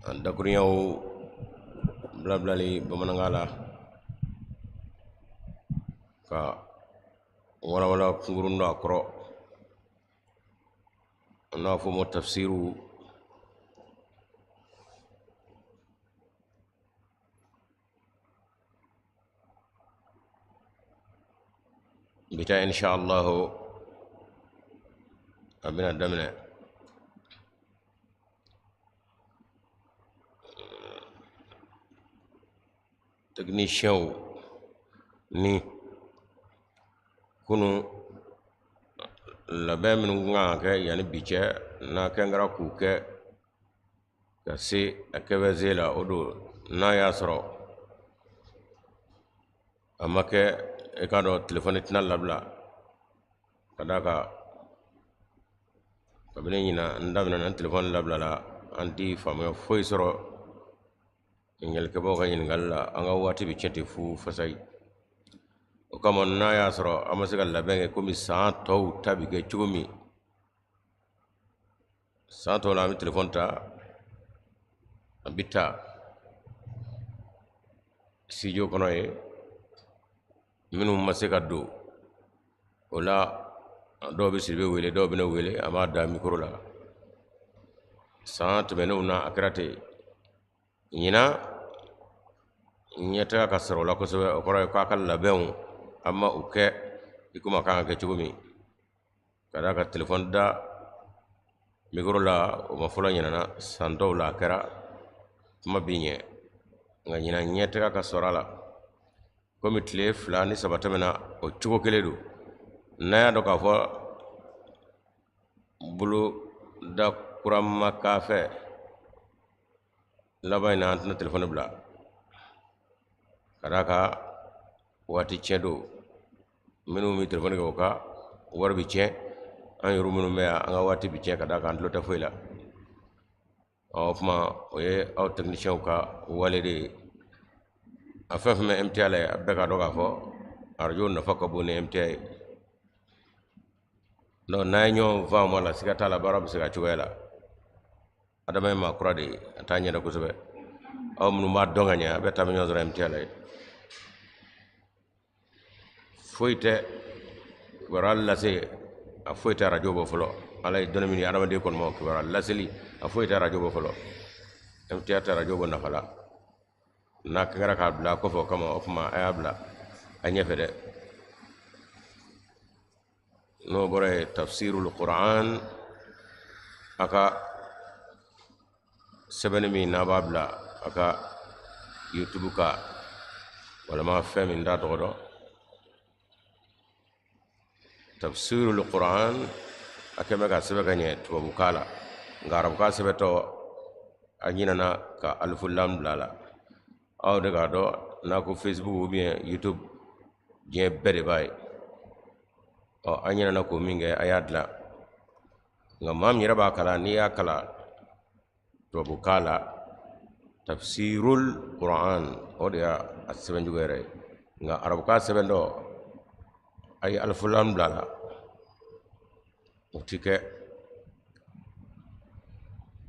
Dakurunyaw bilabilali bamanankan la ka walawala kunkurun don a kɔrɔ, an n'a fɔ ma tafsiru. Bi ta, insha allahu, a bɛna daminɛ. Technicienw ni kunu labɛn minnu kan ka kɛ yanni bi cɛ, n'a kɛnkɛra k'u kɛ ka se a kɛfɛze la, o don n'a y'a sɔrɔ a ma kɛ, i k'a dɔn telefɔni tɛna labila. Ka d'a kan, kabini ɲinan n daminɛna, n telefɔni labilala, an ti faamuya foyi sɔrɔ ɲininkalikɛbaaw ka ɲininkali la. An ka waati bɛ tiɲɛ ten fu fasayi. O kama, n'a y'a sɔrɔ an ma se ka labɛn kɛ komi san tɔw ta bɛ kɛ cogo min, san tɔw la an bɛ telefɔni ta, an bɛ taa studio kɔnɔ yen. Minnu ma se ka don o la, dɔw bɛ Sidibe wele, dɔw bɛ ne wele, an b'a da mikoro la. San tɛmɛnenw na, a kɛra ten. Ɲinan, ɲɛtaga ka sɔrɔ o la kosɛbɛ. O kɔrɔ ye k'a ka labɛnw, an ma u kɛ i komi a kan ka kɛ cogo min. Ka d'a kan, telefɔni da mikoro la, o ma fɔlɔ ɲinana. San tɔw la, a kɛra kuma bi ɲɛ, nka ɲinan ɲɛtaga ka sɔrɔ a la. Komi tile 2 ni 3 tɛmɛna, o cogo kelen don. N'a y'a dɔn k'a fɔ bolo da kura ma k'a fɛ, laban in na an tɛna telefɔni bila. Ka d'a kan, waati tiɲɛ don. Minnu bɛ telefɔni kɛ, o ka wari bɛ tiɲɛ. An yɛrɛ minnu bɛ yan, an ka waati bɛ tiɲɛ, ka d'a kan an tulo tɛ foyi la. Ɔ, o tuma, o ye aw tɛkinisiyɛnw ka wale de ye. A fɛn fɛn bɛ MTA la, a bɛɛ k'a dɔn k'a fɔ arajo nafa ka bon ni MTA ye. Donc n'an ye ɲɔgɔn faamu a la, siga t'a la, baara bɛ se ka cogoya la. Adama ye maa kura de ye, a t'a ɲɛdɔn kosɛbɛ. Aw minnu b'a dɔn ka ɲɛ, a bɛ taa ɲɔgɔn sɔrɔ MTA la yen. Foyi tɛ kibaruya lase, a foyi tɛ arajo bɔ fɔlɔ. Ala ye dɔnni min di adamaden kɔni ma, kibaruya laseli, a foyi tɛ arajo bɔ fɔlɔ. MTA tɛ arajo bɔ nafa la. N'a kɛra k'a bila kɔfɛ, o kama, o tuma a y'a bila a ɲɛfɛ dɛ. N'o bɔra yen, tafsirul Quran, a ka sɛbɛnni min n'a b'a bila a ka YouTube kan, walima fɛn min t'a tɔgɔ dɔn, tafsirul Quran, a kɛn bɛ ka sɛbɛn ka ɲɛ tubabukan la, nka arabukan sɛbɛntɔ, a ɲinana ka alifu lam bila a la. Aw de k'a dɔn, n'a ko Facebook ou bien YouTube, diɲɛ bɛɛ de b'a ye. Ɔ, an ɲinana k'o min kɛ, a y'a dilan. Nka maa min yɛrɛ b'a kalan, n'i y'a kalan tubabukan la, tafsirul Quran, o de y'a sɛbɛncogo yɛrɛ ye. Nka arabukan sɛbɛn dɔ, a ye alifu lam bila a la, o ti kɛ.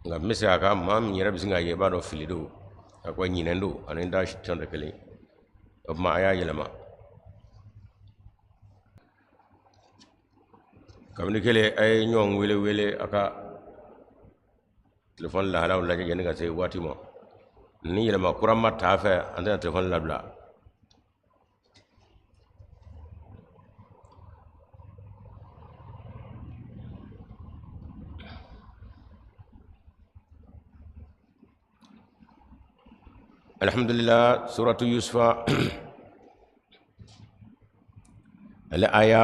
Nka n bɛ segin a kan, maa min yɛrɛ bɛ sin k'a ye, i b'a dɔn fili don, a ko ɲinɛn don, ani da tɔn tɛ kelen. O tuma, a y'a yɛlɛma. Kabini kelen, a ye ɲɔgɔn wele wele, a ka telefɔni lahalaw lajɛ yanni ka se waati ma. Ni yɛlɛma kura ma t'a fɛ, an tɛna telefɔni labila. Alhamdulillah, suratu Yusufa ale aya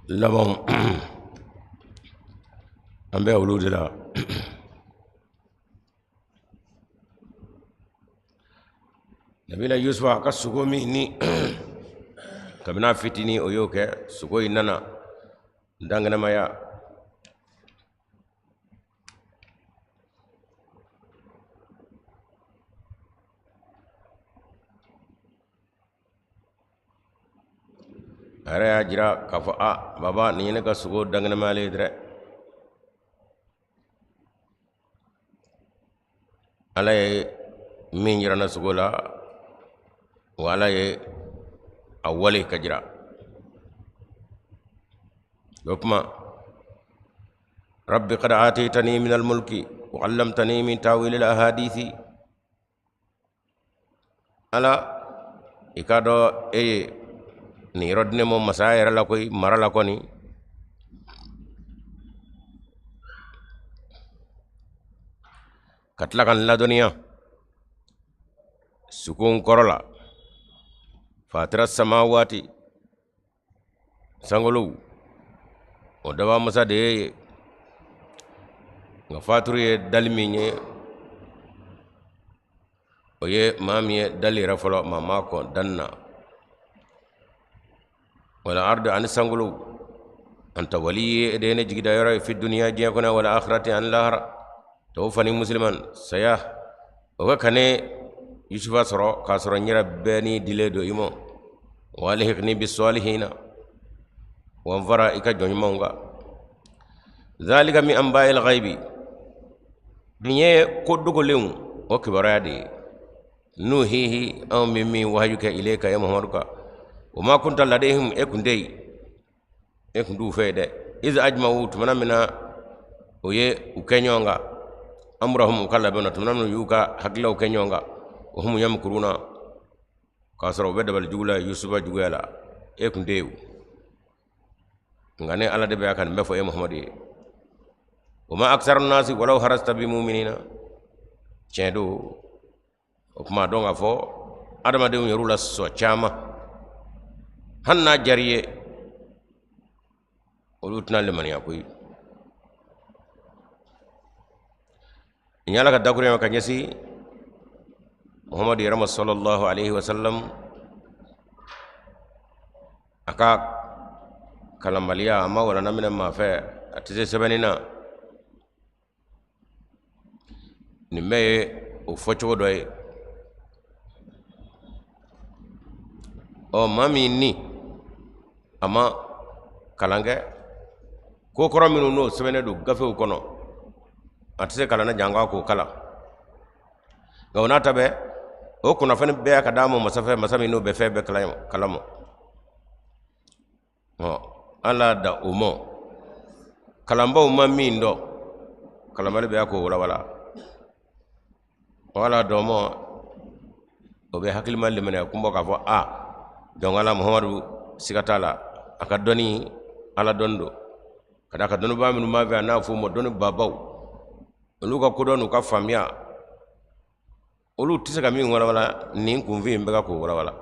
laban, an bɛ olu de la. Nabila Yusufa a ka sugo min ni kabini a fitinin o y'o kɛ, sugo in nana dankɛnɛmaya. A yɛrɛ y'a jira k'a fɔ: a baba, nin ye ne ka sugo dankɛnɛmayalen ye dɛ. Ala ye min jira n na sugo la, wa Ala ye a wale ka jira. O kuma, rabbi qad ataytani min almulki wa allamtani min tawil alahadisi. Ala, i k'a dɔn e ye nin yɔrɔ di ne ma masaya yɛrɛ la koyi, mara la kɔni. Ka tila ka n ladɔnniya sugon kɔrɔ la, fatira samawati, sankolow o daba masa de ye. Nka faturu ye dali min ye, o ye maa min ye dali yɛrɛ fɔlɔ, maa ma kɔn danni na. Wal ardi, ani sankolow, anta waliyi, e de ye ne jigida yɔrɔ ye, fi duniya, diɲɛ kɔnɔ, wal akhirati, ani lahara. Tawaffani musliman, saya o ka ka ne Yusufa sɔrɔ k'a sɔrɔ n yɛrɛ bɛɛ ni dilen don i ma. Wa alhiqni bis salihina, wa n fara i ka jɔn ɲumanw kan. Zalika min anba'il ghaibi, nin ye ko dogolenw o kibaruya de ye. Nuhihi, anw bɛ min wahayu kɛ, ilayka, e Muhamadu kan. Wa ma kunta ladayhim, e kun tɛ yen, e kun t'u fɛ yen dɛ. Iz ajma'u, tumana min na o ye u kɛ ɲɔgɔn kan, amrahum, u ka labɛn na, tumana min u y'u ka hakililaw kɛ ɲɔgɔn kan, wa hum yamkuruna, k'a sɔrɔ u bɛ dabali jugu la Yusufa juguya la, e kun tɛ yen. Nka ne Ala de bɛ ka nin bɛɛ fɔ e Muhamadu ye. Wa ma aksaru nasi walaw harasta bi muminina. Tiɲɛ don, o kuma dɔn k'a fɔ adamadenw yɛrɛ la sɔ caman, hali n'a diyar'i ye, olu tɛna limaniya koyi. Nin y'Ala ka dakurunya ka ɲɛsin Muhamadu yɛrɛ ma sallallahu alaihi wasallam. A ka kalanbaliya, a ma walanda minɛ maa fɛ, a tɛ se sɛbɛnni na. Nin bɛɛ ye o fɔcogo dɔ ye. Ɔ, maa min ni a ma kalan kɛ, ko kɔrɔ minnu n'o sɛbɛnnen don gafew kɔnɔ, a tɛ se kalan na janko a k'o kalan. Nka o n'a ta bɛɛ, o kunnafoni bɛɛ ka d'a ma masa fɛ, masa min n'o bɛ fɛn bɛɛ kalama. Ɔ, Ala da o ma, kalanbaw ma min dɔn, kalanbali bɛ k'o walawala. Ala dɔn ma, o bɛ hakilima limaniya kunbɔ k'a fɔ a jɔn ala Muhamadu, siga t'a la, a ka dɔnni Ala dɔnni don. Ka d'a kan dɔnnibaa minnu b'a fɛ, a n'a fɔ o ma dɔnni babaw, olu ka kodɔn n'u ka faamuya, olu tɛ se ka min walawala, nin kunfin in bɛ ka k'o walawala.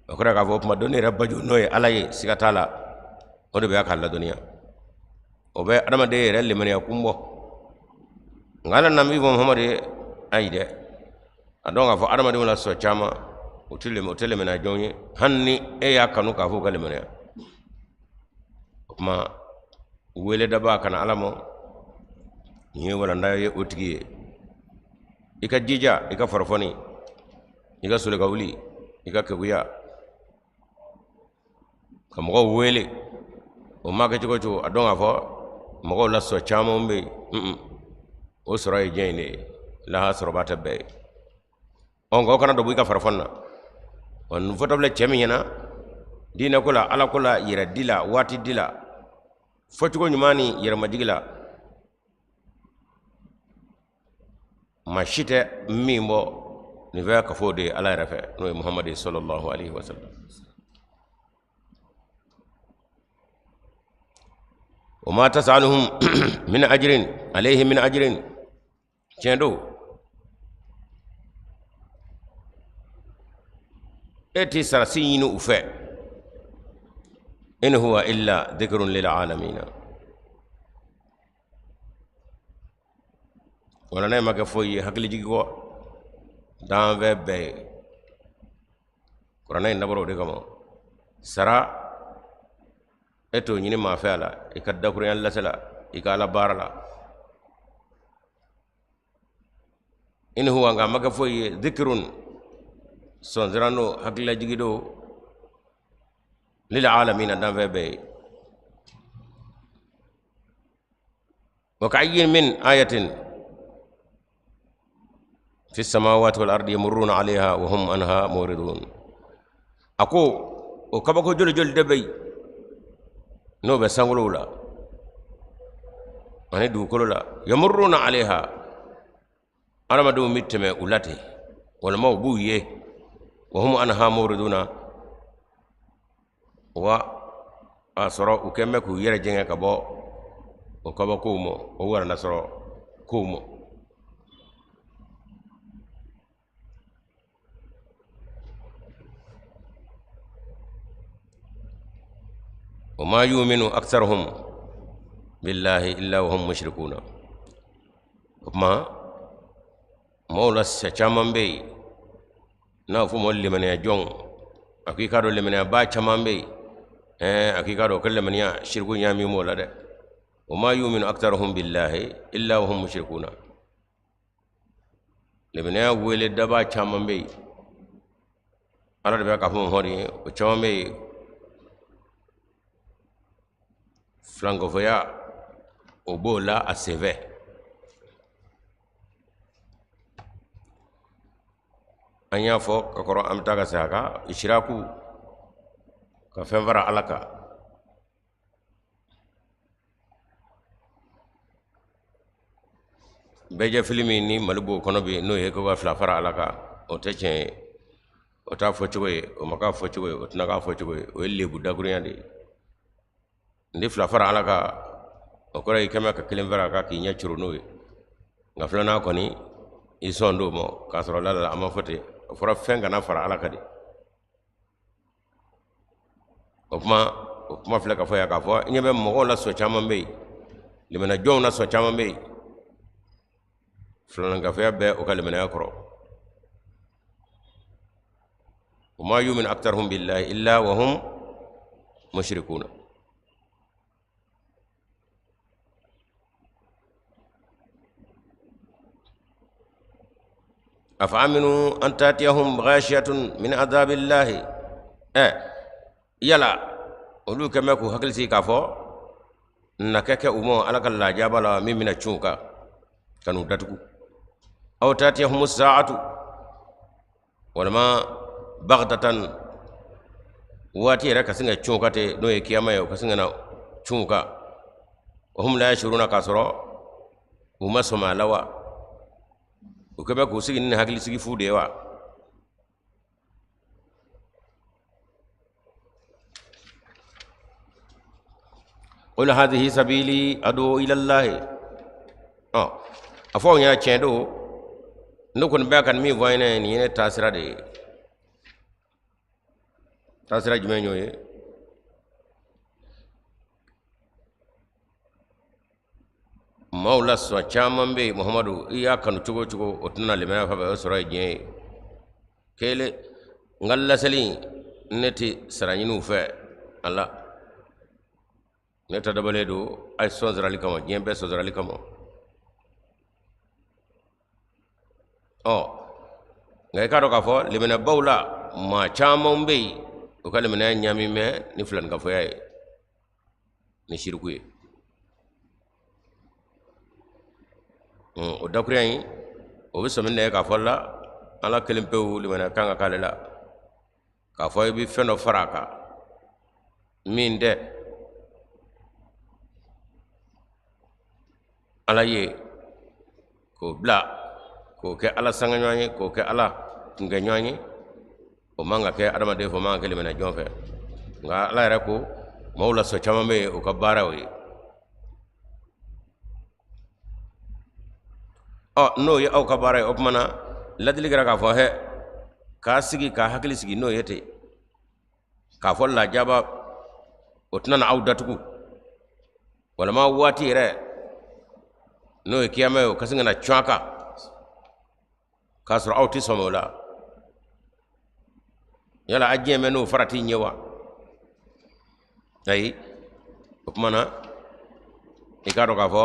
O kɔrɔ k'a fɔ o tuma dɔnni yɛrɛ baju n'o ye Ala ye, siga t'a la, o de bɛ k'a ladɔnniya. O bɛ adamaden yɛrɛ limaniya kun bɔ. Nka Ala na min fɔ Muhamadu ye, ayi dɛ, a dɔn k'a fɔ adamadenw la sɔ caman, o tɛ limaniya jɔn ye, hali ni e y'a kanu k'a fɔ u ka limaniya. O tuma wele dabaa ka na Ala ma, nin ye walanda ye o tigi ye. I ka jija, i ka farafɔni, i ka soli ka wuli, i ka keguya ka mɔgɔw wele. O ma kɛ cogo cogo, a dɔn k'a fɔ mɔgɔw la sɔ caman bɛ yen, o sɔrɔ ye diɲɛ in de ye, lahara sɔrɔba tɛ bɛɛ ye. Ɔ, nka o kana dɔ bɔ i ka farafɔni na. Ɔ, nin fɔtɔ filɛ cɛ min ɲɛna diinɛ ko la, Ala ko la, yɛrɛ di la, waati di la, fɔcogo ɲuman ni yɛrɛmajigi la, maa si tɛ min bɔ nin fɛ ka fɔ o de ye Ala yɛrɛ fɛ, n'o ye Muhamadu ye sallallahu alaihi wasallam. Wa ma tasaluhum min ajrin alayhi min ajrin. Tiɲɛ don, e tɛ sarasi ɲini u fɛ. In huwa illa dhikrun lil alamina. Walanda in ma kɛ foyi ye hakilijigi kɔ danfɛn bɛɛ ye. Kuranɛ in dabɔra o de kama. Sara e t'o ɲini maa fɛ a la, i ka dakurunya lase la, i ka Ala baara la. In huwa, nka a ma kɛ foyi ye, dhikrun, sɔnsiran don, hakililajigi don, lil alamina, danfɛn bɛɛ ye. Wa ka'ayyin min ayatin, Fi samawati wal ardi yamurruna alayha wa hum anha muridun. A ko o kabako joli joli de bɛ yen n'o bɛ sankolow la ani dugukolo la, yamurruna alayha, adamadenw bɛ tɛmɛ u la ten, walima u b'u ye, wa hum anha muriduna, wa a sɔrɔ u kɛn bɛ k'u yɛrɛ jɛngɛ ka bɔ o kabakow ma, o warandasɔrɔ kow ma. Wa ma yuminu aktharuhum billahi illa wa hum mushrikuna. O tuma maaw la sɛ caman bɛ yen n'a fɔ ma limaniya jɔnw, a k'i k'a dɔn limaniyabaa caman bɛ yen, ɛɛ a k'i k'a dɔn ko limaniya siriku ɲaami b'o la dɛ. Wa ma yuminu aktharuhum billahi illa wa hum mushrikuna. Limaniya wele dabaa caman bɛ yen, Ala de bɛ k'a fɔ Muhamadu ye, o caman bɛ yen filankafoya o b'o la a senfɛ. An y'a fɔ ka kɔrɔ, an bɛ taa ka segin a kan, isiraku ka fɛn fara Ala kan. Bɛɛjɛfili min ni Mali b'o kɔnɔ bi, n'o ye ko ka fila fara Ala kan, o tɛ tiɲɛ ye, o t'a fɔcogo ye, o ma k'a fɔcogo ye, o tɛna k'a fɔcogo ye, o ye lebu dakurunya de ye. Ni fila fara Ala kan, o kɔrɔ ye i kɛmɛ ka kelen fara a kan k'i ɲɛ coro n'o ye, nka filanan kɔni i sɔn d'o ma, k'a sɔrɔ la a ma fɔ ten, o fɔra fɛn kana fara Ala kan de. O kuma, o kuma filɛ ka fɔ yan k'a fɔ i ɲɛ bɛ mɔgɔw la, sɔn caman bɛ yen, limanajɔnw na sɔn caman bɛ yen, filankafoya bɛ o ka limanaya kɔrɔ. Wa ma yuminu aktharuhum billahi illa wa hum mushrikuna. Afa aminu an tatiyahum ghashiyatun min azabillahi. Ɛ yala olu kɛn bɛ k'u hakili sigi k'a fɔ na kɛ kɛ u ma Ala ka lajaba la min bɛna cun u kan ka n'u datugu, aw tatiyahum sa'atu, walima bagtatan, waati yɛrɛ ka sin ka cun u kan ten, n'o ye kiyama ye, o ka sin ka na cun u kan, wa hum la yashuruna, k'a sɔrɔ u ma sɔmi a la wa? U kɛ bɛ k'u sigi ni hakilisigi fu de ye wa? Qul hadhihi sabili adu ila llahi. Ɔ a fɔ aw ɲɛna, tiɲɛ don, ne kɔni bɛ ka min fɔ aw ɲɛna, nin ye ne taasira de ye. Taasira jumɛn y'o ye? Maaw la sɔn caman bɛ yen, Muhamadu, i y'a kanu cogo o cogo, o tɛna limaniya fɛn fɛn sɔrɔ ye diɲɛ ye. Kelen, n ka laseli, ne tɛ sara ɲini u fɛ a la, ne ta dabɔlen don a ye sɔn sɔrɔli kama, diɲɛ bɛɛ sɔn sɔrɔli kama. Ɔ nka i k'a dɔn k'a fɔ limaniyabaw la maa caman bɛ yen, u ka limaniya ɲaami bɛ ni filankafoya ye, ni siriku ye. O dakuruya in, o bɛ sɔmi de k'a fɔ la Ala kelen pewu limaniya kan ka k'ale la, k'a fɔ i bɛ fɛn dɔ fara a kan min tɛ Ala ye, k'o bila k'o kɛ Ala sangaɲɔgɔn ye, k'o kɛ Ala kunkɛɲɔgɔn ye, o man ka kɛ adamaden fɛ, o man ka kɛ limaniya jɔn fɛ. Nka Ala yɛrɛ ko maaw la sɔn caman bɛ yen, o ka baara o ye. Ɔ n'o ye aw ka baara ye, o tuma na ladili kɛra k'a fɔ hɛ k'a sigi k'a hakili sigi n'o ye ten, k'a fɔ lajaba o tɛna na aw datugu, walima waati yɛrɛ n'o ye kiyama ye, o ka sin ka na cun a kan k'a sɔrɔ aw tɛ sɔmi o la. Yala a diɲɛ bɛ n'o farati ɲɛ wa? Ayi. O tuma na i k'a dɔn k'a fɔ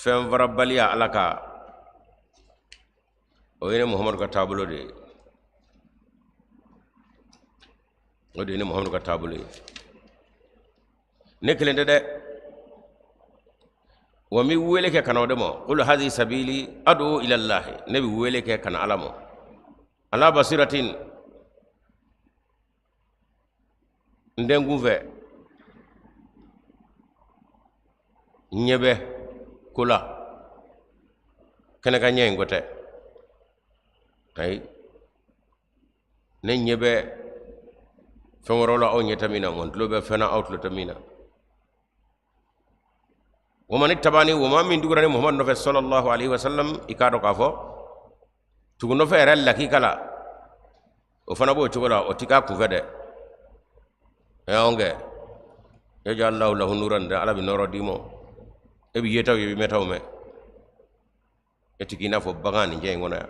fɛn farabaliya Ala kan, o ye ne Muhamadu ka taabolo de ye, o de ye ne Muhamadu ka taabolo ye. Ne kelen tɛ dɛ. Wa n bɛ wele kɛ ka na o de ma. Qul hadhihi sabili ad'u ila llahi, ne bɛ wele kɛ ka na Ala ma. Ala basiratin, n tɛ n kunfɛ, n ɲɛ bɛ ko la, kɛnɛ kan ɲɛ in ko tɛ. Ayi, ne ɲɛ bɛ fɛn wɛrɛw la aw ɲɛ tɛ min na, wa n tulo bɛ fɛn na aw tulo tɛ min na. Wa mani tabani, wa maa min tugura ne Muhamadu nɔfɛ sallallahu alaihi wasallam, i k'a dɔn k'a fɔ tugu nɔfɛ yɛrɛ lakika la, o fana b'o cogo la, o ti k'a kunfɛ dɛ. Ɛ kɛ yaj'al lahu lahu nuran dɛ, Ala bɛ nɔɔrɔ d'i ma, e bɛ yetaw ye, i bɛ mɛntaw mɛn, e ti k'i n'a fɔ bagan nin diɲɛ in kɔnɔ yan.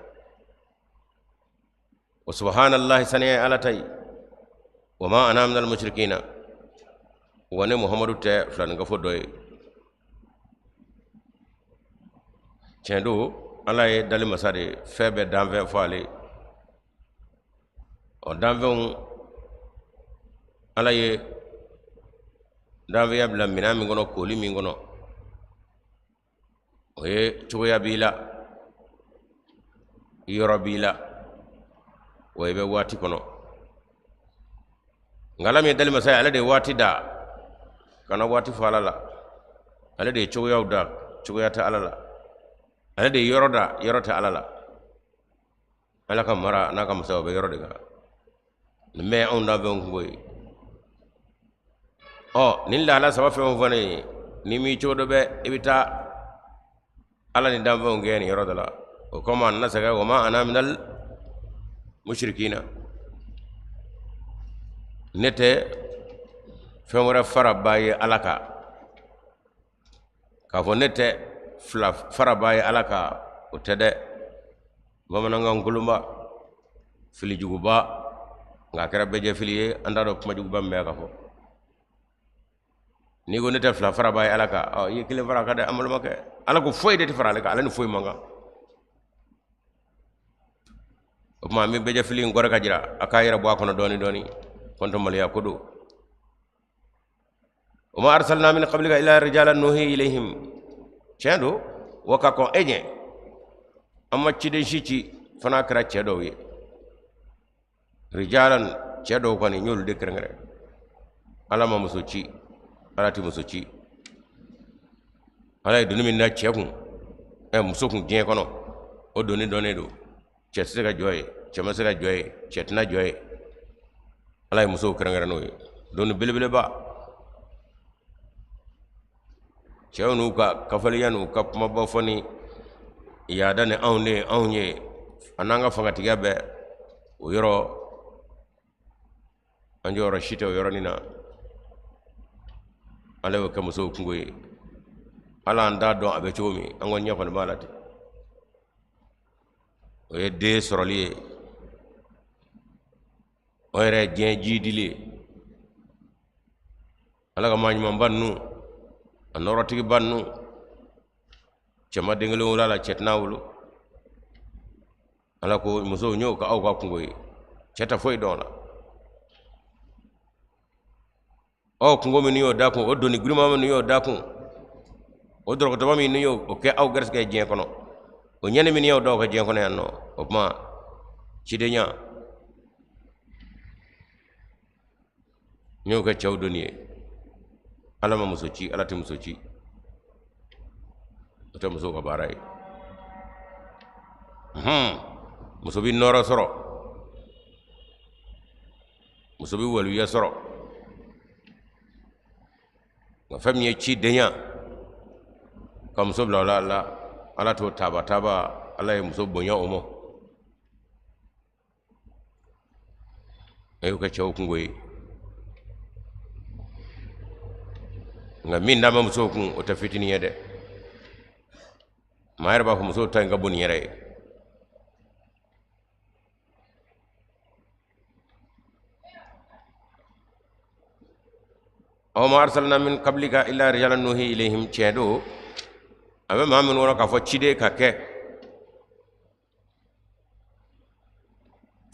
Wa subhanallahi, saniya ye Ala ta ye. Wa ma ana minal mushrikina, wa ne Muhamadu tɛ filaninkafo dɔ ye. Tiɲɛ don, Ala ye dali masa de ye, fɛn bɛɛ danfɛn fɔ ale. Ɔ danfɛnw, Ala ye danfɛnya bila minɛn min kɔnɔ, kooli min kɔnɔ, o ye cogoya b'i la, yɔrɔ b'i la, wa i bɛ waati kɔnɔ. Nka Ala min ye dali masa ye, ale de ye waati da, kana waati fɔ Ala la. Ale de ye cogoyaw da, cogoya tɛ Ala la. Ale de ye yɔrɔ da, yɔrɔ tɛ Ala la. Ala ka mara n'a ka masaya, o bɛ yɔrɔ de kan. Nin bɛɛ ye anw danfɛnw kunko ye. Ɔ nin lahala saba fɛn o fɛn ne ye, n'i m'i cogo dɔ bɛ, i bɛ taa Ala ni danfɛnw kɛ nin yɔrɔ dɔ la. O kama a nana sɛgɛn, wa ma ana minal mushrikina, ne tɛ fɛn wɛrɛ farabaa ye Ala kan. K'a fɔ ne tɛ fila farabaa ye Ala kan, o tɛ dɛ. Bamanankan kolonba, filijuguba, nka a kɛra bɛɛjɛfili ye, an t'a dɔn kumajuguba min bɛ ka fɔ. N'i ko ne tɛ fila farabaa ye Ala kan, ɔ i ye kelen fara a kan dɛ, an balimakɛ. Ala ko foyi de tɛ fara ale kan, ale ni foyi man kan. O tuma an bɛ bɛɛjɛfili in kɔrɔ ka jira a k'a yɛrɛ bɔ a kɔnɔ dɔɔni dɔɔni, kɔntɔmaliya ko don. Wa ma arsalna min qablika illa rijalan nuhi ilayhim, tiɲɛ don, wa ka kɔn e ɲɛ, an ma ciden si ci fo n'a kɛra cɛ dɔw ye. Rijalan, cɛ dɔw kɔni, n y'olu de kɛrɛnkɛrɛn. Ala ma muso ci, Ala tɛ muso ci. Ala ye doni min da cɛ kun, ɛ muso kun diɲɛ kɔnɔ, o doni dɔnnen don. Cɛ tɛ se ka jɔ yen, cɛ ma se ka jɔ yen, cɛ tɛna jɔ yen. Ala ye musow kɛrɛnkɛrɛn n'o ye, doni belebeleba. Cɛw n'u ka kafaliya n'u ka kumaba fɔ ni yaada ni anw de ye anw ye, a n'an ka fangatigiya bɛɛ, o yɔrɔ an jɔyɔrɔ si tɛ o yɔrɔnin na. Ala y'o kɛ musow kunko ye. Ala an t'a dɔn a bɛ cogo min, an kɔni ɲɛ kɔni b'a la ten. O ye den sɔrɔli ye, o yɛrɛ ye diɲɛ jiidili ye. Ala ka maa ɲumanba ninnu, a nɔɔrɔtigiba ninnu, cɛ ma den kelen wolo a la, cɛ tɛna wolo. Ala ko musow, n y'o kɛ aw ka kunko ye, cɛ tɛ foyi dɔn o la. Aw kunko min y'o da kun, o doni girinma min y'o da kun, o dɔrɔgɔtɔba min y'o kɛ aw garisɛgɛ ye diɲɛ kɔnɔ, o ɲɛni min y'o da aw ka diɲɛ kɔnɔ yan nɔ, o tuma cidenya n y'o kɛ cɛw doni ye. Ala ma muso ci, Ala tɛ muso ci, o tɛ musow ka baara ye. Muso bɛ nɔɔrɔ sɔrɔ, muso bɛ waliya sɔrɔ, nka fɛn min ye cidenya ka muso bila o la, la Ala t'o taaba taaba. Ala ye muso bonya o ma, a y'o kɛ cɛw kunko ye. Nka min d'a ma musow kun, o tɛ fitinin ye dɛ. Maa yɛrɛ b'a fɔ musow ta in ka bon nin yɛrɛ ye. Wa ma arsalna min qablika illa rijalan nuhi ilayhim, tiɲɛ don, a bɛ maa minnu kɔnɔ k'a fɔ ciden ka kɛ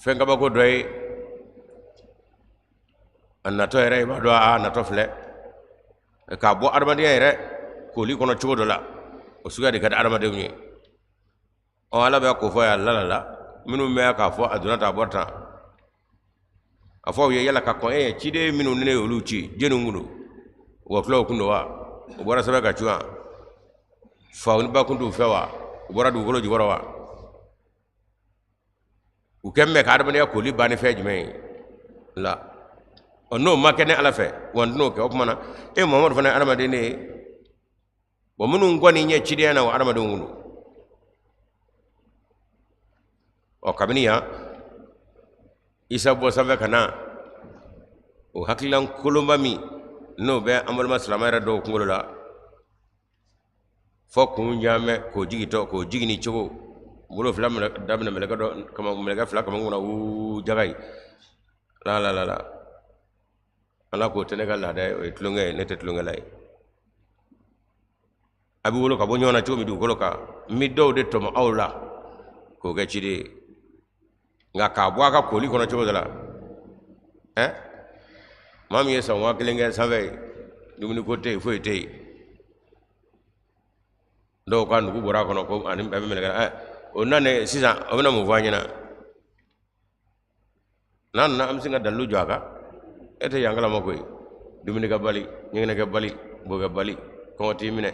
fɛn kabako dɔ ye, a natɔ yɛrɛ i b'a dɔn a natɔ filɛ k'a bɔ adamadenya yɛrɛ. koli kɔnɔ cogo dɔ la, o suguya de ka di adamadenw ye. Ɔ, Ala bɛ k'o fɔ yan la la minnu bɛ k'a fɔ a donna tan, a bɔra tan, a fɔ aw ye yala ka kɔn e ye ciden minnu ni ne y'olu ci, jɛniw kun don? Wɔkulɔw kun don wa? U bɔra sanfɛ ka cun wa? Faw ni ba kun t'u fɛ wa? U bɔra dugukolo jukɔrɔ wa? U kɛn bɛ ka adamadenya koli ban ni fɛn jumɛn ye la? Ɔ, n'o ma kɛ ne Ala fɛ wa, n tɛn'o kɛ. O tuma na e Muhamadu fana ye adamaden de ye wa, minnu kɔni ɲɛ cidenya na o adamadenw kun don. Ɔ, kabini yan Isa bɔ sanfɛ ka na, o hakililan kolonba min n'o bɛ an balima silamɛ yɛrɛ dɔw kunkolo la, fɔ kun jaamɛ k'o jigitɔ k'o jiginni cogo bolo fila daminɛ mɛlɛkɛ dɔ kama, mɛlɛkɛ fila kama kunna wuu jaga ye la la la la. Ala k'o tɛ ne ka laada ye, o ye tulonkɛ ye, ne tɛ tulonkɛla ye. A bɛ wolo ka bɔ ɲɔgɔn na cogo min dugukolo kan, n bɛ dɔw de tɔmɔ aw la k'o kɛ ciden ye, nka k'a bɔ a ka koli kɔnɔ cogo dɔ la, ɛ maa min ye san 1000 kɛ sanfɛ ye, dumuni ko tɛ yen, foyi tɛ yen, dɔw ka nugu bɔra a kɔnɔ ko ani a bɛ mɛlɛkɛ, ɛ o nanen sisan, o bɛna mun fɔ an ɲɛna? N'a nana, an bɛ se ka dalilu jɔ a kan. E tɛ yan kalama koyi, dumunikɛbali, ɲɛgɛnɛkɛbali, bokɛbali, kɔngɔ t'i minɛ,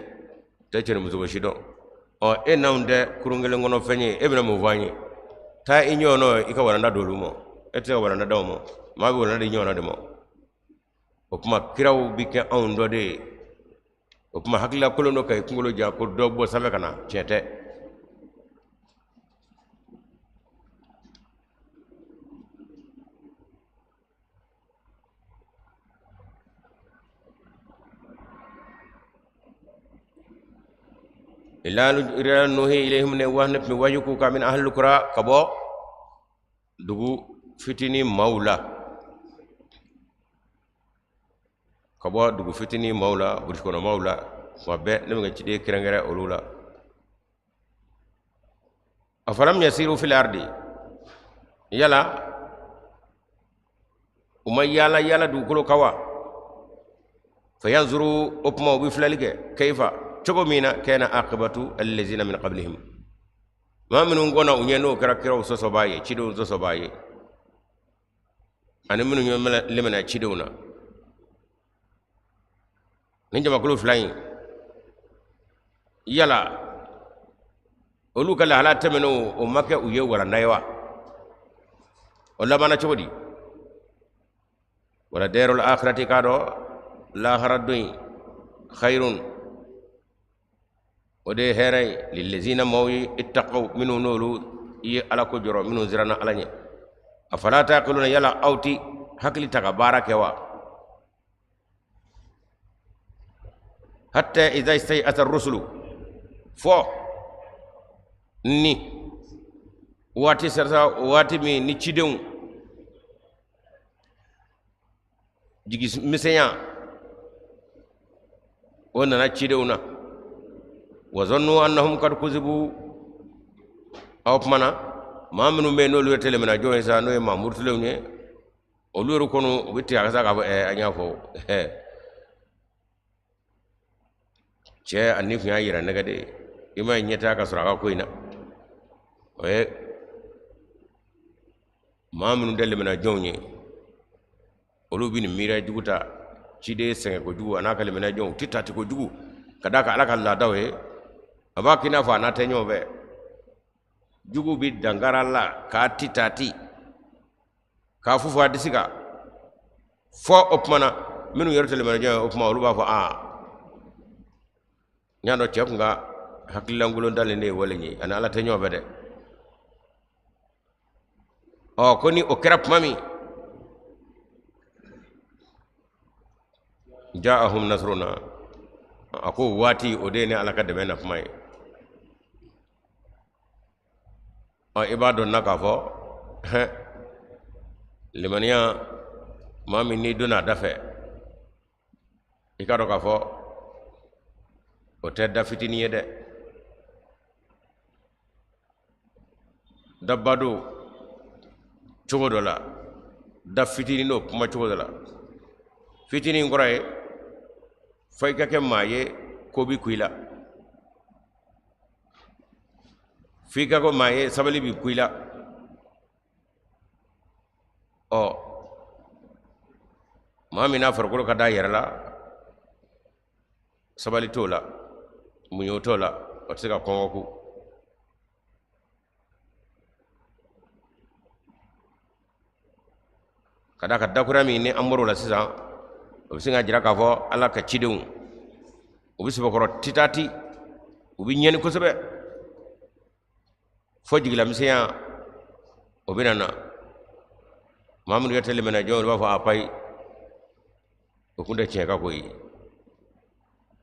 tɛ cɛ ni musoko si dɔn. Ɔ, e n'anw tɛ kurun kelen kɔnɔ fɛn ye, e bɛna mun fɔ an ye? Taa i ɲɔgɔnna, i ka walanda d'olu ma. E tɛ se ka walanda d'aw ma, maa bɛ walanda di ɲɔgɔnna de ma. O tuma kiraw bɛ kɛ anw dɔ de ye. O tuma hakilila kolon dɔ ka i kunkolo ja ko dɔ bɔ sanfɛ ka na, tiɲɛ tɛ. Illa nuhi ilayhim, ne wa ne tun bɛ waaju k'u kan, min ahlil kura, ka bɔ dugu fitinin maaw la, ka bɔ dugu fitinin maaw la, burusi kɔnɔ maaw la. Tuma bɛɛ ne bɛ ka ciden kɛrɛnkɛrɛn olu la. Afalam yasiru fil ardi, yala u ma yaala yaala dugukolo kan wa? Fayanzuru, o tuma u bɛ filɛli kɛ, keifa, cogo min na, kana akibatu allazina min qablihim, maa minnu kɔnna u ɲɛ, n'o kɛra kiraw sɔsɔbaa ye, cidenw sɔsɔbaa ye, ani minnu ye limaniya cidenw na. Nin jamakulu fila in, yala olu ka lahala tɛmɛnenw, o ma kɛ u ye walanda ye wa? O labanna cogo di? Wala darul akhirati, k'a dɔn lahara don in, khayrun, o de ye hɛrɛ ye, lillazina, maaw ye, ittaqaw, minnu n'olu ye Ala ko jɔrɔ, minnu siranna Ala ɲɛ. Afala taqiluna, yala aw ti hakili ta ka baara kɛ wa? Hatta idha istay'asa ar-rusulu, fɔ ni waati sera sa, waati min ni cidenw jigi misɛnya o nana cidenw na, wa zannu annahum kad kuzibu, aw tuma na maa minnu bɛ yen n'olu yɛrɛ tɛ limaniya jɔn ye sa, n'o ye maa murutilenw ye, olu yɛrɛ kɔni u bɛ tigɛ a ka sa k'a fɔ ɛɛ an y'a fɔ ɛɛ cɛ a ni tun y'a yira nɛgɛ de ye, i ma ye ɲɛtaa ka sɔrɔ a ka ko in na. O ye maa minnu tɛ limaniya jɔnw ye, olu bɛ nin miiriya jugu ta ciden sɛgɛn kojugu a n'a ka limaniya jɔnw ti ta ti kojugu, ka d'a kan Ala ka laadaw ye, a b'a k'i n'a fɔ a n'a tɛ ɲɔgɔn fɛ. Jugu bɛ dankari a la k'a ti ta ti k'a fufu a disi kan, fɔ o tuma na minnu yɛrɛ tɛ limaniya jɔn ye, o tuma olu b'a fɔ aa n y'a dɔn cɛ kun ka hakililankolon dalen de ye wale ye, ani Ala tɛ ɲɔgɔn fɛ dɛ. Ɔ, ko ni o kɛra tuma min, jaahum nasruna, a ko waati o de ye ne Ala ka dɛmɛ na kuma ye. Ɔ, i b'a dɔn na k'a fɔ hɛn limaniya, maa min n'i donna a da fɛ, i k'a dɔn k'a fɔ o tɛ da fitinin ye dɛ, daba don cogo dɔ la, da fitinin don kuma cogo dɔ la. Fitinin kɔrɔ ye fo i ka kɛ maa ye. ko bi ku i la f'i ka ko maa ye sabali bi ku i la ɔ maa min n'a farikolo ka d'a yɛrɛ la sabali t'o la muɲu t'o la o tɛ se ka kɔngɔ kun ka d'a kan dakura min ni an bɔr'o la sisan o bɛ sin k'a jira k'a fɔ ala ka cidenw u bɛ sɛbɛkɔrɔ titati u bɛ ɲɛni kosɛbɛ fo jigilamisɛnya o bɛ na maa minnu yɛrɛ tɛ limaniya jɔn olu b'a fɔ a payi o kun tɛ tiɲɛ kan ko ye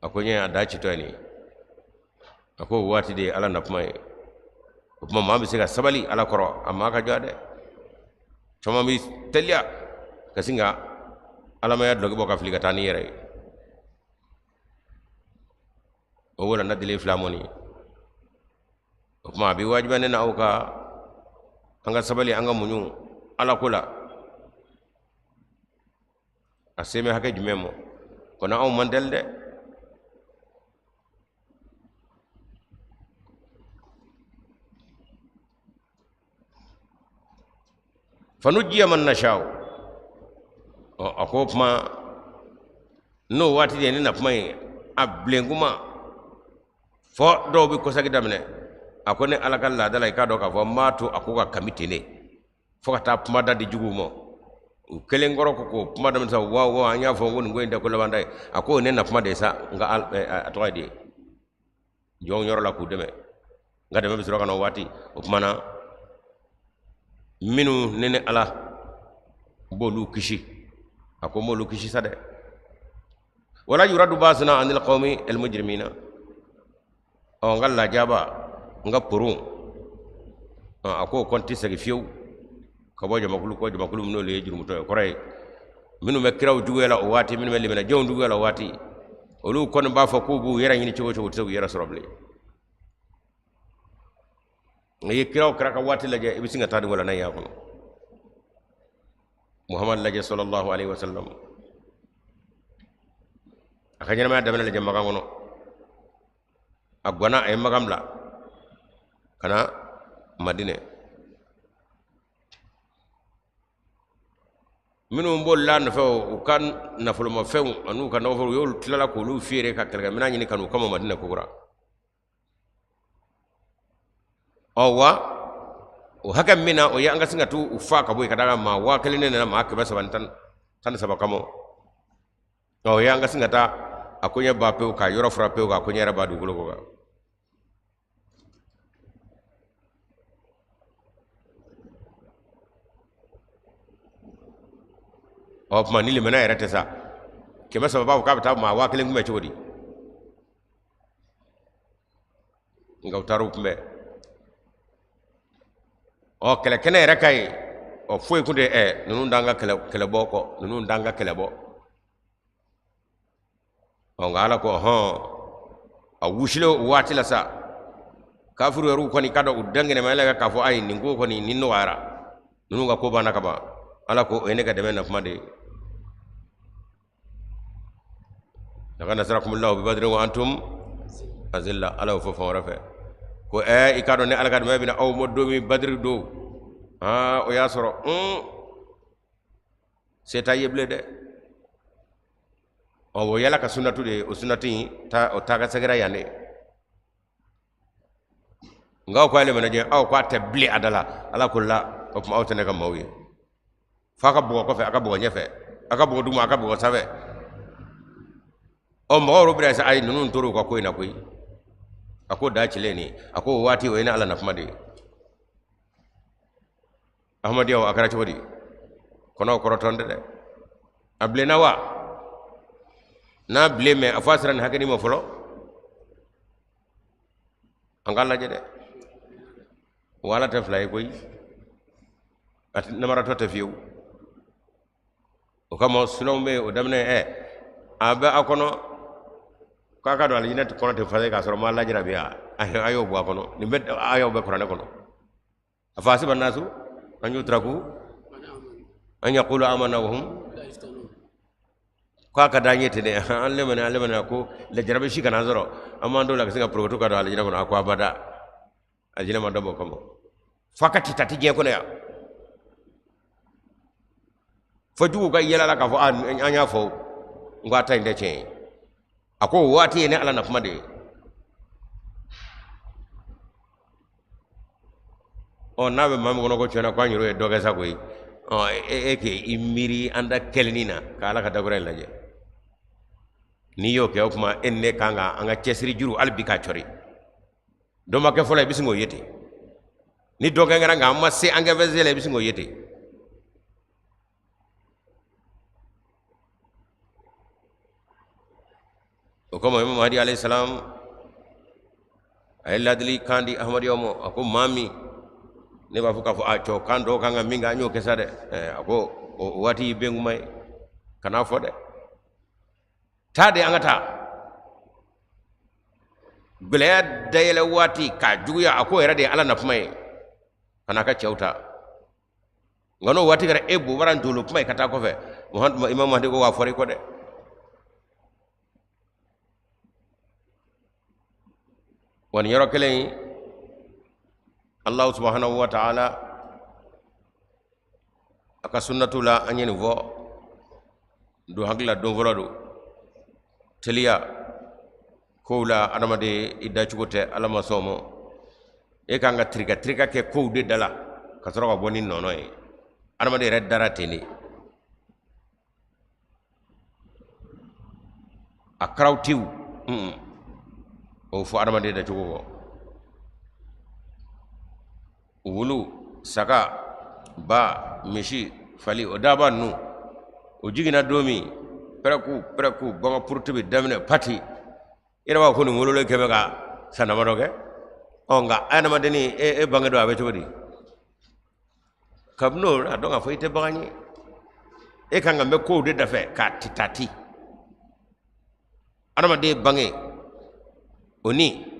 a ko n ye a da citɔ ye nin ye a ko o waati de ye ala na kuma ye o tuma maa bɛ se ka sabali ala kɔrɔ a maa ka jɔ dɛ caman bɛ teliya ka sin ka alamaya dulɔki bɔ ka fili ka taa n'i yɛrɛ ye o walanda dilen fila mɔni o tuma a bɛ wajibiya ne n'aw kan an ka sabali an ka muɲu ala ko la a sen bɛ hakɛ jumɛn ma kɔnɔ anw man teli dɛ fanujjiya man nashaw ɔ a ko kuma n'o waati de ye ne na kuma ye a bilen kuma fɔ dɔw bɛ kɔsagi daminɛ a ko ne ala ka laada la i k'a dɔn k'a fɔ n b'a to a ko ka kami ten de fo ka taa kuma da di juguw ma u kelen kɔrɔ ko k'o kuma daminɛ sa wa wa an y'a fɔ ko nin ko in tɛ ko laban ta ye a ko ne na kuma de ye sa nka a tɔgɔ ye di jɔnw yɔrɔ la k'u dɛmɛ n ka dɛmɛ bɛ sɔrɔ ka na o waati o tuma na minnu ne ni ala b'olu kisi a ko n b'olu kisi sa dɛ wala yuradu basuna anil qawmi al mujrimina ɔ n ka lajaba n ka poron a ko kɔni tɛ segin fiyewu ka bɔ jamakulu kɔ jamakulu minnu ye jurumutɔ ye kɔrɔ ye minnu bɛ kiraw juguya la o waati minnu bɛ limaniyajɔnw juguya la o waati olu kɔni b'a fɔ k'u b'u yɛrɛ ɲini cogo o cogo u tɛ se k'u yɛrɛ sɔrɔ bilen nka i ye kira o kira ka waati lajɛ i bɛ sin ka taa ni walanda y'a kɔnɔ muhamadu lajɛ sallallahu alaihi wasallam a ka ɲɛnamaya daminɛ lajɛ makan kɔnɔ a gwanna a ye makan bila ka na madinɛ minnu bolila a nɔfɛ u ka nafolomafɛnw an'u ka nɔgɔfɛnw u y'olu tilala k'olu feere ka kɛlɛkɛminɛn ɲini ka n'u kama madinɛ kokura ɔ wa o hakɛ min na o ye an ka sin ka t'u fa ka bɔ yen ka d'a kan maa 1000 ne nana maa 313 kama ɔ o ye an ka sin ka taa a koɲɛ ban pewu k'a yɔrɔ fura pewu k'a koɲɛ yɛrɛ ban dugukolo kɔ kan ɔ tuma ni limaniya yɛrɛ tɛ sa 300 b'a fɔ k'a bɛ taa maa 1000 kunbɛn cogo di nka u taara u kunbɛn ɔ kɛlɛkɛnɛ yɛrɛ ka yen ɔ foyi kun tɛ ɛ ninnu t'an ka kɛlɛ kɛlɛbɔ kɔ ninnu t'an ka kɛlɛ bɔ ɔ nka ala ko hɔn a wusilen o waati la sa kafiriw yɛrɛw kɔni k'a dɔn u dankɛnɛmayala k'a fɔ ayi nin ko kɔni nin nɔgɔyara ninnu ka ko banna ka ban ala ko o ye ne ka dɛmɛ na kuma de ye laqad nasarakumullahu bi badrin wa antum azilla ala y'o fɔ fan wɛrɛ fɛ ko ɛɛ i k'a dɔn ne ala ka dɛmɛ bɛna aw ma don min badiri don aa o y'a sɔrɔ un se t'a ye bilen dɛ ɔ o y'ala ka sunatu de ye o sunatu in ta o taa ka sɛgɛrɛ yan de nka aw ko ale mana jɛ aw ko a tɛ bilen a da la ala ko la o tuma aw tɛ ne ka maaw ye f'a ka bugɔ kɔfɛ a ka bugɔ ɲɛfɛ a ka bugɔ duguma a ka bugɔ sanfɛ ɔ mɔgɔw yɛrɛ bɛna se ayi ninnu tor'u ka ko in na koyi a ko da cilen nin a ko o waati o ye ne ala na kuma de ye ahmadiyaw a kɛra cogo di kɔnɔw kɔrɔtɔn tɛ dɛ a bilenna wa n'a bilen mɛ a fɔ a sera nin hakɛnin ma fɔlɔ an k'a lajɛ dɛ wa ala tɛ fila ye koyi a namaratɔ tɛ fiyewu o kama sunanw bɛ yen o daminɛ ɛ a bɛ a kɔnɔ k'a ka don alijinɛ kɔnɔ tɛ falen k'a sɔrɔ ma lajarabi a y'o bɔ a kɔnɔ nin bɛ ayaw bɛ kuranɛ kɔnɔ afahasiba nasu an yutraku an yaqulu amanna wa hum K'a ka d'an ye ten dɛ, an lemana, an lemana ko lajarabi si kana sɔrɔ, an b'an t'o la ka se ka porokoto ka don alijinɛ kɔnɔ. A ko abada, alijinɛ ma dabɔ o kama, f'a ka titati diɲɛ kɔnɔ yan, fo juguw ka yɛlɛ la k'a fɔ an y'a fɔ n ko a ta in tɛ tiɲɛ ye. A ko o waati ye ne Ala na kuma de ye. Ɔ n'a bɛ maa min kɔnɔ ko tiɲɛna ko an yɛrɛ ye dɔ kɛ sa koyi, ɔ e k'i miiri an da kɛlɛnin na ka Ala ka dakura in lajɛ. N'i y'o kɛ, o tuma e ni ne kan ka an ka cɛsiri juru hali bi k'a cɔri. Dɔ ma kɛ fɔlɔ, i bɛ sin k'o ye ten. Ni dɔ kɛ kɛra nka an ma se an kɛ fɛn se la, i bɛ sin k'o ye ten. O kama Imam Mahdi alayhi salam a ye ladili kan di Ahmadiyyaw ma. A ko maa min ne b'a fɔ k'a fɔ a cɛw kan dɔw kan ka min kɛ, an y'o kɛ sa dɛ. A ko o waati y'i bɛn kuma ye, kan'a fɔ dɛ, taa de an ka taa. Gɛlɛya dayɛlɛ waati k'a juguya, a k'o yɛrɛ de ye Ala na kuma ye, ka n'a ka cɛw ta. Nka n'o waati kɛra e bobara ntolo kuma ye ka taa kɔfɛ, Imam Mahdi ko k'a fɔra i kɔ dɛ. Wa nin yɔrɔ kelen in, Allahu subhanahu wa ta'ala a ka sunnatu la, an ye nin fɔ don hakili la don fɔlɔ don teliya kow la, adamaden i dacogo tɛ, Ala ma sɔn o ma. E kan ka tirika tirika kɛ kow de da la ka sɔrɔ ka bɔ ni nɔnɔ ye. Adamaden yɛrɛ dara ten de, a karawtiw o fɔ adamaden dacogo kɔ. Wulu, saga, ba, misi, fali, o daba ninnu, o jiginna don min, pɛrɛku pɛrɛku, bagan puruti bɛ daminɛ pati, i yɛrɛ b'a fɔ ko nin wololen kɛ bɛ ka san damadɔ kɛ. Ɔ nka adamadennin, e bange don a bɛ cogo di? Kabini o a dɔn k'a fɔ i tɛ bagan ye, e kan ka mɛn kow de dafɛ k'a titati. Adamaden bange o ni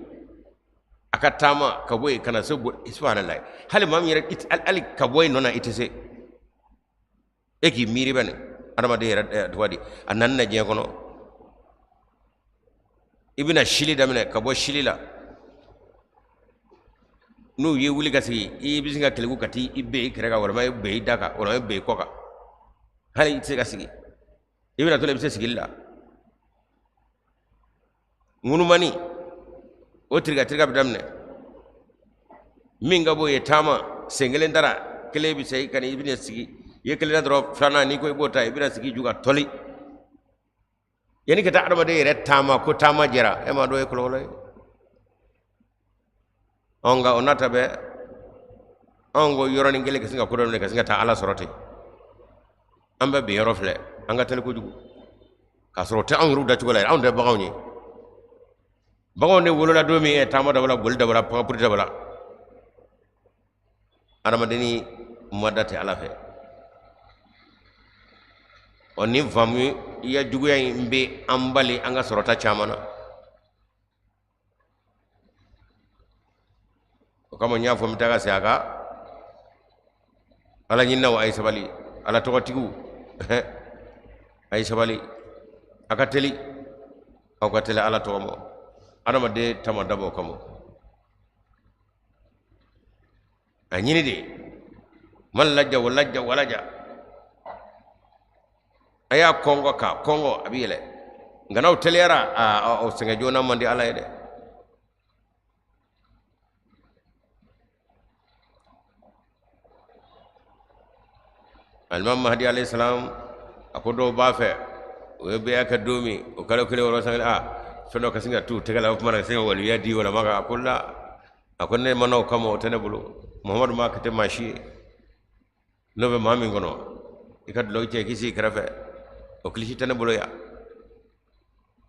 a ka taama ka bɔ yen ka na se subhanallah, hali maa min yɛrɛ, hali ka bɔ yen nɔ na i tɛ se. E k'i miiri bɛ nin adamaden yɛrɛ tɔgɔ di, a nani na diɲɛ kɔnɔ, i bɛna sili daminɛ ka bɔ sili la, n'u ye wuli ka sigi, i bɛ sin ka keleku ka t'i ben i kɛrɛ kan, walima i ben i da kan, walima i ben i kɔ kan, hali i tɛ se ka sigi. I bɛna to la, i bɛ se sigili la. Ŋunumani o tirikatirika bɛ daminɛ min ka b'o ye, taama sen kelen dara kelen bɛ se ka na, i bɛna sigi, i ye kelen da dɔrɔn, filanan n'i ko i b'o ta, i bɛna sigi ju ka tɔli yanni ka taa adamaden yɛrɛ taama ko taama jɛra, e m'a dɔn o ye kɔlɔlɔ ye. Ɔ nka o n'a ta bɛɛ, anw ko yɔrɔnin kelen ka sin ka ko dɔ minɛ ka sin ka taa Ala sɔrɔ ten, an bɛ bin yɔrɔ filɛ, an ka teli kojugu k'a sɔrɔ o tɛ anw yɛrɛw dacogo la yɛrɛ. Anw tɛ baganw ye, baganw de wolola don min, ɛ taama dabɔla, boli dabɔla, panpuru dabɔla. Adamadenni ma da tɛ Ala fɛ. Ɔ nin faamuya juguya in bɛ an bali an ka sɔrɔta caman na. O kama n y'a fɔ n bɛ taa ka segin a kan, ala ɲininaw a ye sabali, ala tɔgɔtigiw a ye sabali, a ka teli, aw ka teli ala tɔgɔ ma. Adamaden ta ma dabɔ o kama, a ɲini de man lajja wa lajja walaja, a y'a kɔngɔ k'a kɔngɔ a bɛ yɛlɛ. Nka n'aw teliyara, aa, o sɛgɛn joona man di ala ye dɛ. Alimami Mahdi alayhi salam a ko dɔw b'a fɛ o ye bɛya kɛ don min, o kalo kelen wɔɔrɔ san kelen, aa, fɛn dɔ ka sin ka t'u tɛgɛ la, o tuma na ka sin ka waliya di walama kan. A ko la, a ko ne ma n'o kama, o tɛ ne bolo. Muhamadu ma kɛ tɛ maa si ye, n'o bɛ maa min kɔnɔ i ka dulɔki cɛ k'i sigi kɛrɛfɛ, o kilisi tɛ ne bolo yan.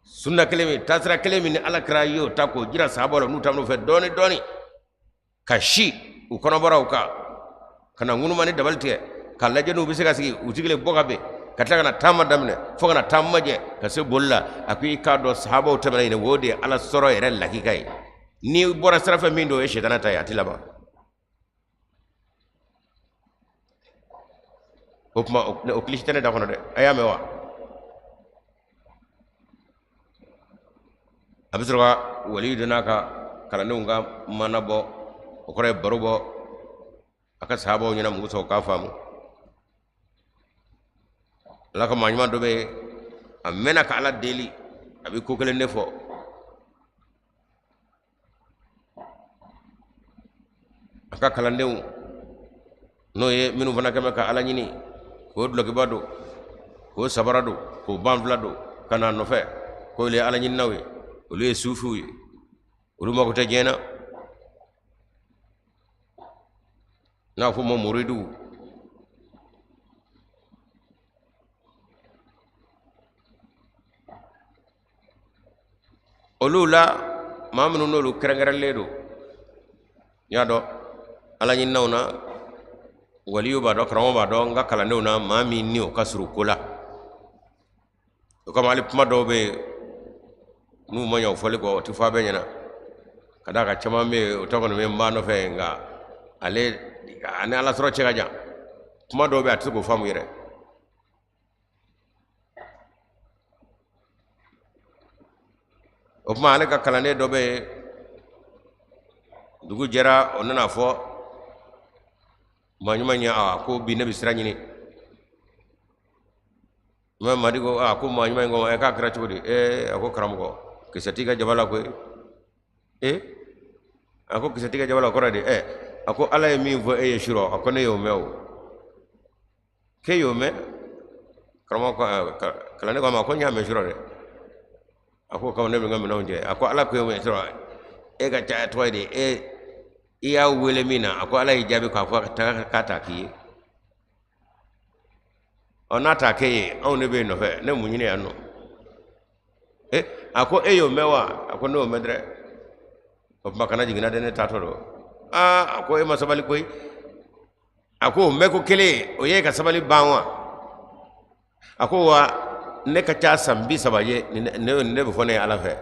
Sunna kelen min, taasira kelen min ni ala kira y'o ta k'o jira sahabaw la, n'u taamana o fɛ dɔɔni dɔɔni ka si u kɔnɔbaraw kan, ka na ŋunuma ni dabali tigɛ k'a lajɛ n'u bɛ se ka sigi, u sigilen bɔ ka bin, ka tila ka na taama daminɛ fo ka na taama jɛ ka se boli la. A ko i k'a dɔn sahabaw tɛmɛna yen, o de ye ala sɔrɔ yɛrɛ lakika ye. N'i bɔra sira fɛ min don, o ye sitana ta ye, a ti laban. O kuma o kilisi tɛ ne da kɔnɔ dɛ, a y'a mɛn wa? A bɛ sɔrɔ ka wali dɔ n'a ka kalandenw ka maana bɔ, o kɔrɔ ye baro bɔ a ka sahabaw ɲɛna mun kosɔn k'a faamu. Ala ka maa ɲuman dɔ bɛ yen, a mɛnna ka Ala deli, a bɛ ko kelen de fɔ. A ka kalandenw n'o ye minnu fana kɛmɛ ka Ala ɲini k'o dulɔkiba don, k'o sabara don, k'o banfila don ka n'a nɔfɛ, k'olu ye Ala ɲininaw ye, olu ye sufiw ye, olu mago tɛ diɲɛ na, n'a fɔ ma muriduw. Olu la maa minnu n'olu kɛrɛnkɛrɛnlen don, n y'a dɔn ala ɲininaw na, waliyu b'a dɔn, karamɔgɔ b'a dɔn, n ka kalandenw na maa min ni o ka surun ko la. O kama hali kuma dɔw bɛ yen n'u ma ɲɛ o fɔli kɔ, o tɛ fɔ a bɛɛ ɲɛna, ka d'a kan caman bɛ yen o ta kɔni bɛ n ba nɔfɛ, nka ale ani ala sɔrɔ cɛ ka jan, kuma dɔw bɛ yen a tɛ se k'o faamu yɛrɛ. O tuma ale ka kalanden dɔ bɛ yen, dugu jɛra, o nana fɔ maa ɲuman ye, a ko bi ne bɛ sira ɲini. Imam Mahdi ko a ko maa ɲuman in ko ɛ k'a kɛra cogo di? Ee, a ko karamɔgɔ, kisɛ t'i ka jaba la koyi. Ee, a ko kisɛ t'i ka jaba la, o kɔrɔ de ɛ a ko Ala ye min fɔ e ye surɔ, a ko ne y'o mɛn o. K'e y'o mɛn? Karamɔgɔ ko kalanden ko a ma ko n y'a mɛn surɔ dɛ. A ko kama ne bɛ n ka minɛnw cɛ. A ko Ala ko e mɛn surɔ, e ka ca tɔgɔ ye di? E i y'a wele min na, a ko Ala y'i jaabi k'a fɔ ka k'a ta k'i ye. Ɔ n'a t'a k'e ye, anw de b'e nɔfɛ, ne mun ɲini yan nɔ? E a ko e y'o mɛn wa? A ko ne y'o mɛn dɛrɛ. O tuma kana jigin n na dɛ, ne taatɔ don. Aa, a ko e ma sabali koyi. A ko o mɛnko kelen o ye ka sabali ban wa? A ko wa ne ka ca san 30 ye, ne bɛ fɔ ne ye Ala fɛ,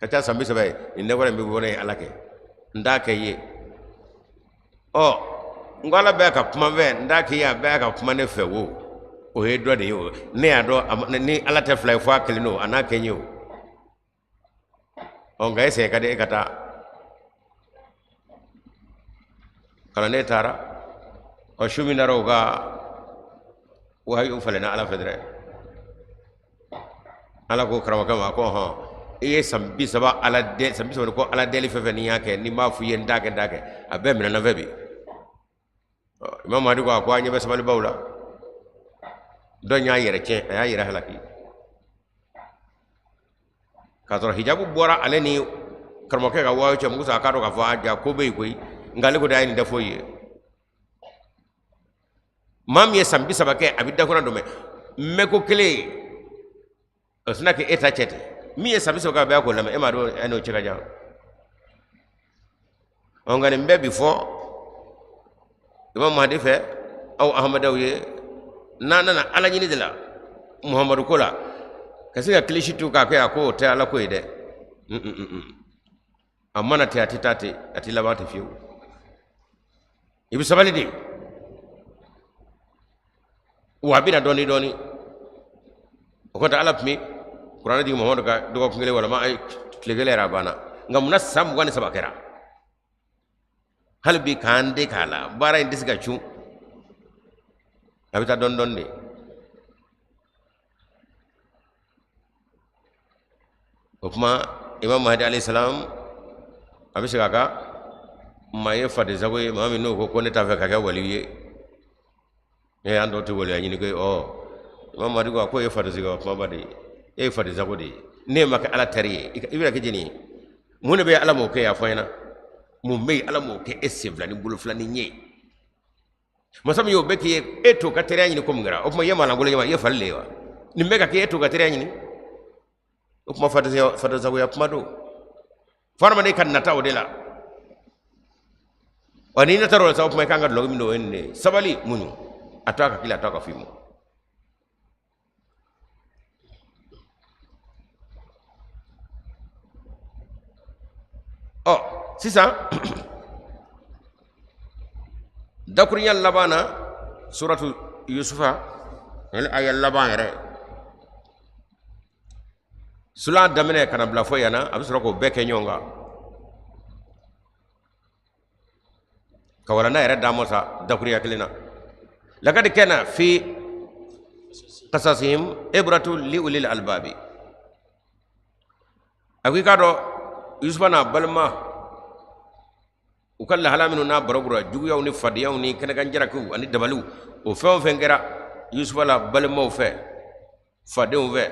ka ca san 30 ye, nin ne kɔni bɛ fɔ ne ye Ala kɛ, n t'a kɛ i ye. Ɔ n ko Ala bɛ ka kuma n fɛ, n t'a kɛ i ye, a bɛ ka kuma ne fɛ wo, o ye dɔ de ye o. Ne y'a dɔn ni Ala tɛ fila ye fo a kelen don, a n'a kɛ n ye o. Ɔ nka e sɛgɛn ka di, e ka taa. Kalanden taara. Ɔ su min dara o kan, wahayu falenna Ala fɛ dɛrɛ. Ala ko karamɔgɔkɛ ma ko hɔn, i ye san 30 ala deli, san 30 ko ala deli fɛn fɛn n'i y'a kɛ, n'i m'a fɔ i ye n t'a kɛ, n t'a kɛ, a bɛɛ minɛna n fɛ bi. Imam Mahdi ko a ko an ɲɛ bɛ sabalibaw la, dɔ y'a yɛrɛ tiɲɛ, a y'a yɛrɛ halaki k'a sɔrɔ hijabu bɔra ale ni karamɔgɔkɛ ka wahayu cɛ. Mugu sa a k'a dɔn k'a fɔ a ja ko bɛ yen koyi, nka ale ko de a ye nin tɛ foyi ye. Maa min ye san 30 kɛ a bɛ dakura dɔ mɛn, mɛnko kelen o sina k'e ta cɛ ten. Min ye san 30 kɛ a bɛ k'o lamɛn, e m'a dɔn e n'o cɛ ka jan. Ɔ nka nin bɛɛ bi fɔ Imam Mahdi fɛ aw Ahamadaw ye, n'a nana ala ɲini de la Muhamadu ko la, ka se ka kilisi tu k'a kɛ, a ko o tɛ ala ko ye dɛ. A mana ten, a tɛ taa ten, a tɛ laban ten fiyewu. I bɛ sabali de, wa a bɛna dɔɔni dɔɔni. O kɔrɔ Ala tun bɛ kuranɛ jigin Muhamadu kan dɔgɔkun kelen walima tile kelen yɛrɛ, a banna. Nka munna san 23 kɛra hali bi k'an de k'a la? Baara in tɛ se ka cun, a bɛ taa dɔɔni dɔɔni de. O tuma Imam Mahdi alayhi salam a bɛ segin a kan, maa ye fadensago ye, maa min n'o ko ko ne t'a fɛ ka kɛ waliyu ye, ne y'an dɔw tɛ waliya ɲini koyi. Ɔ Imam Mahdi ko a k'o ye fadensago kumaba de ye, e ye fadensago de ye, ne ma kɛ Ala teri ye, i bɛna kɛ jɛni ye. Mun de bɛ Ala m'o kɛ? A fɔ n ɲɛna mun bɛ yen Ala m'o kɛ e sen fila ni bolo fila ni ɲɛ ye? Masa min y'o bɛɛ k'i ye, e t'o ka teriya ɲini ko mun kɛra? O tuma i ye maalankolon ye wa? I ye fali le ye wa? Nin bɛɛ ka kɛ e t'o ka teriya ɲini? O tuma fadensagoya kuma don, fo adamaden ka nata o de la. Wa n'i natara o la sa, o tuma i kan ka dulɔki min don, o ye nin de ye: sabali, muɲu, a to a ka k'i la, a to a ka f'i ma. Ɔ sisan dakurunya laban na, suratu Yusufa ani aya laban yɛrɛ. Sulan daminɛ ka na bila fo yan na, a bɛ sɔrɔ k'o bɛɛ kɛ ɲɔgɔn kan ka walanda yɛrɛ d'a ma sa dakuruya kelen na. Lakad kana fi qasasihim ibratu li ulil albabi. A ko i k'a dɔn Yusufa n'a balima u ka lahala minnu n'a baro bɔra, juguyaw ni fadenyaw ni kɛnɛkan jarakiw ani dabaliw, o fɛn o fɛn kɛra Yusufa la balimaw fɛ, fadenw fɛ,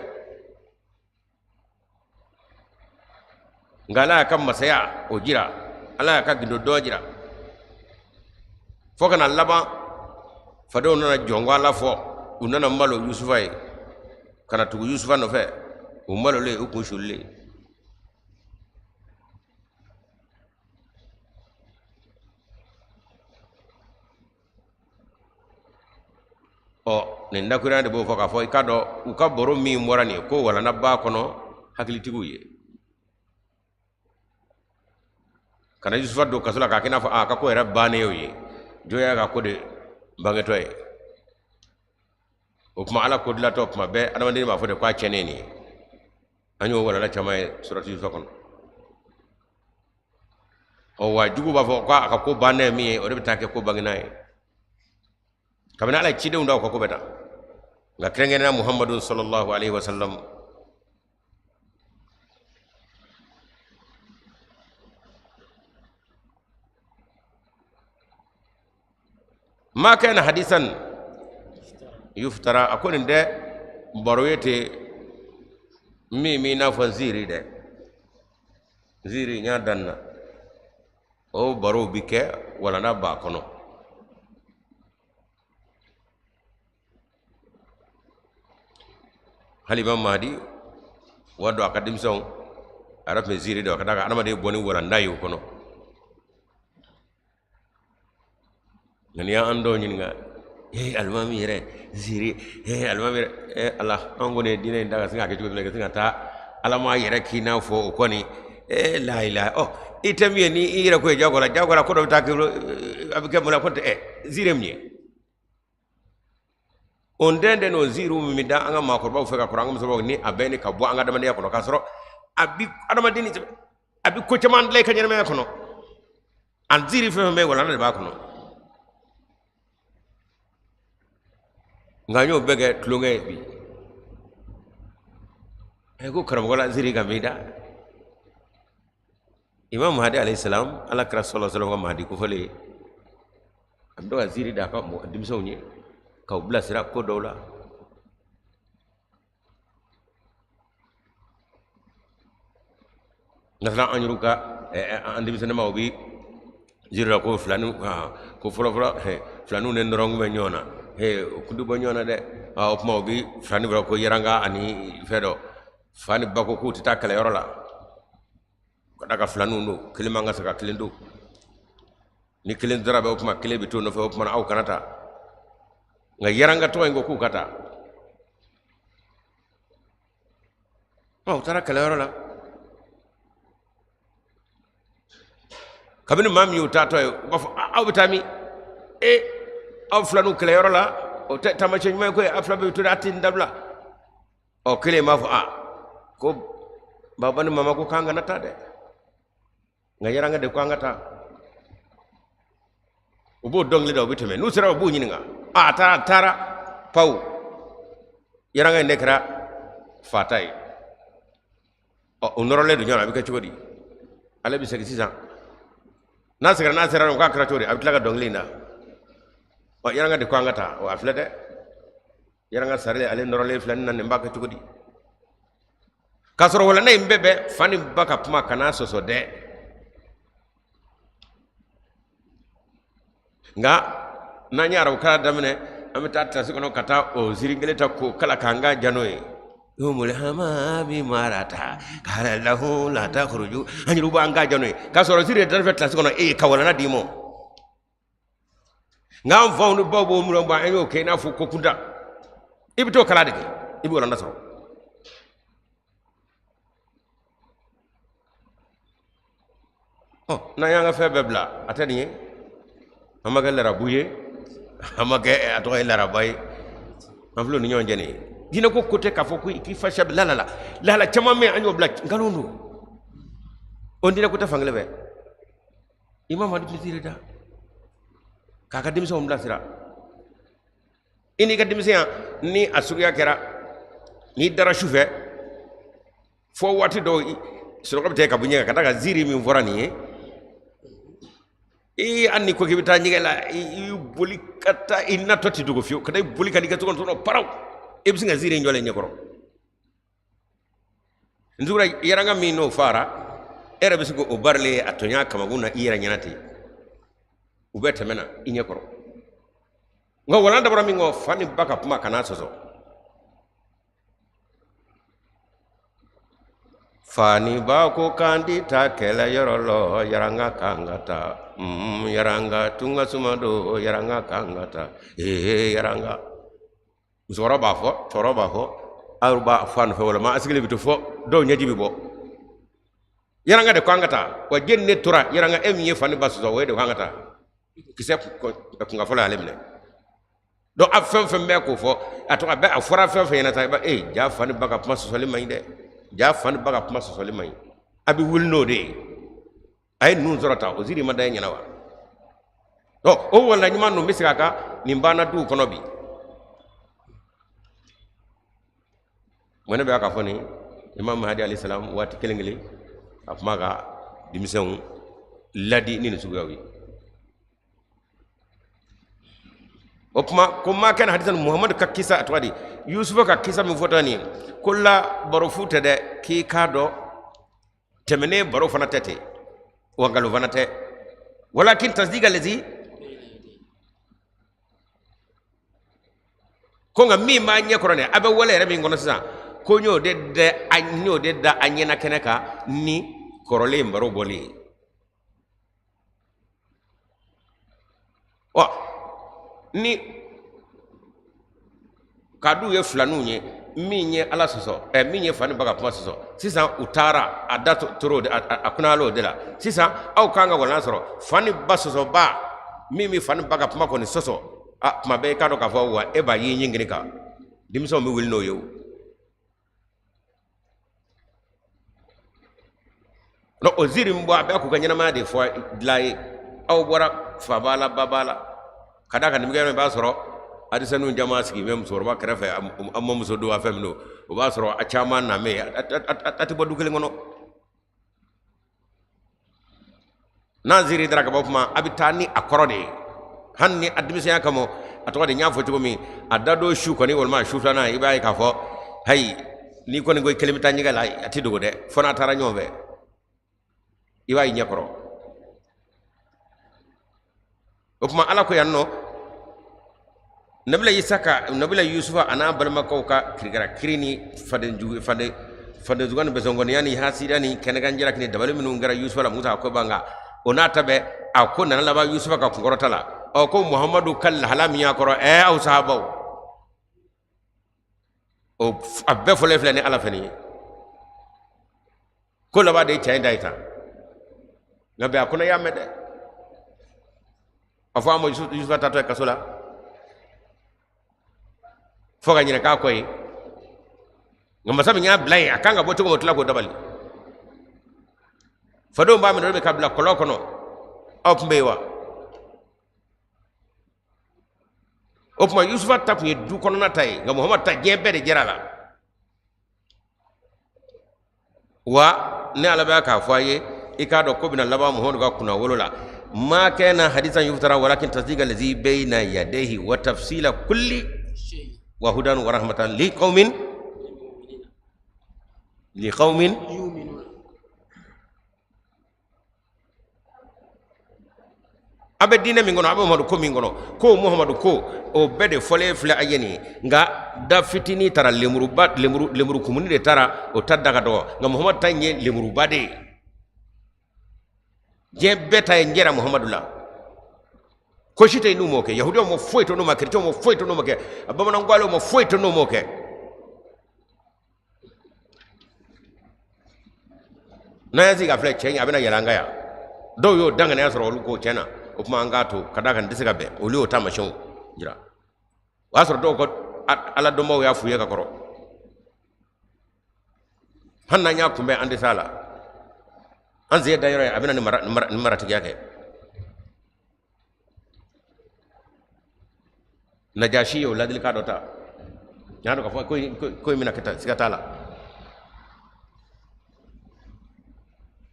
nka Ala y'a ka masaya o jira, Ala y'a ka gindo dɔn jira, fo ka na laban fadenw nana jɔnko Ala fɔ, u nana malo Yusufa ye ka na tugu Yusufa nɔfɛ, u malolen, u kun sulilen. Ɔ nin dakuruya de b'o fɔ k'a fɔ i k'a dɔn u ka baro min bɔra nin ye ko walanda b'a kɔnɔ hakilitigiw ye. Kana Yusufa don kaso la k'a kɛ i n'a fɔ a ka ko yɛrɛ bannen y'o ye, jɔn y'a ka ko de bangetɔ ye. O tuma Ala ko dilatɔ tuma bɛɛ adamaden b'a fɔ de k'a tiɲɛnen nin ye. An y'o walanda caman ye suratu Yusufa kɔnɔ. Ɔ wa jugu b'a fɔ k'a ka ko bannen min ye, o de bɛ taa kɛ ko bangenan ye. Kabini Ala ye cidenw da u ka ko bɛ ta, nka kɛrɛnkɛrɛnnenya Muhamadu sallallahu alaihi wa sallam. Ma kana hadisan yuftara, a ko nin tɛ baro ye ten min b'i n'a fɔ nziiri dɛ, nziiri n y'a dan na, o barow bi kɛ walanda b'a kɔnɔ. Hali Imam Mahdi wa don a ka denmisɛnw a yɛrɛ tun bɛ ziiri dɔn ka d'a kan adamaden bɔ ni walanda ye o kɔnɔ. Nka n'i y'an dɔw ɲininka, ee alimami yɛrɛ ziiri, ee alimami yɛrɛ, ee Ala, an kɔni ye diinɛ in ta ka sin k'a kɛ cogo min na, ka sin ka taa Ala m'a yɛrɛ k'i n'a fɔ o kɔni, ee layilayi, ɔ i tɛ min ye ni i yɛrɛ ko ye jagoya la, jagoya la ko dɔ bɛ taa kɛ a bɛ kɛ mun na ko tɛ ɛ ziiri ye mun ye? O ntɛn tɛ n'o ziiriw min bɛ da an ka maakɔrɔbaw fɛ ka kɔrɔ, an ka musokɔrɔbaw ni a bɛɛ ni ka bɔ an ka adamadenya kɔnɔ, k'a sɔrɔ a bi adamaden ni a bi ko caman dilan i ka ɲɛnamaya kɔnɔ. A ziiri fɛn fɛn bɛ walanda de b'a kɔnɔ, nka an y'o bɛɛ kɛ tulonkɛ ye bi. Ɛ ko karamɔgɔ la ziiri ka min da Imam Mahdi alayhi salam, Ala kira sallallahu alaihi wasallam ka Mahdi kofɔlen ye, a bɛ to ka ziiri da a ka denmisɛnw ye k'u bilasira ko dɔw la. Masala an yɛrɛw ka an denmisɛnninmaw bi ziiri la ko filaniw, ko fɔlɔfɔlɔ filaniw ni nɔrɔnw bɛ ɲɔgɔn na, o kun tɛ bɔ ɲɔgɔn na dɛ. O tuma u bi filani fɔlɔ ko yɛrɛnka ani fɛn dɔ, fa ni ba ko k'u tɛ taa kɛlɛyɔrɔ la ka d'a kan filaniw don, kelen man ka se ka kelen to, ni kelen taara bɛ o tuma kelen bɛ to nɔfɛ, o tuma aw kana taa. Nka yɛrɛnka tɔgɔ in ko k'u ka taa, u taara kɛlɛyɔrɔ la. Kabini maa min y'u taatɔ ye, u b'a fɔ aw bɛ taa min? E aw filaniw kɛlɛyɔrɔ la, o tɛ taamasiyɛn ɲuman ye koyi, aw fila bɛɛ bɛ to dɛ, a tɛ nin dabila. Ɔ kelen b'a fɔ a ko baba ni mama ko k'an kana taa dɛ, nka yɛrɛnka de ko an ka taa. U b'o dɔnkili da, u bɛ tɛmɛ. N'u sera u b'u ɲininka, a taara, a taara pawu, yɛrɛnka in de kɛra fata ye. Ɔ u nɔrɔlen don ɲɔgɔn na, a bɛ kɛ cogo di? Ale bɛ segin sisan, n'a seginna, n'a sera k'a kɛra cogo di? A bɛ tila ka dɔnkili in da. Ɔ yɛrɛnka de ko an ka taa, ɔ a filɛ dɛ, yɛrɛnka sarilen, ale nɔrɔlen filɛ nin na, nin b'a kɛ cogo di? K'a sɔrɔ walanda in bɛɛ bɛ fa ni ba ka kuma kana sɔsɔ dɛ, nka n'an ye arabukalan daminɛ, an bɛ taa kilasi kɔnɔ ka taa o ziiri kelen ta k'o kalan k'an ka ja n'o ye. Yomul hamami marata kala lahu la takhruju, an yɛrɛ b'an ka ja n'o ye k'a sɔrɔ ziiri de dar'i fɛ kilasi kɔnɔ, e ka walanda d'i ma. Nka an faw ni baw b'o minɛ bɔ, an y'o kɛ i n'a fɔ ko kunta. I bɛ t'o kalan de kɛ, i bɛ walanda sɔrɔ. Ɔ n'an y'an ka fɛn bɛɛ bila, a tɛ nin ye, an ma kɛ larabu ye, an ma kɛ a tɔgɔ ye laraba ye, an filɛ o ni ɲɔgɔn cɛ nin ye. Diinɛ ko ko tɛ k'a fɔ ko k'i fa siya la la la lahala caman bɛ yen, an y'o bila nkalon don. O diinɛ ko tɛ fankelen fɛ. Imam Mahdi tun bɛ ziiri da k'a ka denmisɛnw bilasira. I n'i ka denmisɛnya ni a suguya kɛra, n'i dara su fɛ fo waati dɔw sunɔgɔ bɛ tigɛ ka bɔ ɲɛ kan ka d'a kan ziiri min fɔra nin ye, ee hali n'i ko k'i bɛ taa ɲɛgɛn la, i boli ka taa, i natɔ tɛ dogo fiyewu, ka taa i boli ka n'i ka so kɔnɔ paraw, i bɛ sin ka ziiri in jɔlen ɲɛkɔrɔ. N tugura yaranga min n'o fara, e yɛrɛ bɛ se k'o barilen a tɔɲa kamakun na i yɛrɛ ɲɛna ten, u bɛ tɛmɛ na i ɲɛkɔrɔ. Nka walan dabɔra min kɔ, fa ni ba ka kuma kana sɔsɔ. Fa ni ba ko k'an ti taa kɛlɛ yɔrɔ lɔ, yaranga k'an ka taa, yaranga tunga suma don, yaranga k'an ka taa, ee yaranga. Musokɔrɔba b'a fɔ, cɛkɔrɔba b'a fɔ, aw b'a fɔ a nɔfɛ, walima a sigilen bɛ to fɔ dɔw ɲɛji bɛ bɔ. Yaranga de ko an ka taa, wa jɛni ne tora yaranga, e min ye fa ni ba sɔsɔ, o ye de ko an ka taa. Kisɛ kunka fɔlɔ y'ale minɛ. Donc a fɛn fɛn bɛ k'o fɔ, a tɔgɔ a bɛ a fɔra fɛn fɛn ɲɛna sa, i b'a ee ja fa ni ba ka kuma sɔsɔli man ɲi dɛ, ja fa ni ba ka kuma sɔsɔli man ɲi. A bɛ wuli n'o de ye. A ye ninnu sɔrɔ ta, o ziiri ma da e ɲɛna wa? Donc o wala ɲuman ninnu bɛ segin a kan, nin banna duw kɔnɔ bi. Mun ne bɛ k'a fɔ nin Imam Mahdi alayhi salam waati kelen kelen a kuma ka denmisɛnw ladi ni nin suguyaw ye. O kuma ko ma kana hadisan Muhammadu ka kisa, a tɔgɔ di Yusufa ka kisa min fɔtɔ nin ye, ko la baro fu tɛ dɛ, k'i k'a dɔn tɛmɛnen baro fana tɛ ten, wa nkalon fana tɛ, walakin tasdiqa lazi, ko nka min b'a ɲɛ kɔrɔ nin, a bɛ wale yɛrɛ min kɔnɔ sisan, ko n y'o de da, n y'o de da a ɲɛna kɛnɛ kan ni kɔrɔlen baro bɔlen ye. Ɔ ni ka d'u ye filaninw ye min ye ala sɔsɔ, ɛ min ye fa ni ba ka kuma sɔsɔ, sisan u taara a da tor'o de, a kunnayala o de la. Sisan aw kan ka walan sɔrɔ fa ni ba sɔsɔba min bɛ fa ni ba ka kuma kɔni sɔsɔ, a tuma bɛɛ i k'a dɔn k'a fɔ wa e b'a y'i ɲingiri kan, denmisɛnw bɛ wuli n'o ye o. Donc o ziiri min bɔ, a bɛ k'u ka ɲɛnamaya de fɔ dilan ye. Aw bɔra fa b'a la, ba b'a la, ka d'a kan nin bɛ kɛ yɔrɔ min, i b'a sɔrɔ adisɛninw caman sigi bɛ musokɔrɔba kɛrɛfɛ, a mamuso don, a fɛn min don, o b'a sɔrɔ a caman na mɛ a tɛ bɔ du kelen kɔnɔ. N'a ziiri dara ka bɔ kuma, a bɛ taa ni a kɔrɔ de ye, hali ni a denmisɛnya kama, a tɔgɔ de n y'a fɔ cogo min, a da don su kɔni walima su filanan, i b'a ye k'a fɔ hayi n'i kɔni ko i kelen bɛ taa ɲɛgɛn la, a tɛ dogo dɛ, fo n'a taara ɲɔgɔn fɛ, i b'a ye ɲɛ kɔrɔ. O tuma ala ko yan nɔ, nabila isa ka nabila yusufa a n'a balimakɛw ka kirikara kiri ni fadenjugu faden fadenjugu ni besɔngɔniya ni hasidiya ni kɛnɛkan jalaki ni dabali minnu kɛra yusufa la, musa a ko ban kan, o n'a ta bɛɛ a ko nana laban yusufa ka kunkɔrɔta la. Ɔ ko muhamadu ka lahala min y'a kɔrɔ, ɛ aw sahabaw, o a bɛɛ fɔlen filɛ ni ala fɛ nin ye, ko laban de ye cɛ in da ye tan. Nka bɛn a kɔnɔ y'a mɛn dɛ, a fɔ a ma yusufa taatɔ ye kaso la fo ka ɲinɛ k'a kɔ ye, nka masa min y'a bila yen, a kan ka bɔ cogo min, o tila k'o dabali. Fadenw b'a minɛ, olu bɛ ka bila kɔlɔn kɔnɔ, aw tun bɛ yen wa? O tuma yusufa ta tun ye du kɔnɔna ta ye, nka muhamadu ta diɲɛ bɛɛ de jɛra a la. Wa ne ala bɛ k'a fɔ a ye, i k'a dɔn ko bɛna laban muhamadu ka kunnawolo la. Ma kana hadisan yuftara walakin tasdiqa lazi bayna yadayhi wa tafsila kulli wa hudan wa rahmatan li qaumin li qaumin yu'minun. A bɛ diinɛ min kɔnɔ, a bɛ muhamadu ko min kɔnɔ, ko muhamadu ko o bɛɛ de fɔlen filɛ a ye nin ye. Nka da fitinin taara, lemuruba lemuru lemuru kumuni de taara, o ta da ka dɔgɔ, nka muhamadu ta in ye lemuruba de ye, diɲɛ bɛɛ ta ye n jɛra muhamadu la. Ko si tɛ yen n'u m'o kɛ, yahudiyaw ma foyi to n'u ma, kerecɛnw ma foyi to n'u ma kɛ, a bamanan gwalew ma foyi to n'u m'o kɛ. N'an y'a sigi ka filɛ, cɛ in a bɛna yɛlɛ an kan yan, dɔw y'o danganiya sɔrɔ, olu ko tiɲɛ na o tuma an k'a to, ka d'a kan nin tɛ se ka bɛn. Olu y'o taamasiyɛnw jira, o y'a sɔrɔ dɔw ka ala dɔnbaw y'a f'u ye ka kɔrɔ. Hali n'an y'a kunbɛn, an tɛ s'a la. An sen da yɔrɔ ye, a bɛna nin maratigiya kɛ. Najasi ye o ladilikan dɔ ta. N y'a dɔn k'a fɔ ko in bɛna kɛ tan, siga t'a la.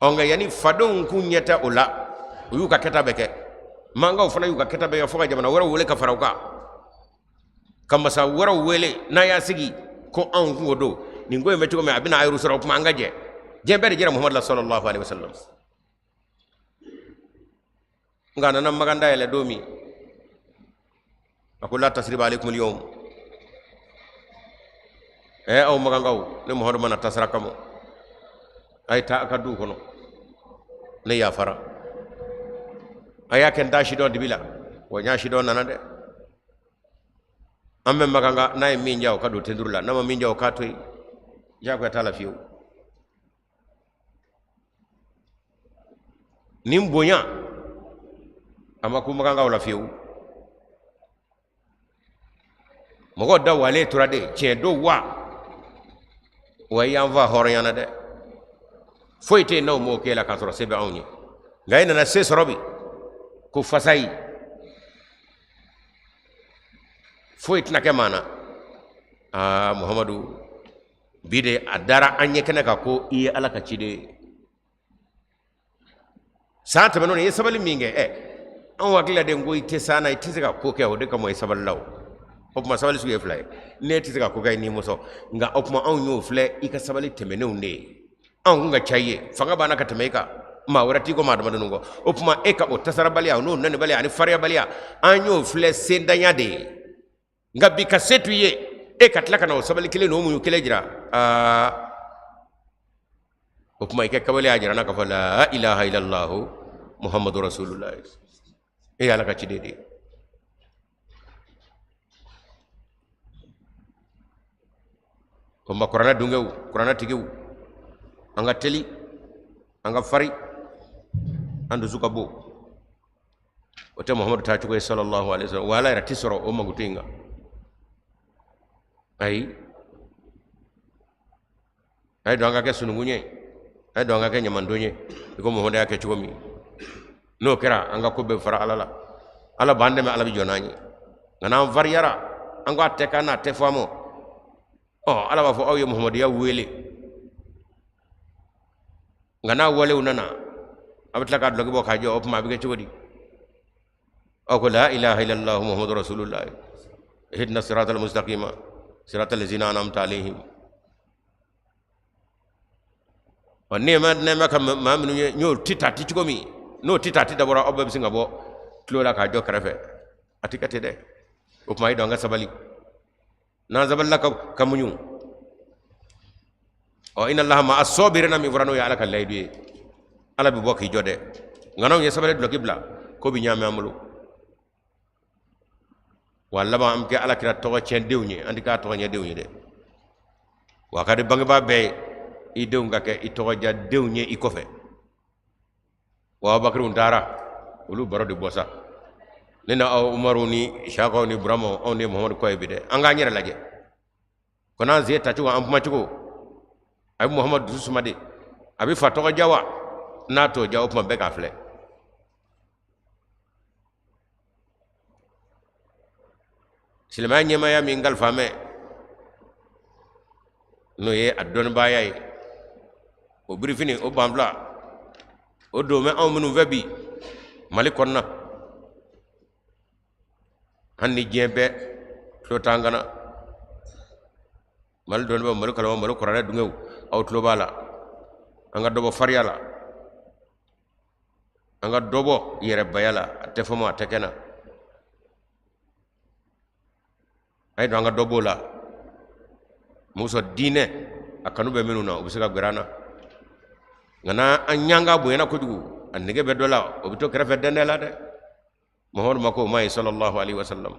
Ɔ, nka yanni fadenw k'u ɲɛ tɛ o la, u y'u ka kɛta bɛɛ kɛ. Mankaw fana y'u ka kɛta bɛɛ kɛ fo ka jamana wɛrɛw wele ka fara u kan, ka masa wɛrɛw wele n'a y'a sigi ko anw kunko don. Nin ko in bɛ cogo min, a bɛna ayiru sɔrɔ. O tuma an ka jɛ, diɲɛ bɛɛ de jɛra Muhamadu la sallallahu alaihi wasallam. Nka a nana Makan da yɛlɛ don min, a ko la tasriba alaikum al-yawm. Ɛ, aw makankaw, ne Muhamadu ma na tasara kama. A ye taa a ka duw kɔnɔ, ne yafara. A y'a kɛ n t'a si dɔn dibi la, wa n y'a si dɔn nana dɛ. An bɛ makan n'a ye min diya, o ka don tenturu la. N'a ma min diya, o k'a to yen. Diyagoya t'a la fiyewu. Nin bonya a ma kun makankaw la fiyewu. Mɔgɔw da walen tora de, tiɲɛ don wa? Wa i y'an fa hɔrɔnya na dɛ. Foyi tɛ yen n'aw m'o k'e la k'a sɔrɔ se bɛ anw ye. Nka e nana se sɔrɔ bi ko fasayi, foyi tɛna kɛ maa na. Aa Muhamadu, bi de a dara an ɲɛ kɛnɛ kan ko i ye Ala ka ciden ye. San tɛmɛnenw na, i ye sabali min kɛ, ɛ, anw hakili la de ko i tɛ s'an na, i tɛ se ka ko kɛ, o de kama i sabalila. O o tuma sabali sugu ye fila ye. Ne tɛ se ka ko kɛ n'i mɔsɔn, nka o tuma anw y'o filɛ i ka sabali tɛmɛnenw de ye. Anw kun ka ca i ye, fanga b'an na ka tɛmɛ i kan, maa wɛrɛ t'i kɔ maa damadɔnin kɔ. O tuma e ka o tasarabaliya, o n'o nanibaliya ani fariyabaliya, an y'o filɛ sendanya de ye. Nka bi ka se to i ye, e ka tila ka na o sabali kelen n'o muɲu kelen jira, aa, o tuma i ka kɛwale y'a jira n na k'a fɔ la ilaha illallahu Muhammadu rasulullah, e ye Ala ka ciden de ye. O ma kuranɛ dunkew, kuranɛ tigiw, an ka teli, an ka fari, an dusu ka bon. O tɛ Muhamadu taacogo ye sallallahu alaihi wasallam. Wa Ala yɛrɛ tɛ sɔrɔ o mankutu in kan. Ayi, a ye don an ka kɛ sununkun ye, a ye don an ka kɛ ɲamandon ye i ko Muhamadu y'a kɛ cogo min. N'o kɛra, an ka ko bɛɛ fara Ala la. Ala b'an dɛmɛ, Ala bɛ jɔ n'an ye. Nka n'an fariyara, an ko a tɛ k'an na, a tɛ fɔ an ma, ɔ, Ala b'a fɔ aw ye Muhamaduya wele, nka n'a walew nana, a bɛ tila k'a dulɔki bɔ k'a jɔ. O tuma a bɛ kɛ cogo di? Aw ko la ilaha illallah Muhammadu rasulullah, ihdina siratal mustaqima siratal ladzina an'amta alaihim. Ɔ, nɛɛma nɛɛma ka maa minnu ye, n y'o ti ta ti cogo min, n'o ti ta ti dabɔra, aw bɛɛ bɛ sin ka bɔ tulo la k'a jɔ kɛrɛfɛ. A ti kɛ ten dɛ. O tuma a ye don an ka sabali. N'an sabalila ka muɲu, ɔ, inna Allaha ma'a sabirina min fɔra, n'o ye Ala ka layidu ye, Ala bɛ bɔ k'i jɔ dɛ. Nka n'anw ye sabali dulɔki bila, ko bɛ ɲaami an bolo. Wa laban an bɛ kɛ Ala kira tɔgɔ tiɲɛ denw ye, an tɛ k'a tɔgɔ ɲɛ denw ye dɛ. Wa a ka di bangebaa bɛɛ ye i denw ka kɛ i tɔgɔ diya denw ye i kɔfɛ. Wa Abubakariw taara, olu baro de bɔ sa. Ne na aw Umaru ni Isakaw ni Buramaw, anw de ye Muhamadu kɔ ye bi dɛ. An k'an yɛrɛ lajɛ ko n'an sen tacogo, an kumacogo, a bɛ Muhamadu dusu suma de, a bɛ fa tɔgɔ diya wa? N'a t'o diya, o tuma bɛɛ k'a filɛ. Silamɛya ɲɛmaaya min kalifa mɛ, n'o ye a dɔnnibaaya ye, o birifini, o banfula, o don bɛ anw minnu fɛ bi Mali kɔnɔna, hali ni diɲɛ bɛɛ tulo t'an kan na, Mali dɔnnibaaw, Mali kalanbaaw, Mali kuranɛ dungew, aw tulo b'a la. An ka dɔ bɔ fariya la, an ka dɔ bɔ yɛrɛbaya la. A tɛ faamu, a tɛ kɛ na. A ye don an ka dɔ b'o la. Muso diinɛ a kanu bɛ minnu na, u bɛ se ka gɛrɛ an na. Nka n'an ɲanga bonyana kojugu, a nege bɛ dɔ la, o bɛ to kɛrɛfɛ dɛndɛ la dɛ. Muhamadu ma ko o ma ye sallallahu alaihi wasallam.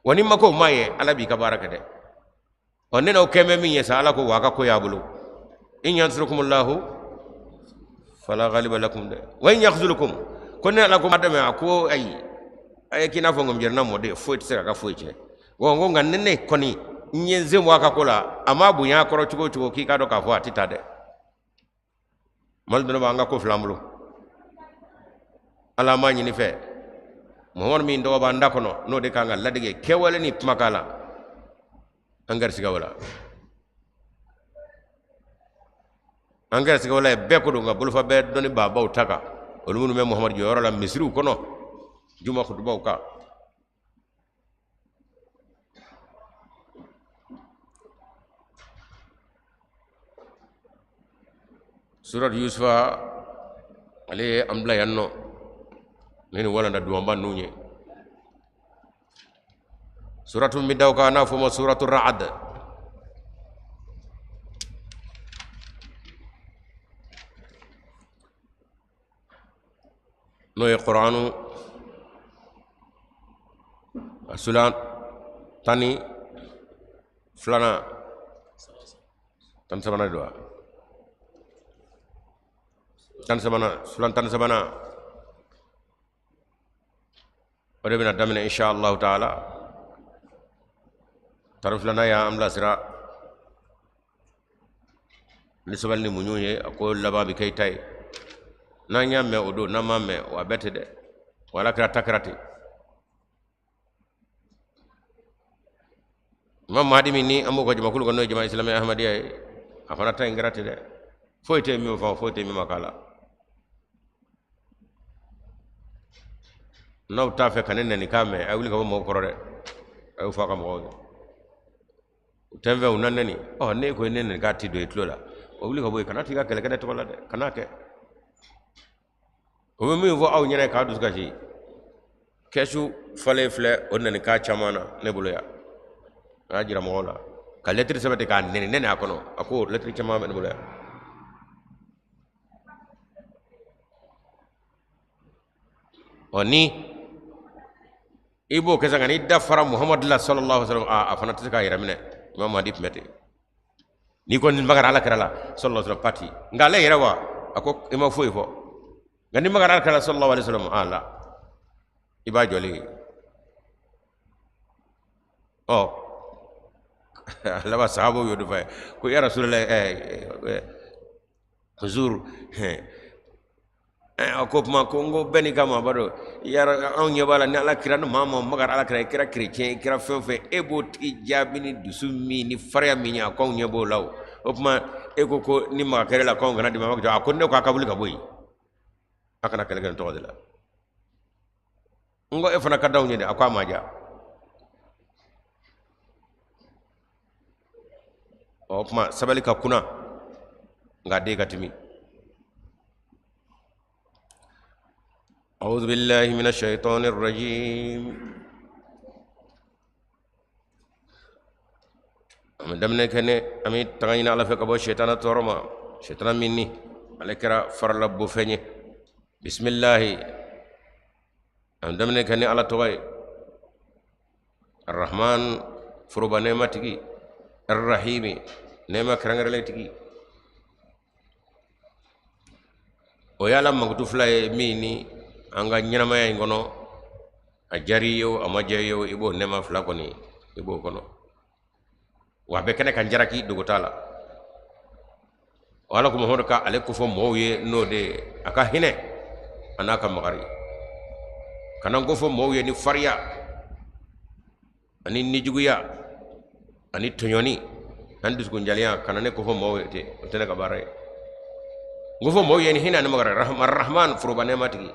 Wa n'i ma ko o ma ye, Ala b'i ka baara kɛ dɛ. Ɔ, ne n'aw kɛn bɛ min ye sa, Ala ko wa a ka ko y'a bolo. In yansurukumullahu fala ghaliba lakum dɛ, wa in yakhzulukum. Ko ne Ala ko ma dɛmɛ, a ko ayi, a ye k'i n'a fɔ ŋɔmijɛrɛna mɔden, foyi tɛ se k'a ka foyi tiɲɛ. Wa n ko nka ni ne kɔni n ye n sen bɔ a ka ko la, a m'a bonya a kɔrɔ cogo o cogo, k'i k'a dɔn k'a fɔ a tɛ taa dɛ. Mali dɔnni b'an ka ko fila bolo. Ala m'a ɲini fɛ, Muhamadu min tɔgɔ b'an da kɔnɔ, n'o de kan ka ladege kɛwale ni kumakan la, an garisigɛw la. An garisigɛw la bɛɛ ko don, nka bolofa bɛɛ dɔnni baabaw ta kan, olu minnu bɛ Muhamadu jɔyɔrɔ la misiriw kɔnɔ, juma kutubaw kan. Suratu Yusufa, ale ye an bila yan nɔ ni nin walanda dumanba ninnu ye. Suratu min bɛ da o kan, n'a fɔ o ma suratu Ra'ad. N'o ye Kuranu a sulan 12nan, 13nan don wa? 13nan, sulan 13nan, o de bɛna daminɛ insha allahu taala. 12nan y'an bilasira ni sabali ni muɲu ye, a ko laban bɛ kɛ i ta ye. N'an y'a mɛn o don, n'an m'a mɛn o, a bɛɛ tɛ dɛ. Wa ala kira ta kɛra ten. Imam Mahdi min ni an b'o ka jamakulu kan, n'o ye jama isilamɛ ahmadiyya ye, a fana ta in kɛra ten dɛ. Foyi tɛ min fɔ, foyi tɛ min ma k'a la. N'aw t'a fɛ ka ne nɛnikan mɛn, a ye wuli ka bɔ mɔgɔw kɔrɔ dɛ. A y'o fɔ a ka mɔgɔw ye. U tɛ n fɛ, u na nɛni. Ɔ, ne ko ne nɛnikan ti don i tulo la, o wuli ka bɔ yen, kana t'i ka kɛlɛ kɛ ne tɔgɔ la dɛ, kana kɛ. O bɛ min fɔ aw ɲɛna k'a dusu kasi, kɛsu falen filɛ o nɛnikan caman na ne bolo yan. A y'a jira mɔgɔw la ka lɛtiri sɛbɛn ten k'a nɛni nɛni a kɔnɔ. A ko lɛtiri caman bɛ ne bolo yan. Ɔ, ni i b'o kɛ sa, nka n'i da fara Muhamadu la sallallahu alaihi wasallam, a fana tɛ se k'a yɛrɛ minɛ. Imam Mahdi tun bɛ ten. N'i ko nin magara ala kira la sallallahu alaihi wasallam, pati. Nka ale yɛrɛ wa, a ko i ma foyi fɔ. Nka n'i magara ala kira la sallallahu alaihi wasallam, a la i b'a jɔlen ye. Ɔ, a laban sahabaw y'o de fɔ a ye ko ya Rasulullah, huzur, a ko kuma ko n ko bɛɛ n'i ka maaba don. Yara anw ɲɛ b'a la, ni ala kira, ni maa maa magara ala kira, i kɛra kerecɛn, i kɛra fɛn o fɛn, e b'o tigi jaabi ni dusu min ni farinya min ye, a ko anw ɲɛ b'o la. O o tuma e ko ko ni maga kɛra la, k'anw kana dimi. A ko ne ko a ka wuli ka bɔ yen, a kana kɛlɛ kɛ nin tɔgɔ de la. N ko e fana ka d'anw ye dɛ. A ko a ma diya. O tuma sabali ka kunna, nka den ka timi. أعوذ بالله من الشيطان الرجيم. An bɛ daminɛ kɛ ne an bɛ tanga ɲini Ala fɛ ka bɔ sitana tɔɔrɔ ma, sitana min ni ale kɛra farila bofɛn ye. Bisimilahi, an bɛ daminɛ kɛ ni Ala tɔgɔ ye, Arahman, foroba nɛɛma tigi, Arahimi, nɛɛma kɛrɛnkɛrɛnlen tigi. O ye Ala mankutu fila ye min ni an ka ɲɛnamaya in kɔnɔ, a diyara i ye o, a ma diya i ye o, i b'o nɛɛma fila kɔni, i b'o kɔnɔ. Wa a bɛ kɛnɛ kan jaraki, dogo t'a la. O Ala ko Muhamadu ka ale kofɔ mɔgɔw ye, n'o de ye a ka hinɛ a n'a ka makari. Kana n kofɔ mɔgɔw ye ni fariya ani nijuguya ani tɔɲɔni ani dusukunjalenya. Kana ne kofɔ mɔgɔw ye ten, o tɛ ne ka baara ye. N kofɔ mɔgɔw ye ni hinɛ ani makari, Rahman, foroba nɛɛma tigi.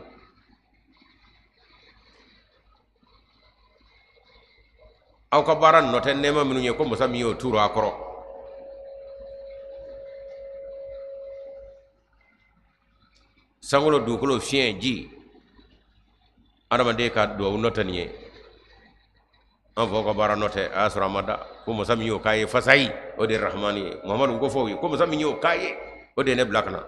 Aw ka baara nɔ tɛ nɛɛma minnu ye, ko masa min y'o tuuru a kɔrɔ. Sankolo, dugukolo, fiɲɛ, ji, adamaden ka duwawu nɔ tɛ nin ye. An faw ka baara nɔ tɛ. A y'a sɔrɔ a ma da ko masa min y'o k'a ye fasayi, o de ye Rahmani ye. Muhamadu ko fɔ o ye ko masa min y'o k'a ye, o de ye ne bila ka na.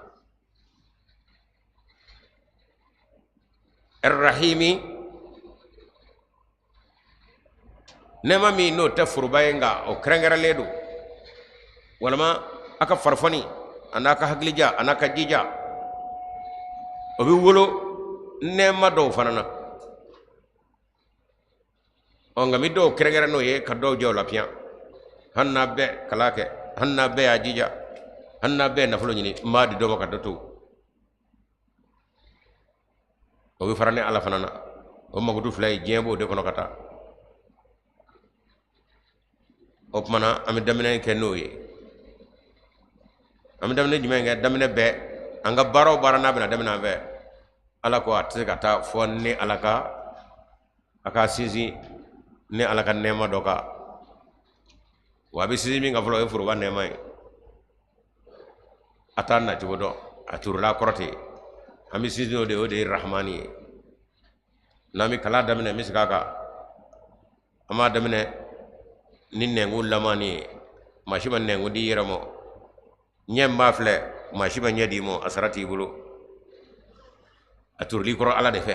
Rahimi, nɛɛma min n'o tɛ foroba ye, nka o kɛrɛnkɛrɛnlen don, walima a ka farifoni a n'a ka hakilija a n'a ka jija, o bɛ wolo nɛɛma dɔw fana na. Ɔ, nka n bɛ dɔw kɛrɛnkɛrɛn n'o ye ka dɔw jɛ o la piyan. Hali n'a bɛɛ kalan kɛ, hali n'a bɛɛ y'a jija, hali n'a bɛɛ nafolo ɲini, n b'a di dɔ ma ka dɔ to. O bɛ fara ne Ala fana na. O mankutu fila ye diɲɛ b'o de kɔnɔ ka taa. O tuma na an bɛ daminɛ kɛ n'o ye. An bɛ daminɛ jumɛn kɛ? Daminɛ bɛɛ an ka baara o baara n'a bɛna daminɛ an fɛ, Ala ko a tɛ se ka taa fɔ ni Ala ka a ka sinsin ni Ala ka nɛɛma dɔ kan. Wa a bɛ sinsin min kan fɔlɔ, o ye foroba nɛɛma ye. A t'a nacogo dɔn, a turula a kɔrɔ ten. An bɛ sinsin o de ye, o de ye rahamani ye. N'an bɛ kalan daminɛ, n bɛ segin a kan, an b'a daminɛ ni nɛnkun lamani ye. Maa si ma nɛnkun di i yɛrɛ ma. Ɲɛ min b'a filɛ, maa si ma ɲɛ d'i ma, a sara t'i bolo, a turul'i kɔrɔ Ala de fɛ.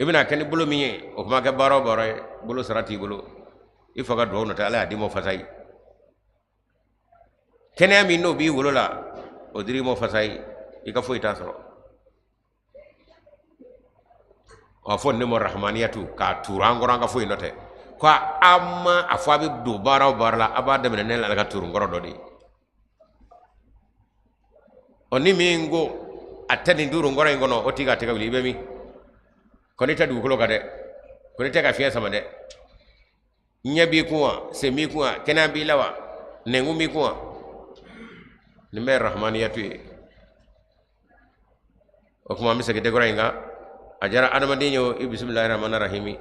I bɛna kɛ ni bolo min ye, o kuma kɛ baara o baara ye, bolo sara t'i bolo, i fa ka dugawu nɔ tɛ, Ala y'a d'i ma fasa ye. Kɛnɛya min n'o b'i wolo la, o dir'i ma fasa ye, i ka foyi t'a sɔrɔ. A fɔ ne ma rahamaniyatu k'a turu an kɔrɔ, an ka foyi nɔ tɛ. Ko a ma a fɔ a bɛ don baara o baara la, a b'a daminɛ ne la ka turu n kɔrɔ dɔ de ye. Ɔ ni min ko a tɛ nin turu n kɔrɔ in kɔnɔ, o tigi a tɛgɛ wuli, i bɛ min kɔni tɛ dugukolo kan dɛ, kɔni tɛ ka fiɲɛ sama dɛ. Ɲɛ b'i kun wa, sen b'i kun wa, kɛnɛya b'i la wa, nɛnkun b'i kun wa? Nin bɛɛ ye rahamaniyatu ye. O tuma an bɛ segin dekɔrɔ in kan. A diyara adamaden ye o, i bisimilahi rahmani rahimi.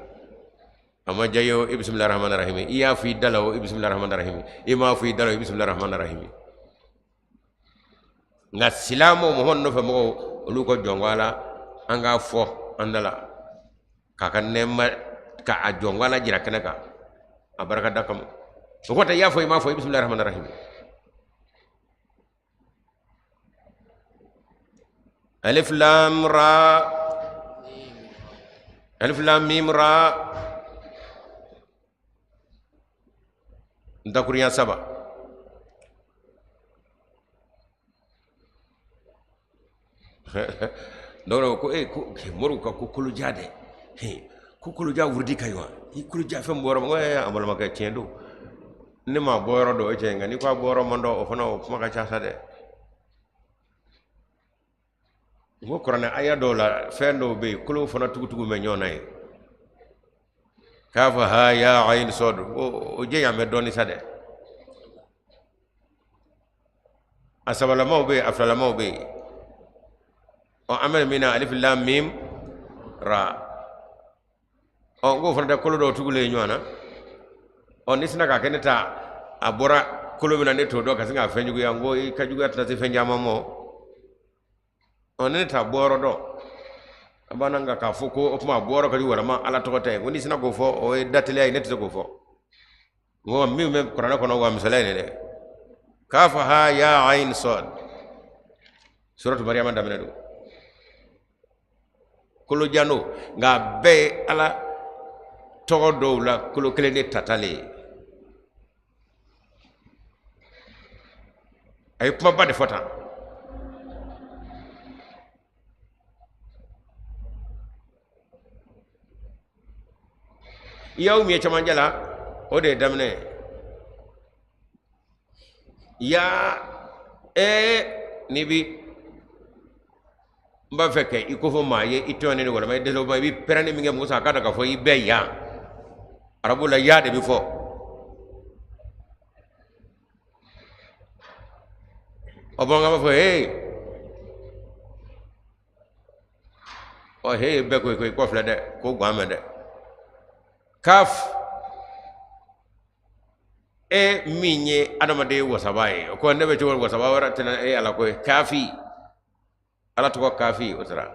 A ma diya i ye o, i bisimilahi rahmani rahimi. I y'a fɔ i da la o, i bisimilahi rahmani rahimi. I m'a fɔ i da la o, i bisimilahi rahmani rahimi. Nka silamɛw, Muhamadu nɔfɛ mɔgɔw, olu ko jɔnko Ala, an k'a fɔ an da la k'a ka nɛɛma, k'a jɔnko Ala jira kɛnɛ kan a barika da kama. O kɔrɔ tɛ i y'a fɔ i m'a fɔ, i bisimilahi rahmani rahimi. Alif lam ra, alif lam mim ra, dakurunya saba. Dɔw ko e ko moriw ka ko koloja dɛ, ko koloja wurudi ka ɲi wa? I koloja fɛn bɔra ko an balimakɛ, tiɲɛ don, ne m'a bɔ yɔrɔ dɔn, o cɛ, nka n'i ko a bɔ yɔrɔ man dɔn, o fana o kuma ka ca sa dɛ. N ko kuranɛ aya dɔw la, fɛn dɔw bɛ yen, kolow fana tugutugu bɛ ɲɔgɔn na yen. K'a fɔ ha ya ayin sɔd, o jɛya bɛ dɔɔnin sa dɛ. A sabalamaw bɛ yen, a filalamaw bɛ yen. Ɔ an bɛ min na, alif lam mim ra. Ɔ n k'o fana tɛ kolo dɔw tugulen ye ɲɔgɔn na. Ɔ ni sina k'a kɛ ne ta, a bɔra kolo min na, ne t'o dɔn, ka sin k'a fɛn juguya. N ko i ka juguya tɛna se fɛn caman ma. Ɔ ne t'a bɔyɔrɔ dɔn, a banna. Nka k'a fɔ ko o tuma a bɔyɔrɔ ka jugu walima Ala tɔgɔ tɛ, ko n'i sina k'o fɔ, o ye dateliya ye, ne tɛ se k'o fɔ. N ko min bɛ kuranɛ kɔnɔ, wa misaliya ye nin dɛ, k'a fɔ ha ya ayin sɔd, suratu Mariyama daminɛ don, kolojan don, nka a bɛɛ ye Ala tɔgɔ dɔw la kolo kelen de tatalen ye. A ye kumaba de fɔ tan. I y'aw min ye cɛmancɛ la, o de ye daminɛ ye. Ya ee, n'i bi n b'a fɛ ka i ko fɔ maa ye, i tɔɲɔnen don walima i dɛsɛ, i bɛ pɛrɛnni min kɛ musa, a k'a dɔn k'a fɔ i bɛ yan. Arabu la, ya de bɛ fɔ. Ɔ bamanankan b'a fɔ he. Ɔ he bɛɛ ko i kɔ filɛ dɛ, ko gan mɛn dɛ. Kaf, e min ye adamaden wasaba ye, o ko ne bɛ cogo wasaba wɛrɛ tɛna e Ala ko ye. Kafi, Ala tɔgɔ kafi, o sara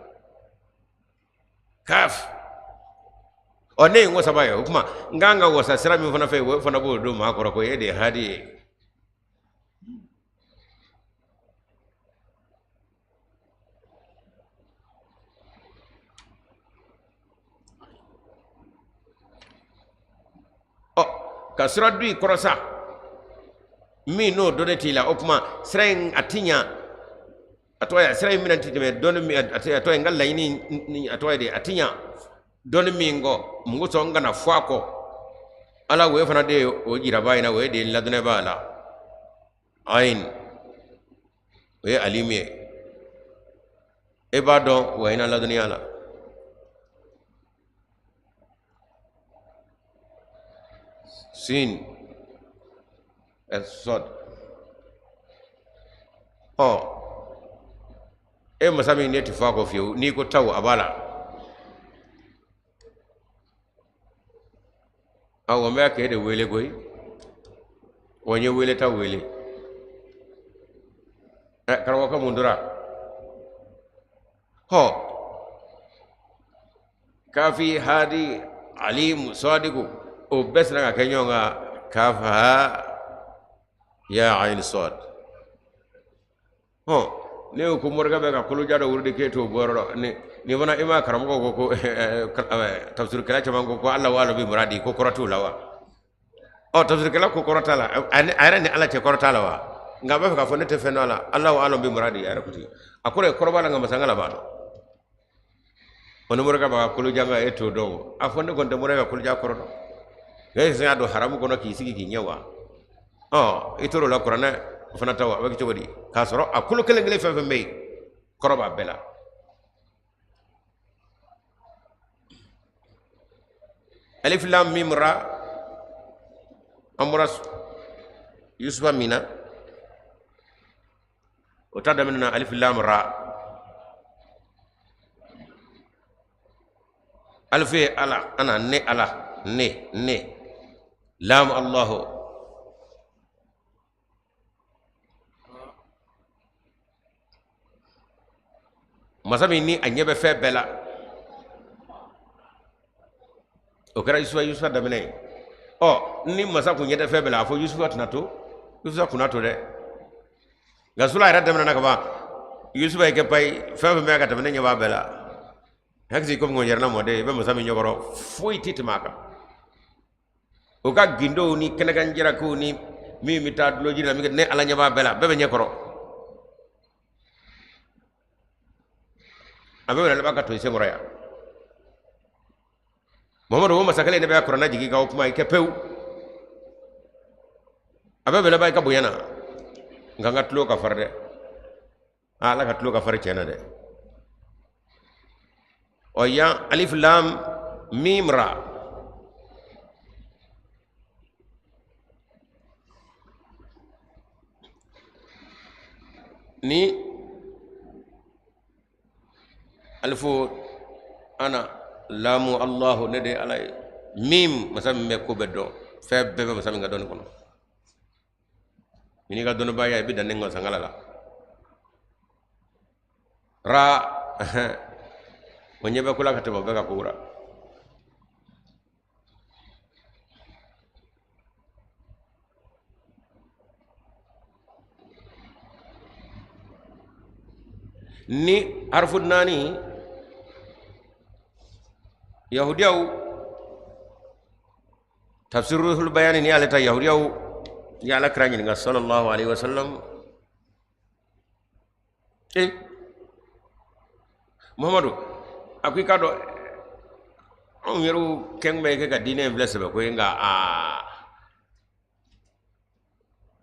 kaf. Ɔ ne ye n wasaba ye, o tuma n kan ka wasa sira min fana fɛ, o fana b'o don maa kɔrɔ ko e de ye hadi ye. Ɔ ka sira don i kɔrɔ sa, min n'o dɔnni t'i la, o tuma sira in a ti ɲa. A tɔgɔ ye sira in minɛ ti tɛmɛ dɔnni min, a tɔgɔ ye n ka laɲini, a tɔgɔ ye de a ti ɲa dɔnni min kɔ, mun kosɔn n kana fɔ a kɔ. Ala o fana de ye o jirabaa in na, o ye de ye ladɔnnibaa la. Ayin, o ye alimu ye. E b'a dɔn wa i na ladɔnniya la. Sin sɔd. Ɔ, e masa min ne tɛ fɔ a kɔ fiyewu, n'i ko taw a b'a la. Awɔ, n bɛ k'e de wele koyi. Wa n ye wele ta wele. Ɛ, karamɔgɔkɛ, mun tora hɔ? Kafi, hadi, alimu, sadiku, o bɛɛ sera ka kɛ ɲɔgɔn kan. Kaf ha ya ayin sɔd. Hɔn, ne ko ko morikɛ bɛ ka koloja dɔ wurudi k'e t'o bɔ yɔrɔ dɔn. Ni nin fana, i ma karamɔgɔ ko ko tafsirikɛla caman ko ko Allahu a'lam bi muradi, ko kɔrɔ t'o la wa? Ɔ, tafsirikɛla ko kɔrɔ t'a la, a yɛrɛ ni Ala cɛ kɔrɔ t'a la wa? Nka a b'a fɛ k'a fɔ ne tɛ fɛn dɔn a la. Allahu a'lam bi muradi, a yɛrɛ ko ten. A kɔrɔ ye kɔrɔ b'a la, nka masangala b'a dɔn. O ni morikɛ b'a ka koloja, nka e t'o dɔn. A fɔ ne kɔni tɛ morikɛ ka koloja kɔrɔ dɔn. E se ka don haramu kɔnɔ k'i sigi k'i ɲɛ wa? Ɔ, i tor'o la kuranɛ fana ta, a bɛ kɛ cogo di k'a sɔrɔ a kolo kelen kelen fɛn fɛn bɛ yen, kɔrɔ b'a bɛɛ la? Alif lam mim ra, an bɔra Yusufa min na, o ta daminɛna alif lam ra. Alifu ye Ala, ana, ne Ala, ne ne lam Allahu. Masa min ni a ɲɛ bɛ fɛn bɛɛ la, o kɛra Yusufa, Yusufa daminɛ ye. Ɔ, ni masa kun ɲɛ tɛ fɛn bɛɛ la, a fɔ Yusufa tɛna to, Yusufa kunna to dɛ. Nka sura yɛrɛ daminɛna ka ban, Yusufa ye kɛ payi, fɛn fɛn bɛ ka tɛmɛ, ne ɲɛ b'a bɛɛ la. Hakili komi ŋɔn yɛrɛ mɔden, i bɛ masa min ɲɛkɔrɔ, foyi tɛ tɛmɛ a kan. O ka gindow ni kɛnɛkan jarakiw ni min bɛ taa dulon jiri la, min ne Ala ɲɛ b'a bɛɛ la, bɛɛ bɛ ɲɛkɔrɔ. A bɛ wɛrɛ laban ka to i senkɔrɔ yan. Mamadu, o masa kelen de bɛ kuranɛ jigin ka o kuma i kɛ pewu, a bɛ bɛlɛba i ka bonya na. Nka n ka tulo ka fari dɛ, Ala ka tulo ka fari tiɲɛ na dɛ. Ɔ, yan alif lam mim ra, ni alifu ana, lamu Allahu, ne de ye Ala ye, mim masa min bɛ ko bɛɛ dɔn, fɛn bɛɛ bɛ masa min ka dɔnni kɔnɔ. N'i ka dɔnnibaya, i bɛ dan ne ŋɔsangala la. Ra, o ɲɛ bɛ ko la ka tɛmɛ o bɛɛ ka ko la. Ni harifu naani, yahudiyaw tafsir Ruhul Bayani ni ale ta, yahudiyaw ye Ala kira ɲininka sallallahu alaihi wasallam: e Muhamadu, a ko i k'a dɔn anw yɛrɛw kɛn bɛ kɛ ka diinɛ in filɛ sɛbɛ ko ye, nka aa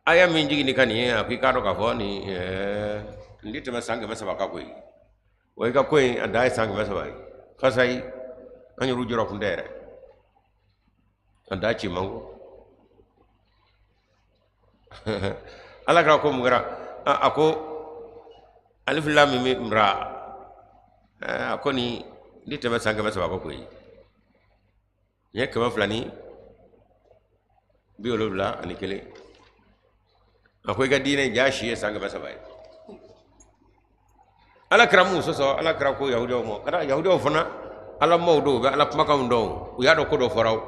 aya min jiginni ka nin ye, a ko i k'a dɔn k'a fɔ nin nin tɛ tɛmɛ san 300 kan koyi. Wa i ka ko in a dan ye san 300 ye. Kasa yi an yɛrɛw jɔrɔ kun tɛ yɛrɛ, a da ci man go. Ala kira ko mun kɛra? A ko alif lam mim ra, a ko nin tɛ tɛmɛ san 300 kan koyi. Nin ye 271. A ko i ka diinɛ ja si ye san 300 ye. Ala kira m'u sɔsɔ. Ala kira ko yahudiyaw ma, ka da yahudiyaw fana ala maaw don, u bɛ ala kumakanw dɔn, u y'a dɔn ko dɔ fɔra o.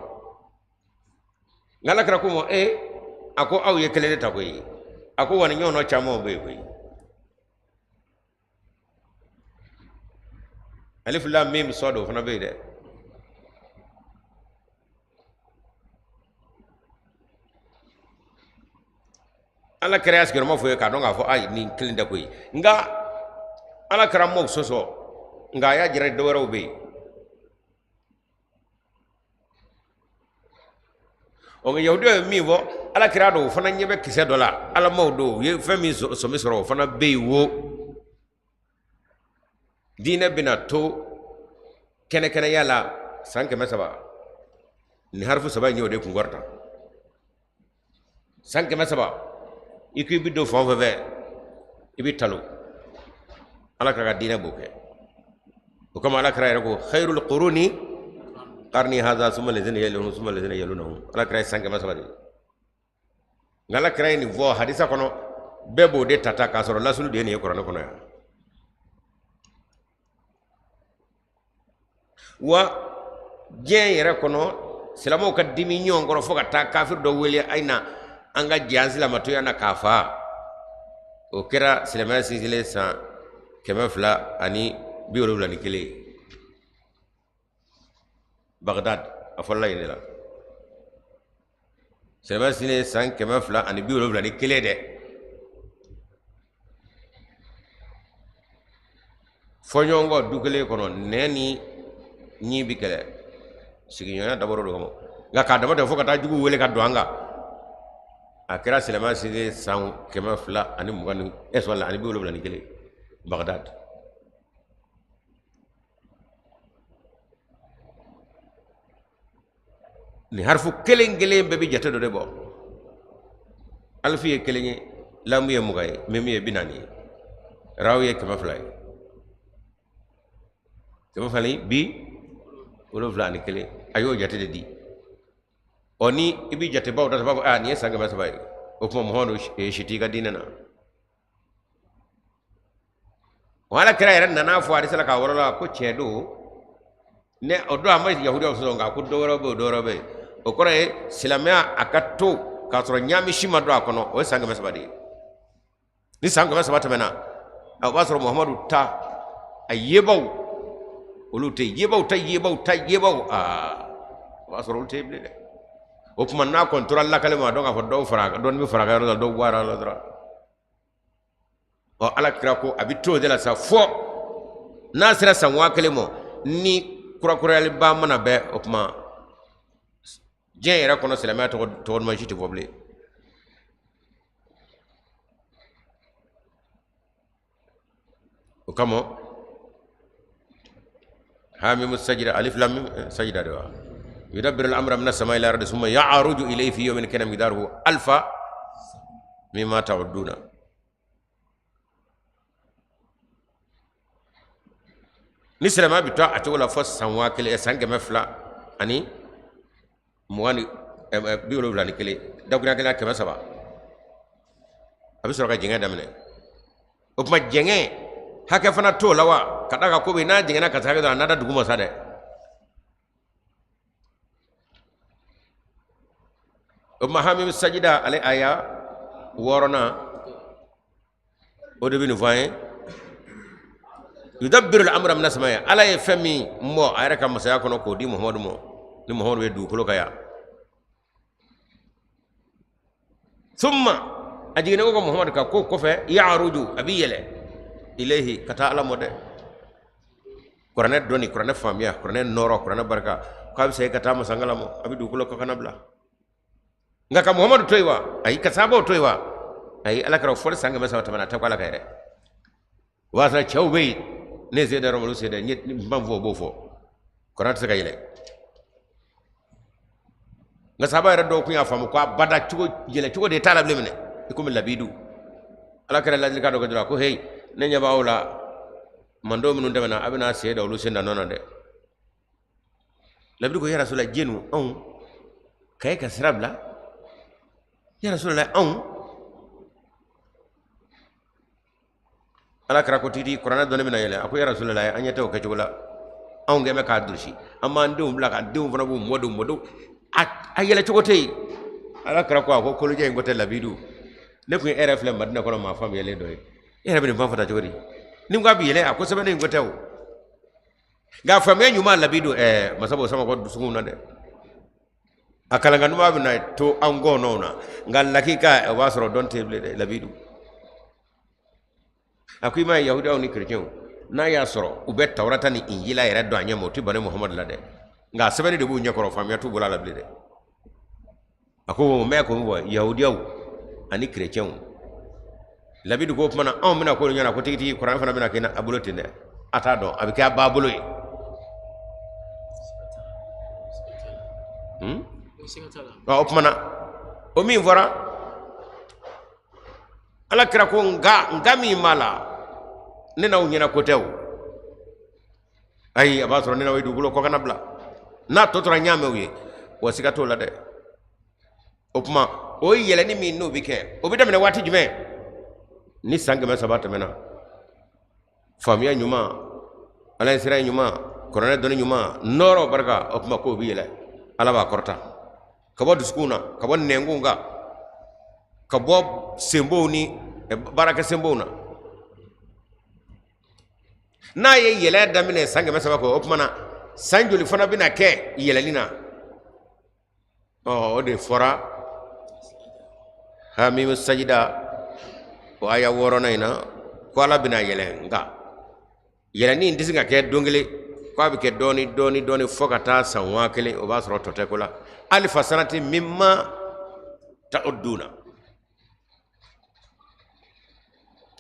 Nka ala kira ko ma e, a ko aw ye kelen de ta koyi. A ko wa nin ɲɔgɔnna camanw bɛ yen koyi. Alif lam mim sɔd, o fana bɛ yen dɛ. Ala kira y'a sigiyɔrɔma fɔ ye k'a dɔn k'a fɔ ayi, nin kelen tɛ koyi. Nka ala kira m'o sɔsɔ, nka a y'a jira dɔ wɛrɛw bɛ yen. Ɔ, nka yahudiyaw ye min fɔ, ala kira don, o fana ɲɛ bɛ kisɛ dɔ la. Ala maaw don, u ye fɛn min sɔmi sɔrɔ, o fana bɛ yen wo. Diinɛ bɛna to kɛnɛkɛnɛya la san 300. Nin harifu saba in y'o de kunkɔrɔta. San 300, i ko i bɛ don fan o fɛn fɛ, i bɛ talo. Ala kira ka diinɛ b'o kɛ. O kama ala kira yɛrɛ ko khairul quruni qarni hadha summa lazina yalunhum summa lazina yalunhum. Ala kira ye san 300 de ye. Nka ala kira ye nin fɔ hadisa kɔnɔ, bɛɛ b'o de ta ta k'a sɔrɔ lasulu de ye nin ye kuranɛ kɔnɔ yan. Wa diɲɛ yɛrɛ kɔnɔ, silamɛw ka dimi ɲɔgɔn kɔrɔ fo ka taa kafiri dɔ wele, a ye na an ka jɛ an silamɛtoya na k'a fa. O kɛra silamɛya sinsinlen san 271 ye Bagdad. A fɔlɔla yen de la. Silamɛya sinsinlen san 271 dɛ. Fɔɲɔgɔnkɔ du kelen kɔnɔ, nɛn ni ɲin bi kɛlɛ, sigiɲɔgɔnya dabɔra o de kama. Nka k'a dama tɛ fo ka taa jugu wele ka don an kan. A kɛra silamɛya sinsinlen san kɛmɛ fila ani mugan ni sɔrɔ ani bi wolonwula ni kelen Bagdad. Nin harifu kelen kelen bɛɛ bɛ jate dɔ de bɔ. Alifu ye kelen ye, lamu ye 20 ye, mimu ye 40 ye, rawu ye 200 ye. 271, a y'o jate de di. Ɔ ni i bɛ jatebaw da, b'a fɔ aa nin ye san 300 ye. O tuma Muhamadu si t'i ka diinɛ na. O ala kira yɛrɛ nana fɔ hadisa la k'a wɔrɔ ko tiɲɛ don. Ne o don a ma yahudiyaw sɔsɔ, nka ko dɔ wɛrɛ bɛ yen, dɔ wɛrɛ bɛ yen. O kɔrɔ ye silamɛya a ka to k'a sɔrɔ ɲaami si ma don a kɔnɔ, o ye san 300 de ye. Ni san 300 tɛmɛna, o b'a sɔrɔ Muhamadu ta a yebaw olu tɛ yen, yebaw ta yebaw ta yebaw, aa o b'a sɔrɔ olu tɛ yen bilen dɛ. O tuma n'a kɔni tora lakale ma, dɔn k'a fɔ dɔw fara dɔɔni bɛ fara a ka yɔrɔ la, dɔw bɔ a la dɔrɔn. Ɔ ala kira ko a bɛ to o de la sa fɔ n'a sera san 1000 ma, ni kurakurayaliba mana bɛn, o tuma diɲɛ yɛrɛ kɔnɔ silamɛya tɔgɔ duman si tɛ fɔ bilen. O kama hamimu sajida alif lam mim sajida de wa yudabbiru al-amra min as-samai ila al-ardi thumma ya'ruju ilayhi fi yawmin kana miqdaruhu alfa mimma ta'udduna. Ni silamɛya bɛ to a cogo la fo san 1000, san kɛmɛ fila ani mugan ni bi wolonwula ni kelen, dakuruɲa kelen 300, a bɛ sɔrɔ ka jɛngɛ daminɛ. O tuma jɛngɛ hakɛ fana t'o la wa? Ka d'a kan ko bɛ n'a jɛngɛnna ka se hakɛ dɔ la, a na da dugu ma sa dɛ. O tuma hamim sajida ale aya wɔɔrɔnan, o de bɛ nin fɔ an ye: yudabbiru al-amra min as-samai. Ala ye fɛn min bɔ a yɛrɛ ka masaya kɔnɔ k'o di Muhamadu ma, ni Muhamadu bɛ dugukolo kan yan. Thumma a jiginnen ko ka Muhamadu kan ko kɔfɛ, ya'ruju, a bɛ yɛlɛ, ilayhi, ka taa Ala mɔ dɛ. Kuranɛ dɔnni, kuranɛ faamuya, kuranɛ nɔɔrɔ, kuranɛ barika, k'a bɛ segin ka taa masankala mɔ, a bɛ dugukolo kɔkanna bila. Nka ka Muhamadu to yen wa? Ayi. Ka sahabaw to yen wa? Ayi. Ala kɛra fɔli san 300 tɛmɛna, a tɛ ko ala ka yɛrɛ. O b'a sɔrɔ cɛw bɛ yen, ne se da yɔrɔ min, olu se dɛ, n ye ban fɔ, o b'o fɔ, kuranɛ tɛ se ka yɛlɛ. Nka sahaba yɛrɛ dɔw tun y'a faamu ko a bada cogo yɛlɛ cogo de t'a la bilen minɛ, i komi labidu. Ala kɛra ladilikan dɔ kɛ dɔrɔn, a ko heyi, ne ɲɛ b'aw la, mando minnu tɛmɛna, a bɛna sen da olu sen da nɔ na dɛ. Labidu ko ya Rasulullah, jenu anw ka e ka sira bila ya Rasulullah, anw. Ala kira ko tigi kuranɛ dɔnni bɛna yɛlɛ. A ko ya Rasulullah, an ɲɛ tɛ o kɛcogo la, anw kɛn bɛ k'a durusi, an b'an denw bila k'an denw fana b'u mɔdenw mɔdenw, a yɛlɛ cogo tɛ yen. Ala kira ko a ko kolojɛ in ko tɛ labidu, ne kun e yɛrɛ filɛ Madina kɔnɔ maa faamuyalen dɔ ye, e yɛrɛ bɛ nin fan fɔ cogo di? Ni ko a bɛ yɛlɛ, a ko sɛbɛnnen in ko tɛ o. Nka faamuya ɲuman labidu, masa b'o sama kɔ dusukun na dɛ. A kalankan ɲuman bɛna to an kɔnɔw na, nka lakika o b'a sɔrɔ dɔn tɛ bilen dɛ. Labidu a ko i m'a ye yahudiyaw ni kerecɛnw, n'a y'a sɔrɔ u bɛ tawurata ni injila yɛrɛ dɔn a ɲɛ ma, u tɛ bani Muhamadu la dɛ. Nka a sɛbɛnni de b'u ɲɛkɔrɔ, faamuya t'u bolo a la bilen dɛ. A ko n bɛ ko min fɔ yahudiyaw ani kerecɛnw, labidu ko o tuma na anw bɛna k'olu ɲɛna ko tigitigi kuranɛ fana bɛna kɛ a bolo ten dɛ. A t'a dɔn, a bɛ kɛ a ba bolo ye. O tuma na o min fɔra ala kira ko nka min b'a la ne n'aw ɲɛna ko tɛ o. Ayi, a b'a sɔrɔ ne n'aw ye dugukolo kɔkanna bila, n'a tɔ tora ɲaamɛw ye, wa siga t'o la dɛ. O tuma o yɛlɛni min n'o bɛ kɛ, o bɛ daminɛ waati jumɛn? Ni san 300 tɛmɛna, faamuya ɲuman, ala ɲɛsiran ɲuman, kuranɛ dɔnni ɲuman, nɔɔrɔ barika, o tuma k'o bɛ yɛlɛ, ala b'a kɔrɔta ka bɔ dusukun na, ka bɔ nɛnkun kan, ka bɔ senbow ni baarakɛ senbow na. N'a ye yɛlɛ daminɛ san 300 kɔ, o tuma na san joli fana bɛna kɛ yɛlɛli na? Ɔ, o de fɔra hamimu sajida o aya wɔɔrɔnan in na, ko ala bɛna yɛlɛ, nka yɛlɛnni in tɛ se ka kɛ don kelen, ko a bɛ kɛ dɔɔni dɔɔni dɔɔni fo ka taa san 1000. O b'a sɔrɔ tɔ tɛ ko la. Alifa sanati mimma ta'uduna,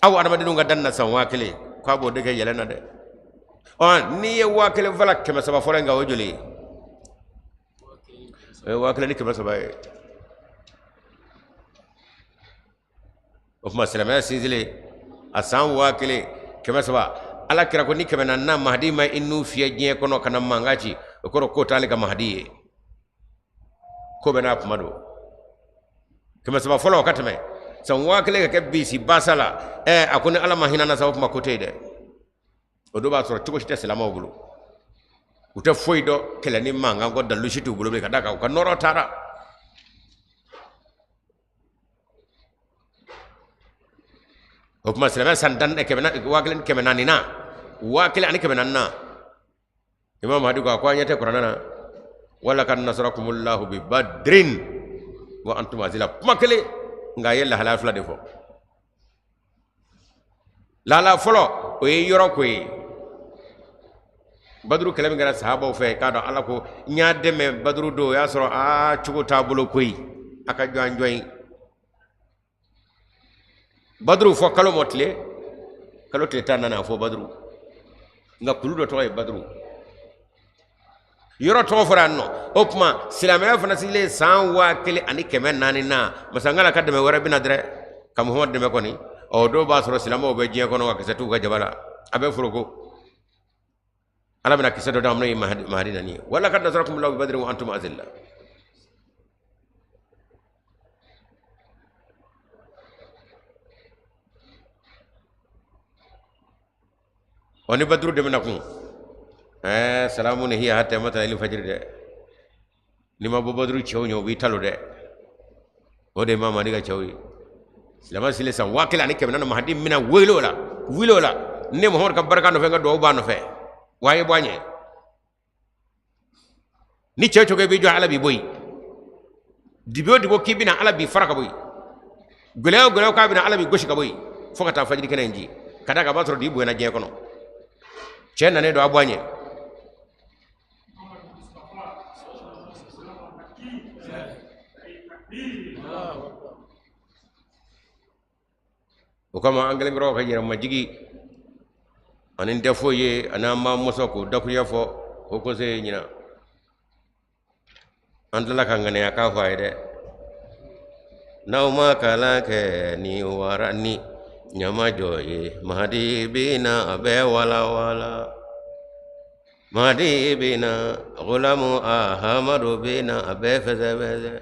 aw adamadenw ka danni na san 1000, k'a b'o de kɛ yɛlɛ na dɛ. Ɔ, n'i ye 1000 fara 300 fɔlɔ in kan, o joli ye? O ye 1300 ye. O tuma silamɛya sinsinlen a san 1300, ala kira ko ni kɛmɛ naaninan mahadi ma i nun fiyɛ diɲɛ kɔnɔ ka na mankan ci, o kɔrɔ k'o t'ale ka mahadi ye. Ko bɛɛ n'a kuma don. 300 fɔlɔ o ka tɛmɛ, san 1000 ka kɛ bisi basa la. A ko ni ala ma hinɛ na sa, o tuma ko tɛ yen dɛ. O don b'a sɔrɔ cogo si tɛ silamɛw bolo, u tɛ foyi dɔn kɛlɛ ni mankan kɔ, dalilu si t'u bolo bilen, ka d'a kan u ka nɔɔrɔ taara. O tuma silamɛ san tan kɛmɛ 1400 na, 1400 na, imam mahdi ko a ko an ɲɛ tɛ kuranɛ na, walakad nasarakumullahu bi badrin wa antum azila. Kuma kelen, nka a ye lahalaya fila de fɔ. Lahala fɔlɔ, o ye yɔrɔ ko ye. Baduru kɛlɛ min kɛra sahabaw fɛ, k'a dɔn ala ko n y'a dɛmɛ baduru don, o y'a sɔrɔ aa cogo t'a bolo koyi, a ka jɔ an jɔ yen. Baduru fɔ kalo mɔ tile, kalo tile 14, a fɔ baduru, nka kulu dɔ tɔgɔ ye baduru, yɔrɔ tɔgɔ fɔra yan nɔ. O tuma silamɛya fana sigilen san 1400 na, masangala ka dɛmɛ wɛrɛ bɛna dɛrɛ ka muhamadu dɛmɛ kɔni. Ɔ, dɔw b'a sɔrɔ silamɛw bɛ diɲɛ kɔnɔ, ka kisɛ t'u ka jaba la, a bɛ foroko. Ala bɛna kisɛ dɔ d'an ma, n'o ye mahadi nani ye. Walakad nasarakumullahu bi badrin wa antum azilla. Ɔ, ni baduru dɛmɛna kun, salamu ni hiya hatta matla'il fajiri dɛ. N'i ma bɔ baduru cɛw ɲɛ, u b'i talo dɛ. O de ye mamadi ka cɛw ye. Silamɛ selen san 1400, mahadi mina wele o la, wele o la, ne muhamadu ka barika nɔfɛ, n ka duwawu b'a nɔfɛ, wa a ye bɔ a ɲɛ. Ni cɛ cogo b'i jɔ, ala b'i bɔ yen. Dibi o dibi k'i bɛna, ala b'i fara ka bɔ yen. Gɛlɛya o gɛlɛya k'a bɛna, ala b'i gosi ka bɔ yen, fo ka taa fajiri kɛnɛ in ci, ka d'a kan a b'a sɔrɔ dibi bonyana diɲɛ kɔnɔ. Cɛ nanen don, a bɔ a ɲɛ. O kama an kɛlen kɔrɔ ka yɛrɛ majigi ani n tɛ foyi ye, ani an b'an mɔsɔn k'o dakuruɲɛ fɔ o conseil ɲinan. An tilala ka ŋaniya k'a fɔ a ye dɛ, n'aw ma kalan kɛ ni wara ni ɲamajɔ ye, mahadi bɛ na a bɛɛ walawala. Mahadi bɛ na, gulamu ahamadu bɛ na a bɛɛ fɛsɛfɛsɛ.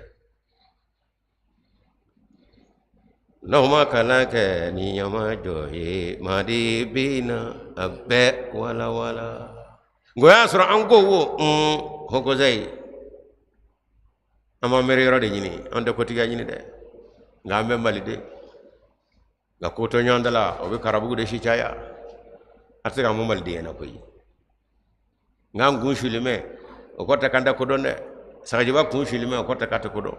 N'aw ma kalan kɛ ni ɲamajɔ ye, mahadi bɛ na a bɛɛ walawala. Nka o y'a sɔrɔ an ko wo haut conseil, an b'an miiri yɔrɔ de ɲini, an tɛ kotigiya ɲini dɛ, nka an bɛ maliden nka ko to ɲɔgɔn da la, o bɛ karabugu de si caya. A tɛ se k'an bɔ malidenya na koyi. Nka an kun sulen bɛ, o kɔrɔ tɛ k'an tɛ ko dɔn dɛ. Sagajiba kun sulen bɛ, o kɔrɔ tɛ k'a tɛ ko dɔn.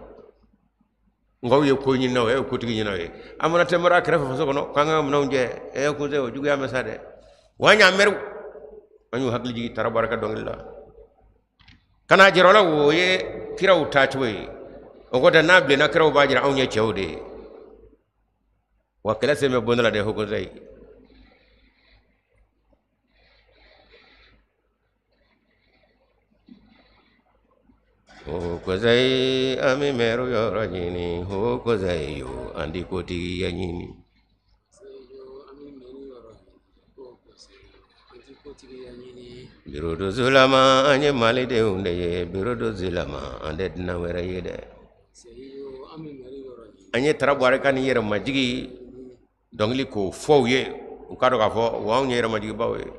Nka aw ye ko ɲininaw ye, aw ye kotigi ɲininaw ye. An fana tɛ mara kɛrɛfɛ faso kɔnɔ k'an ka minɛnw jɛ. Ɛ conseil, o juguya ma sa dɛ. Wa an y'an mɛriw, an y'u hakili jigin tara barika dɔnkili la ka n'a jira o la, o ye kiraw taacogo ye. O kɔ tɛ, n'a bilenna, kiraw b'a jira anw ye cɛw de ye. Wa kɛlɛ sen bɛ bon la dɛ, haut conseil. O kosayi an bɛ mɛru yɔrɔ ɲini, o kosayi yo an di kotigiya ɲini. Birodosulama an ye malidenw de ye, birodosulama an tɛ dunan wɛrɛ ye dɛ. An ye Tarabuwari ka nin yɛrɛmajigi dɔnkili k'o fɔ u ye, u k'a dɔn k'a fɔ wa anw ye yɛrɛmajigibaw ye.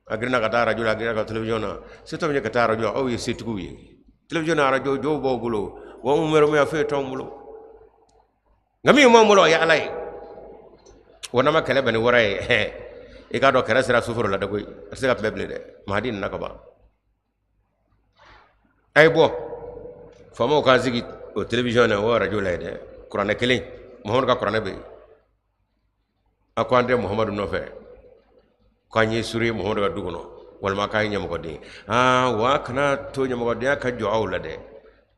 A girinna ka taa arajo la, a girinna ka télévision na. Se t'anw ye ka taa arajo la, aw ye setigiw ye. Télévision na arajo jɔw b'aw bolo, wa anw mɛrɛmuya foyi t'anw bolo. Nka min b'an bolo o ye Ala ye. Wa n'an ma kɛlɛ bɛn ni wara ye, i k'a dɔn kɛlɛ sera suforo la dɛ koyi, a tɛ se ka kunbɛn bilen dɛ. Mahadi nana ka ban. A ye bɔ faamaw k'an sigi o télévision na o arajo la yen dɛ. Kuranɛ kelen, Muhamadu ka kuranɛ bɛ yen. A ko an tɛ Muhamadu nɔfɛ, k'an ye suri ye Muhamadu ka du kɔnɔ, walima k'an ye ɲɛmɔgɔden. Aa wa kana to ɲɛmɔgɔdenya ka jɔ aw la dɛ,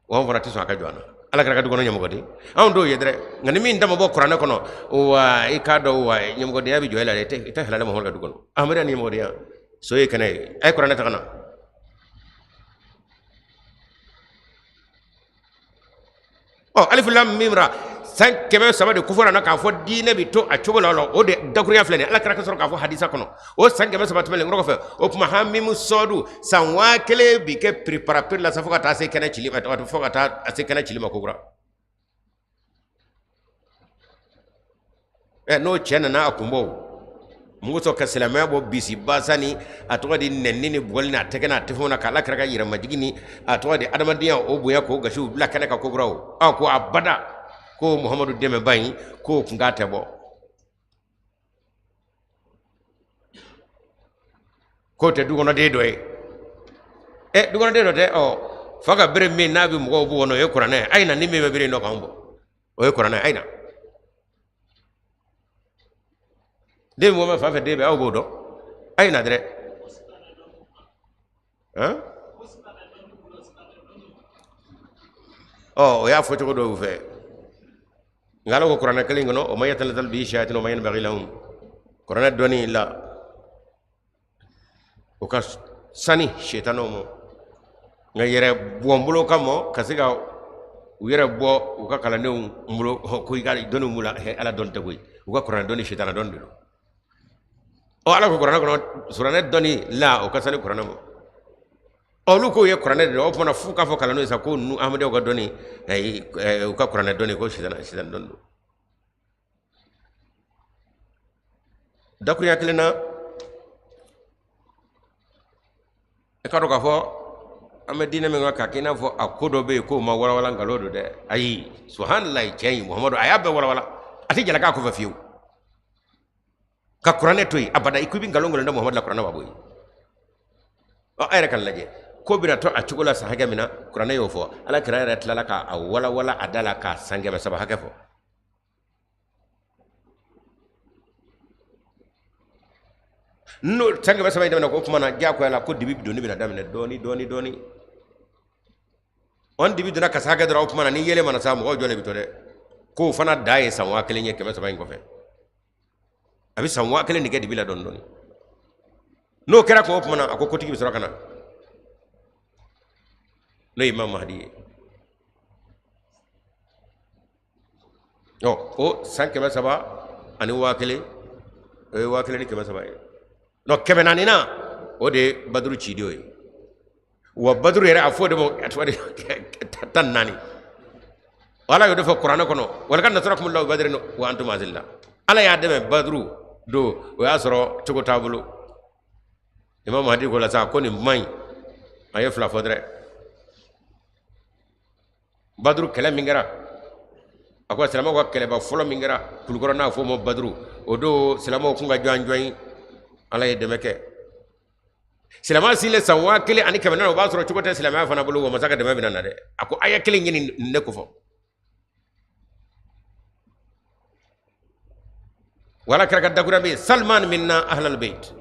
wa anw fana tɛ sɔn a ka jɔ an na. Ala kira ka du kɔnɔ ɲɛmɔgɔden anw t'o ye dɛ. Nka ni min da ma bɔ kuranɛ kɔnɔ, wa i k'a dɔn wa ɲɛmɔgɔdenya bɛ jɔ e la dɛ, i tɛ halala Muhamadu ka du kɔnɔ. Ahmadenya ni ɲɛmɔgɔdenya so ye kɛnɛ ye. A ye kuranɛ ta ka na. Ɔ alifu lam mim ra, san 300 de kofɔra na k'a fɔ diinɛ bɛ to a cogo la, o de dakurunya filɛ nin ye. Ala kira ka sɔrɔ k'a fɔ hadisa kɔnɔ o san 300 tɛmɛnen kɔrɔ kɔfɛ, o tuma hamimu sɔɔdu san 1000 bi kɛ piriparapiri la sa, fo ka taa se kɛnɛ cili ma, fo ka taa se kɛnɛ cili ma kokura. Ɛ n'o cɛ nana a kun bɔ mun kosɔn ka silamɛya bɔ bisi basa ni a tɔgɔ di nɛni ni bugɔli ni a tɛgɛ n'a tɛfɛnw na, k'ala kira ka yɛrɛmajigin ni a tɔgɔ di adamadenya o bonya k'o gasiw bila kɛnɛ kan kokura. O a ko abada ko Muhamadu dɛmɛba in k'o kun k'a tɛ bɔ, k'o tɛ dukɔnɔden dɔ ye. Ɛ dukɔnɔden dɔ tɛ, ɔ fa ka bere min n'a bɛ mɔgɔw bugɔ n'o ye kuranɛ, a ye na ni min bɛ bere in dɔ k'an bɔ, o ye kuranɛ, a ye na. Den mɔgɔ bɛ fan fɛ, den bɛ aw b'o dɔn, a ye na dɛrɛ. Han ɔ o y'a fɔ cogo dɔw fɛ, nka ala ko kuranɛ kelen kɔnɔ, o ma yatanazzalu bihi shayatin wa ma yanbaghi lahum, kuranɛ dɔnni la o ka sani sitanɛw ma, nka yɛrɛ bɔ bolo kama ka se ka u yɛrɛ bɔ u ka kalandenw bolo ko i ka dɔnni b'u la, ala dɔnni tɛ koyi, u ka kuranɛ dɔnni sitana dɔnni de don. Ɔ ala ko kuranɛ kɔnɔ kuranɛ dɔnni la o ka sani kuranɛ ma. Ɔ olu k'o ye kuranɛ de don, o tuma na f'u k'a fɔ kalandenw ye sa ko ninnu ahmadiyyaw ka dɔnni, u ka kuranɛ dɔnni ko sitana dɔnni don. Dakurunya kelen na, i k'a dɔn k'a fɔ an bɛ diinɛ min kan k'a kɛ i n'a fɔ a ko dɔ bɛ yen k'o ma walawala, nkalon don dɛ. Ayi, subahanallahi, cɛ in Muhamadu a y'a bɛɛ walawala, a tɛ jalaki a kɔfɛ fiyewu. Ka kuranɛ to yen abada, i ko i bɛ nkalon da Muhamadu la, kuranɛ b'a bɔ yen. Ɔ a yɛrɛ ka lajɛ ko bɛna to a cogo la san hakɛ min na, kuranɛ y'o fɔ, ala kira yɛrɛ tilala k'a walawala a da la k'a san 300 hakɛ fɔ. N'o san 300 in daminɛ ko tuma na diyagoya la ko dibi donni bɛna daminɛ dɔɔni dɔɔni dɔɔni. Ɔ dibi donna ka se hakɛ dɔrɔn, o tuma na ni yeelen mana sa, mɔgɔw jɔlen bɛ to dɛ. K'o fana dan ye san 1000 ye 300 in kɔfɛ, a bɛ san 1000 de kɛ dibi la dɔɔni dɔɔni. N'o kɛra tuma o tuma na, a ko kotigi bɛ sɔrɔ ka na, n'o ye Imam Mahdi ye. Ɔ o san 300 ani 1000, o ye 1300 ye. Nɔ 400 na, o de ye baduru ciden ye. Wa baduru yɛrɛ a fɔ o de ma a tɔgɔ de 14. Ala y'o de fɔ kuranɛ kɔnɔ, walakad nasarakumullahu bi badirin wa antum azilla. Ala y'a dɛmɛ baduru don, o y'a sɔrɔ cogo t'a bolo. Imam Mahdi ko la sa ko nin kuma in a ye fila fɔ dɛrɛ. Baduru kɛlɛ min kɛra, a ko silamɛw ka kɛlɛba fɔlɔ min kɛra kulukɔrɔ n'a fɔ o ma baduru, o don silamɛw kun ka jɔn jɔn, ala ye dɛmɛ kɛ. Silamɛya silen san 1400, o b'a sɔrɔ cogo tɛ silamɛya fana bolo, wa masa ka dɛmɛ bɛna na dɛ. A ko aya kelen ɲini ne ko fɔ wala kira ka dakura bɛ yen, Salman minna ahlal bait,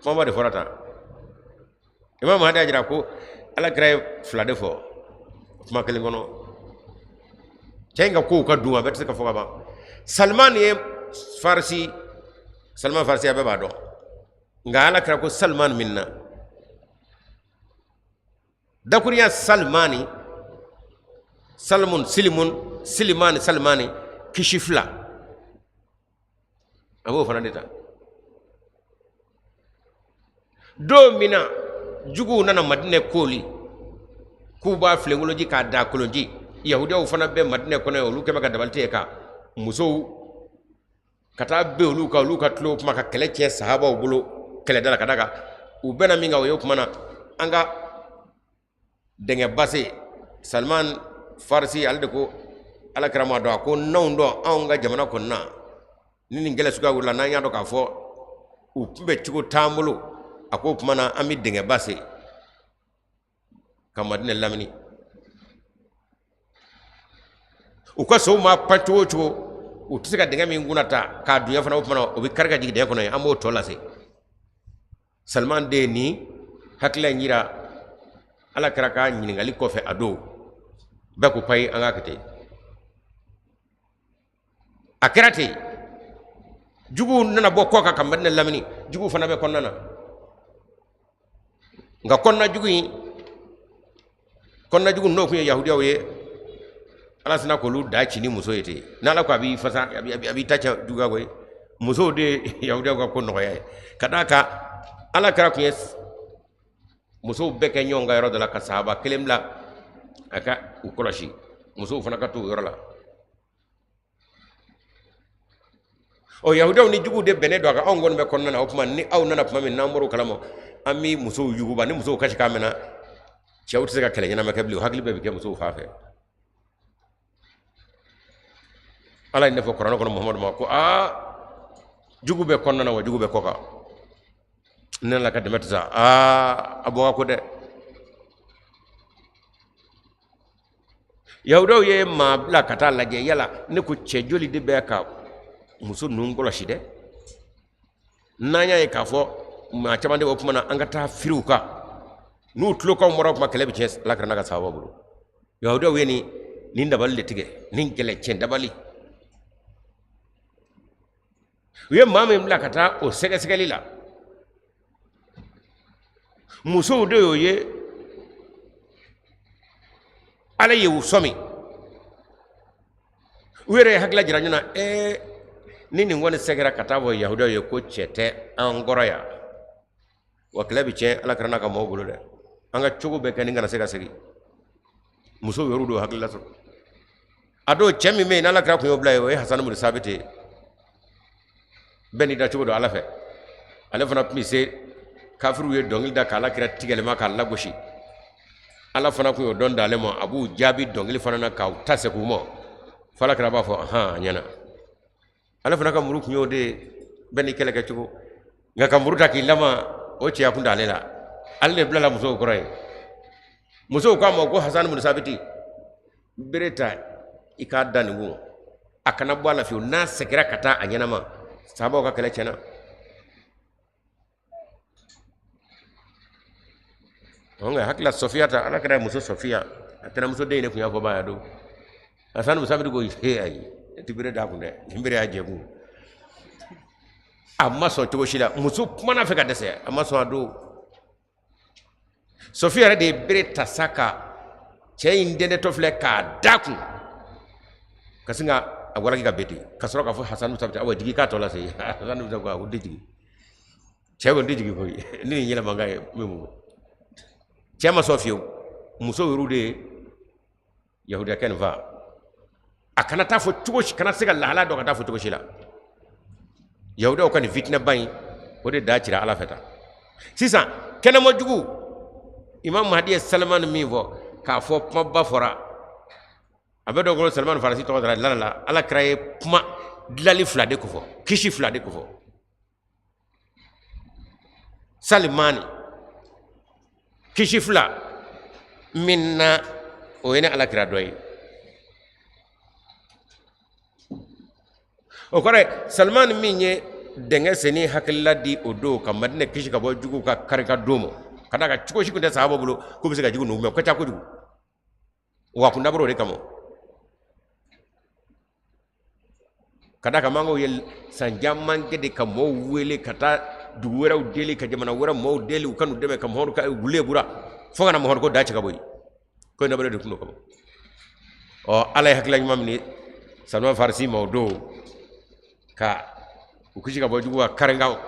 kumaba de fɔra tan. Imam Mahdi y'a jira ko ala kira ye fila de fɔ kuma kelen kɔnɔ. Cɛ in ka kow ka dun, a bɛɛ tɛ se ka fɔ ka ban. Salman ye farisi, Salman farisi a bɛɛ b'a dɔn, nka ala kira ko Salman minna. Dakurunya salimani, salmun, silimun, silimani, salimani, kisi fila, a b'o fana de ta. Don min na juguw nana Madinɛ kooli k'u b'a filenkolonci k'a da kolonci, yahudiyaw fana bɛ Madinɛ kɔnɔ yen, olu kɛmɛ ka dabali tigɛ ka musow ka taa bin olu kan, olu ka tulo kuma ka kɛlɛ tiɲɛ sahabaw bolo kɛlɛda la, ka d'a kan u bɛnna min kan o ye o kuma na an ka dingɛba sen. Salman Farisi ale de ko ala kira ma dɔn, a ko n'anw dɔn anw ka jamana kɔnɔna ni nin kɛlɛ suguya wulila, n'an y'a dɔn k'a fɔ u tun bɛ cogo t'an bolo, a ko o tuma na an bɛ dingɛba sen ka Madinɛ lamini. U ka sow ma pan cogo o cogo, u tɛ se ka dingɛ min kunna ta k'a dunya fana, o tuma na o bɛ kari ka jigin dingɛ kɔnɔ yen, an b'o tɔ lase. Salman de ye nin hakilila in yira ala kira ka ɲininkali kɔfɛ a don, bɛɛ ko payi an k'a kɛ ten. A kɛra ten, juguw nana bɔ kɔ kan ka Madinɛ lamini, juguw fana bɛ kɔnɔna na, nka kɔnɔna jugu in, kɔnɔna jugu n'o tun ye yahudiyaw ye, ala sina k'olu da ci ni muso ye ten. N'ala ko a b'i fasa, a b'i ta cɛ juguya koyi. Musow de ye yahudiyaw ka ko nɔgɔya ye, ka d'a kan ala kira tun ye musow bɛɛ kɛ ɲɔgɔn kan yɔrɔ dɔ la ka sahaba kelen bila a ka u kɔlɔsi, musow fana ka to o yɔrɔ la. Ɔ yahudiyaw ni juguw de bɛnnen don a kan, anw kɔni bɛ kɔnɔna na, o tuma ni aw nana tuma min n'an bɔr'o kalama, an bɛ musow yuguba, ni musow kasi k'a mɛnna, cɛw tɛ se ka kɛlɛ ɲɛnama kɛ bilen, u hakili bɛɛ bɛ kɛ musow fan fɛ. Ala ye ne fɔ kuranɛ kɔnɔ Muhamadu ma ko aa jugu bɛ kɔnɔna na wa jugu bɛ kɔ kan, ne la ka dɛmɛ tɛ sa, aa a bɔ ka ko dɛ. Yahudiyaw ye maa bila ka taa lajɛ yala ne ko cɛ joli de bɛ ka muso ninnu kɔlɔsi dɛ, n'an y'a ye k'a fɔ maa caman de b'o kuma na, an ka taa firi u kan, n'u tulokanw bɔra o kuma kɛlɛ bɛ tiɲɛ ala kira n'a ka sahaba bolo. Yahudiyaw ye nin dabali de tigɛ, nin kɛlɛ tiɲɛ dabali. U ye maa min bila ka taa o sɛgɛsɛgɛli la, musow de y'o ye, ala ye u sɔmi, u yɛrɛ ye hakilila jira ɲɔgɔn na, ɛɛ ni nin kɔni sɛgɛra ka taa fɔ yahudiyaw ye ko cɛ tɛ an kɔrɔ yan, wa kɛlɛ bɛ tiɲɛ ala kira n'a ka maaw bolo dɛ, an ka cogo bɛɛ kɛ nin kana se ka segin. Musow yɛrɛ d'o hakilila sɔrɔ. A don cɛ min bɛ yen n'ala kira tun y'o bila yen, o ye Hasani bun Sabiti ye, bɛɛ n'i dacogo don ala fɛ. Ale fana tun bɛ se kafiriw ye dɔnkili da k'ala kira tigɛlɛma k'a lagosi, ala fana tun y'o dɔn d'ale ma, a b'u jaabi dɔnkili fana na k'u ta segin u ma, fo ala kira b'a fɔ ahan a ɲɛna. Ale fana ka muru tun y'o de ye, bɛɛ n'i kɛlɛ kɛcogo, nka ka muru ta k'i lama o cɛya kun t'ale la, ale de bilala musow kɔrɔ ye. Musow k'a ma ko Hasani bun Sabiti, bere ta i k'a da nin kun, a kana bɔ a la fiyewu, n'a seginna ka taa a ɲɛnama, sahabaw ka kɛlɛ tiɲɛna. Nka hakili la Sɔfiya ta, ala kira muso Sɔfiya, a tɛnɛmuso den de tun y'a fɔ ba ya don. Hasani bun Sabiti ko he ayi, ne tɛ bere d'a kun dɛ, nin bere y'a jɛ kun. A ma sɔn cogo si la, muso kumana fɛ ka dɛsɛ, a ma sɔn a don. Sɔfiya yɛrɛ de ye bere ta sa ka cɛ in dɛndɛntɔ filɛ k'a da kun, ka sin ka a walaki ka bin ten, ka sɔrɔ k'a fɔ Hasani bun Sabiti, awa jigin k'a tɔ lase. Hasani bun Sabiti ko a ko n tɛ jigin. Cɛ ko n tɛ jigin koyi, ni nin yɛlɛmankan ye min mun. Cɛ ma sɔn fiyewu, muso yɛrɛw de ye yahudiyakɛ nin faa. A kana taa fɔ cogo si, kana se ka lahala dɔn ka taa fɔ cogo si la. Yahudiyaw ka nin fitinɛba in, o de da cira ala fɛ tan. Sisan kɛnɛma jugu, Imam Mahdi ye Salimani min fɔ k'a fɔ kumaba fɔra, a bɛ dɔn ko Salimani Farisi tɔgɔ dara la la, ala kira ye kuma dilali fila de kofɔ, kisi fila de kofɔ. Salimani kisi fila min na, o ye ne ala kira dɔ ye. O kɔrɔ ye Salimani min ye dingɛ senni hakilila di o don ka Madinɛ kisi ka bɔ juguw ka kari ka don ma, ka d'a kan cogo si tun tɛ sahaba bolo k'u bɛ se ka jugu ninnu kunbɛn, o ka ca kojugu, wa a kun dabɔra o de kama, ka d'a kan mankaw ye san caman kɛ de ka mɔɔw wele ka taa dugu wɛrɛw deli, ka jamana wɛrɛ mɔɔw deli u ka n'u dɛmɛ ka mɔɔw ka wule bura, Fo ka na Muhamadu ko da cɛ ka bɔ yen, ko in dabɔlen de tun don ka bɔ. Ɔ, Ala ye hakilila ɲuman min di Salman Farisi ma o don ka u kisi ka bɔ jugu ka karinkaw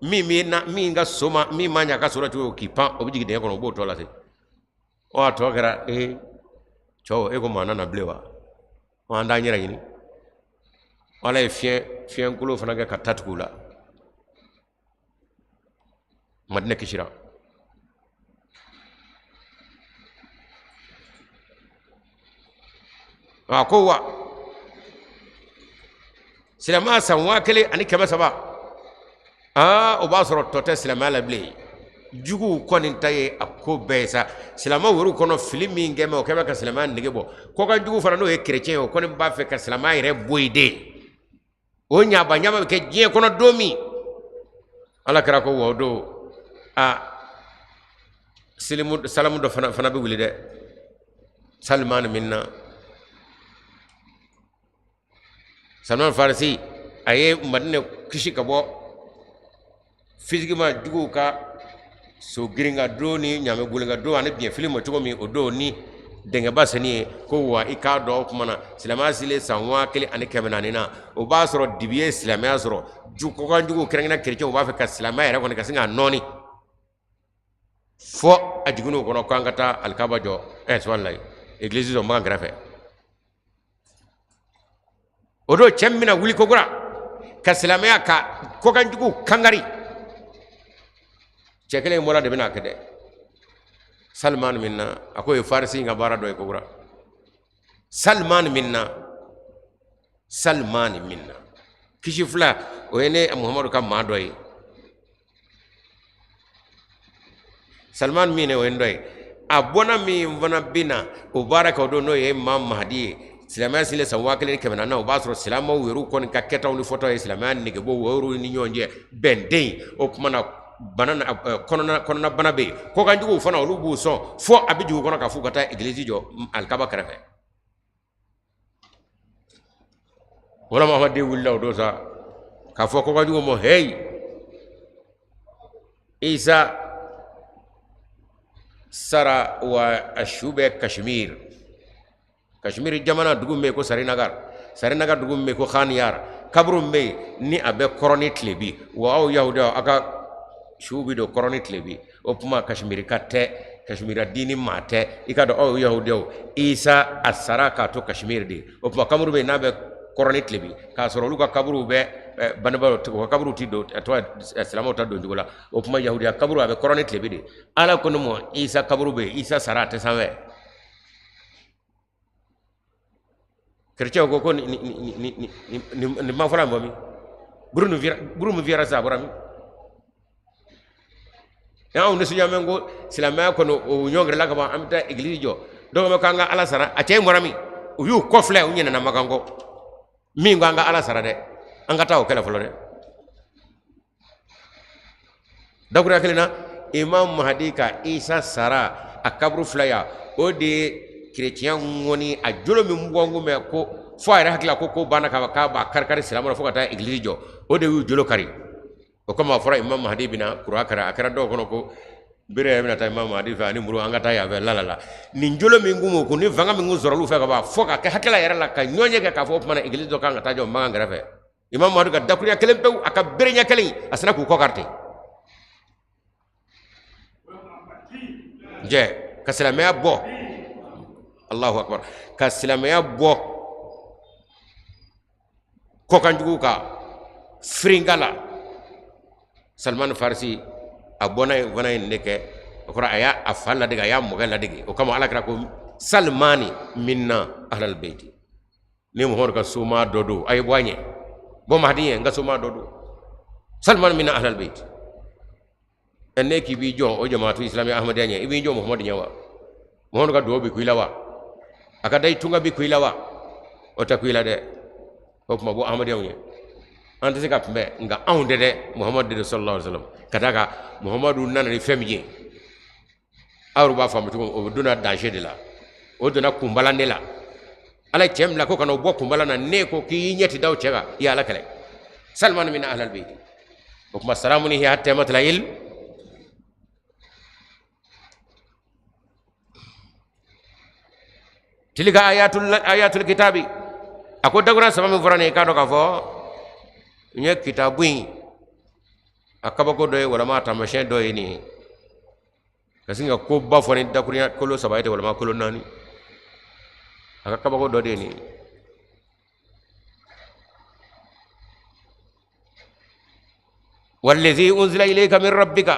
min bɛ na, min ka so ma, min ma ɲɛ a ka so la cogo k'i pan, o bɛ jigin dingɛ kɔnɔ, o b'o tɔ lase. Ɔ, a tɔ kɛra ee cɛw, e ko maa nana bilen wa? Ɔ, an t'an yɛrɛ ɲini. Ala ye fiɲɛkolo fana kɛ ka ta tugu u la. Madinɛ kisira. A ko wa silamɛya san 1300, aa, o b'a sɔrɔ tɔ tɛ silamɛya la bilen. Juguw kɔni ta ye a ko bɛɛ ye sa. Silamɛw yɛrɛ kɔnɔ fili min kɛ mɛ, o kɛ bɛ ka silamɛya nege bɔ. Kɔkan jugu fana, n'o ye kerecɛn ye, o kɔni b'a fɛ ka silamɛya yɛrɛ bɔ yen de. O ɲaba ɲaba bɛ kɛ diɲɛ kɔnɔ don min, Ala kira ko wa o don, a silimu salamu dɔ fana bɛ wuli dɛ. Salimani min na, Salman Farisi, a ye Madinɛ kisi ka bɔ physiquement juguw ka so girin ka don ni ɲaamɛ boli ka don ani biɲɛ fili ma cogo min, o don ni dingɛba senni ye. Ko wa i k'a dɔn, o tuma na silamɛya silen san 1400 na, o b'a sɔrɔ dibi ye silamɛya sɔrɔ. Kɔkan juguw, kɛrɛnkɛrɛn kerecɛnw, b'a fɛ ka silamɛya yɛrɛ kɔni ka sin k'a nɔɔni fo a jiginn'o kɔnɔ k'an ka taa alikaba jɔ, subahanallahi, egilizi jɔ Makan kɛrɛfɛ. O don cɛ min bɛna wuli kokura ka silamɛya ka kɔkanjuguw kankari, cɛ kelen in bɔra de bɛna a kɛ dɛ. Salman min na, a k'o ye Farisi in ka baara dɔ ye kokura. Salman min na, Salman min na, kisi fila, o ye ne Muhamadu ka maa dɔ ye. Salman min o ye n dɔ ye. A bɔnna min fana bɛ na o baara kɛ o don, n'o ye Imam Mahdi ye. Silamɛya silen san 1400 na, o b'a sɔrɔ silamɛw yɛrɛ kɔni ka kɛtaw ni fɔtaw ye silamɛya negebɔ o yɛrɛw ni ɲɔgɔn cɛ bɛn tɛ yen. O tuma na bana na, kɔnɔna bana bɛ yen. Kɔkanjuguw fana, olu b'u sɔn fo a bɛ jigin u kɔnɔ k'a f'u ka taa egilizi jɔ alikaba kɛrɛfɛ. Wala Mahdi wulila o don sa k'a fɔ kɔkanjugu ma, heyi, Isa sara wa a su bɛ Kashmir. Kashmir jamana dugu min bɛ yen ko Sarinagar, Sarinagar dugu min bɛ yen ko Khaniyar, kaburu min bɛ yen ni a bɛ kɔrɔn ni tilebi. Wa aw yahudiyaw, aw ka suw bɛ don kɔrɔn ni tilebi. O tuma Kashmirika tɛ, Kashmira diini maa tɛ. I ka dɔn aw yahudiyaw, Isa a sara k'a to Kashmir de. O tuma kaburu bɛ yen n'a bɛ kɔrɔn ni tilebi, k'a sɔrɔ olu ka kaburuw bɛ bangebaaw, u ka kaburuw ti don, tɔgɔ silamɛw ta don cogo la. O tuma yahudiya kaburu a bɛ kɔrɔn ni tilebi de. Ala ko ne ma Isa kaburu bɛ yen, Isa sara a tɛ sanfɛ. Kerecɛnw ko ko nin ma fɔra bɔ min, buru min fiyɛra sisan, a bɔra min? Anw nisɔndiya mɛn ko silamɛya kɔni o ɲɔngirila ka ban, an bɛ taa egilizi jɔ. Dɔw bɛ k'an ka Ala sara, a cɛ in bɔra min? U y'u kɔfilɛ, u ɲinɛna Makan kɔ. Min ko an ka Ala sara dɛ, an ka taa o kɛlɛ fɔlɔ dɛ. Dakuruya kelen na, Imam Mahdi ka Isa sara a kaburu filɛ yan, o de ye kerecɛn ŋɔni a jolo min bɔ n kun mɛn ko fo a yɛrɛ hakili la ko ko banna ka k'a b'a kari kari silamɛ la fo ka taa egilizi jɔ, o de y'u jolo kari. O kama a fɔra Imam Mahdi bɛna kura kari, a kɛra dɔw kɔnɔ ko bere yɛrɛ bɛna taa Imam Mahdi fɛ ani muru, an ka taa yan fɛ la la la. Nin jolo min kun b'o kun ni fanga min kun sɔrɔl'u fɛ ka ban, fo ka kɛ hakili yɛrɛ la ka ɲɔgɔn ɲɛ kɛ k'a fɔ o tuma na egilizi dɔ kan ka taa jɔ Makan kɛrɛfɛ. Imam Mahdi ka dakuruya kelen pewu, a ka bere ɲɛ kelen, a sina k'u kɔ kari ten jɛ ka silamɛya bɔ. Allahu akbar, ka silamɛya bɔ kɔkanjugu ka firinka la. Salman Farisi a bɔnna yen fana ye nin de kɛ. O kɔrɔ a y'a a fa ladege, a y'a mɔkɛ ladege. O kama Ala kira ko Salmani minna ahlal beyti, ni Muhamadu ka soma dɔ don, a ye bɔ a ɲɛ, bɔ Mahdi ɲɛ, n ka soma dɔ don. Salman minna ahlal beyti. Ɛ, ne k'i b'i jɔ o jamaatu islami ahmadiyya ɲɛ, i b'i jɔ Muhamadu ɲɛ wa? Muhamadu ka dugawu bɛ ku i la wa? A ka da i tunga bɛ ku i la wa? O tɛ ku i la dɛ. O tuma bɔ ahmadiyyaw ɲɛ, an tɛ se ka kunbɛn, nka anw tɛ dɛ, Muhamadu de don sallallahu alaihi wasallam. Ka d'a kan Muhamadu nana ni fɛn min ye, aw yɛrɛ b'a faamu cogo min, o donna danger de la, o donna kunbalan de la. Ala ye cɛ min bila ko ka n'o bɔ kunbalan na, ne ko k'i ɲɛ ti da o cɛ kan, i ye Ala kɛlɛ. Salman min ahlal beyti. O tuma salamu ni hiya hatta matla'il. Tilka ayatul kitabi, a ko dakuruɲa saba min fɔra nin ye, i k'a dɔn k'a fɔ n ye kitabu in a kabako dɔ ye, walama a taamasiyɛn dɔ ye nin ye. Ka sin ka koba fɔ ni dakuruɲa kolo saba ye ten, walama kolo naani, a ka kabako dɔ de ye nin ye. Wallazi unzila ilayka min rabbika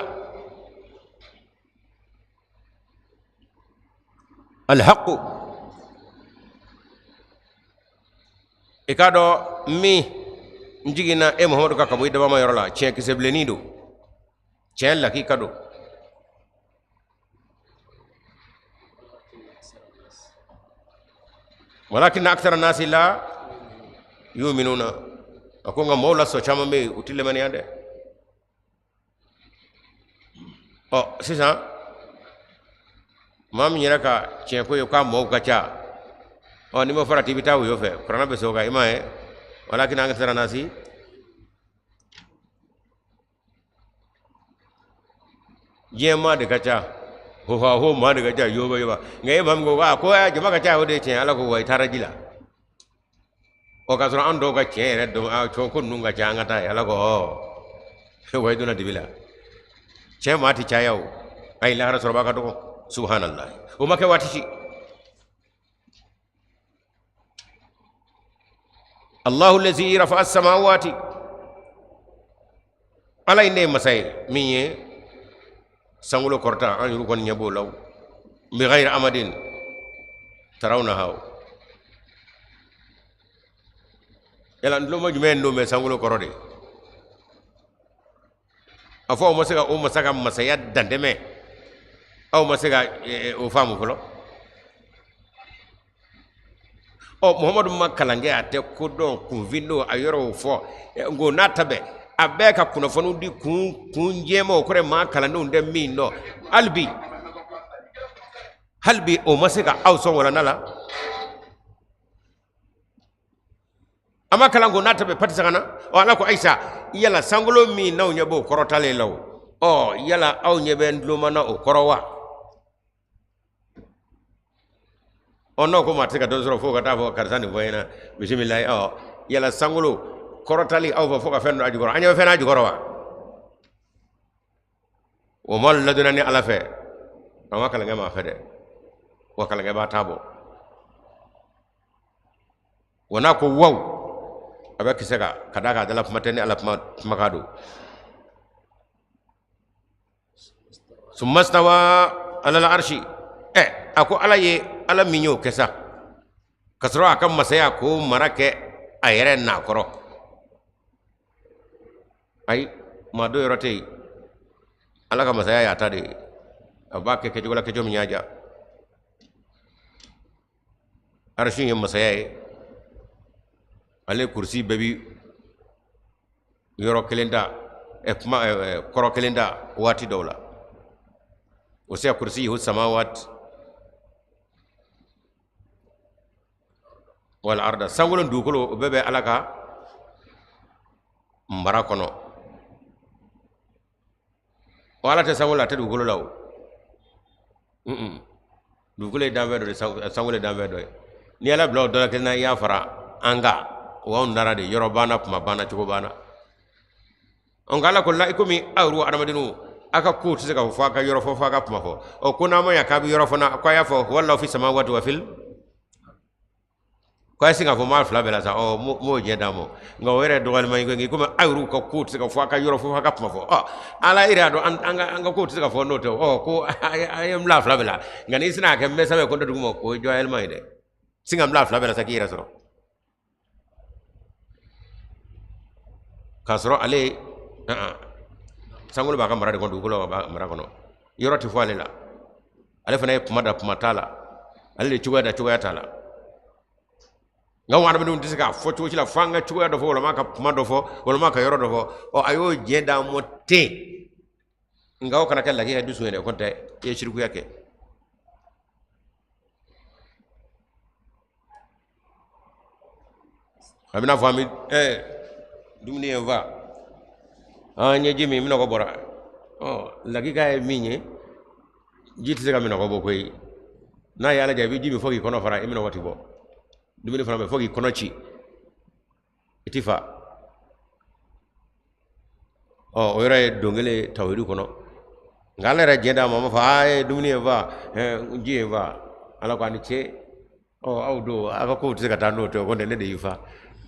alhaqu, i k'a dɔn min n jiginna e Muhamadu kan ka bɔ i dabama yɔrɔ la, tiɲɛ kisɛ bilennin don, tiɲɛ lakika don. Walakin akthara nasi la yuminuna, a ko nka mɔgɔw la sɔ caman bɛ yen, u tɛ limaniya dɛ. Ɔ sisan maa min yɛrɛ ka tiɲɛ ko ye k'a mɔgɔw ka ca, ɔ n'i ma farati i bɛ taa woyo fɛ, kuranɛ bɛ sɔn o kan, i m'a ye. Walakin akthara nasi, diɲɛ maa de ka ca, ho maa de ka ca, yoba yoba. Nka e maa min ko ko jama ka ca, o de ye tiɲɛ. Ala ko wa i taara ji la. Ɔ k'a sɔrɔ an dɔw ka tiɲɛ yɛrɛ dɔn, a cɔ ko ninnu ka ca, an ka taa yen. Ala ko ɔ wa i donna dibi la. Tiɲɛ maa tɛ caya o, ayi lahara sɔrɔba ka dɔgɔ. Subhanallah, o ma kɛ waati si. Allahu lazi rafa as-samawati, ala in de ye masa ye min ye sankolo kɔrɔta, an yɛrɛ kɔni ɲɛ b'o la o, bi ghayri amadin tarawnaha o. Yala ntuloma jumɛn don bɛ sankolo kɔrɔ de? A fɔ aw ma se ka o masa ka masaya dantɛmɛ, aw ma se ka o faamu fɔlɔ. Ɔ Muhamadu ma kalan kɛ, a tɛ ko dɔn, kunfin don, a yɔrɔw fɔ. Nko n'a ta bɛɛ, a bɛɛ ka kunnafoniw di kun jɛma, o kɔrɔ ye maa kalandenw tɛ min dɔn. Hali bi o ma se ka aw sɔn walanda la. A ma kalan ko n'a ta bɛɛ pati sagana. Ɔ ala ko ayisa, yala sankolo min n'aw ɲɛ b'o kɔrɔtalen la o, ɔ yala aw ɲɛ bɛ ntuloma na o kɔrɔ wa? Ɔ n'aw ko maa tɛ se ka dɔ sɔrɔ fo ka taa fɔ karisa nin fɔ n ɲɛna, bisimilayi. Ɔ yala sankolo kɔrɔtali aw fɛ fo ka fɛn dɔ a jukɔrɔ, an ɲɛ bɛ fɛn n'a jukɔrɔ wa? O ma ladonna ni ala fɛ, an ma kalankɛ maa fɛ dɛ, wa kalankɛ b'a ta bɔ. Wa n'a ko waw, a bɛ kisɛ kan ka d'a kan a dala kuma tɛ ni ala kuma kumakan don. Summa stawa alal arshi, ɛ a ko ala ye ala min y'o kɛ sa, ka sɔrɔ a ka masaya k'o mara kɛ a yɛrɛ n'a kɔrɔ. Ayi, maa dɔ yɔrɔ tɛ yen, ala ka masaya y'a ta de ye, a b'a kɛ kɛcogo la kɛcogo min y'a diya. Arasi ye masaya ye, ale kurusi bɛɛ bi yɔrɔ kelen ta, kuma kɔrɔ kelen ta waati dɔw la. Wasi'a kursiyuhu samawati wal arda, sankolo ni dugukolo o bɛɛ bɛ ala ka mara kɔnɔ. O ala tɛ sankolo la, a tɛ dugukolo la o. Dugukolo ye danfɛn dɔ de, sankolo ye danfɛn dɔ ye. N'i ala bila o dɔ la kelen na, i y'a fara an kan, o anw dara de, yɔrɔ banna, kuma banna, cogo banna. Nka ala ko la, i komi aw yɛrɛ adamadenw, aw ka kow tɛ se ka fɔ f'a ka yɔrɔ fɔ, f'a ka kuma fɔ. Ɔ ko n'a ma ɲa k'a bɛ yɔrɔ fɔ na, ko a y'a fɔ wallahu fi samawati wa fil, ko a ye sin k'a fɔ maa fila bɛɛ la sa. Ɔ m'o jɛ d'a ma, nka o yɛrɛ dɔgɔyalima ye komi aw yɛrɛw ka kow tɛ se ka fɔ a ka yɔrɔ fɔ, f'a ka kuma fɔ. Ɔ ala yɛrɛ y'a dɔn an ka kow tɛ se ka fɔ n'o tɛ. Ɔ ko a ye n bila fila bɛɛ la, nka n'i sina k'a kɛ n bɛ sanfɛ ko n tɛ duguma, k'o ye dɔgɔyalima ye dɛ. Sin ka n bila fila bɛɛ la sa k'i yɛrɛ sɔrɔ. K'a sɔrɔ ale sankolo b'a ka mara de kɔnɔ, dugukolo b'a mara kɔnɔ, yɔrɔ tɛ fɔ ale la. Ale fana ye kuma da, kuma t'a la, ale de cogoya da, cogoya t'a la. Nka anw adamadenw tɛ se k'a fɔ cogo si la fo an ka cogoya dɔ fɔ, walima ka kuma dɔ fɔ, walima ka yɔrɔ dɔ fɔ. Ɔ a y'o jɛ d'an ma ten, nka o kana kɛ lakika dusu ye dɛ, o kɔni tɛ i ye sirikuya kɛ. A bɛna fɔ an bɛ dumuni ye n fa, an ye ji min, minnɔgɔ bɔra. Ɔ lakika ye min ye, ji tɛ se ka minnɔgɔ bɔ koyi. N'a ye Ala diya, i bɛ ji min fo k'i kɔnɔ fara, i minnɔgɔ ti bɔ. Dumuni fana bɛ fo k'i kɔnɔ ci, i ti fa. Ɔ, o yɔrɔ ye don kelen tawhidi kɔnɔ. Nka Ala yɛrɛ diɲɛ d'a ma, a ma fɔ aa ye dumuni ye fa, ji ye fa. Ala ko a ni ce. Ɔ, aw don aw ka kow tɛ se ka taa n'o tɛ, o kɔni ne de y'i fa.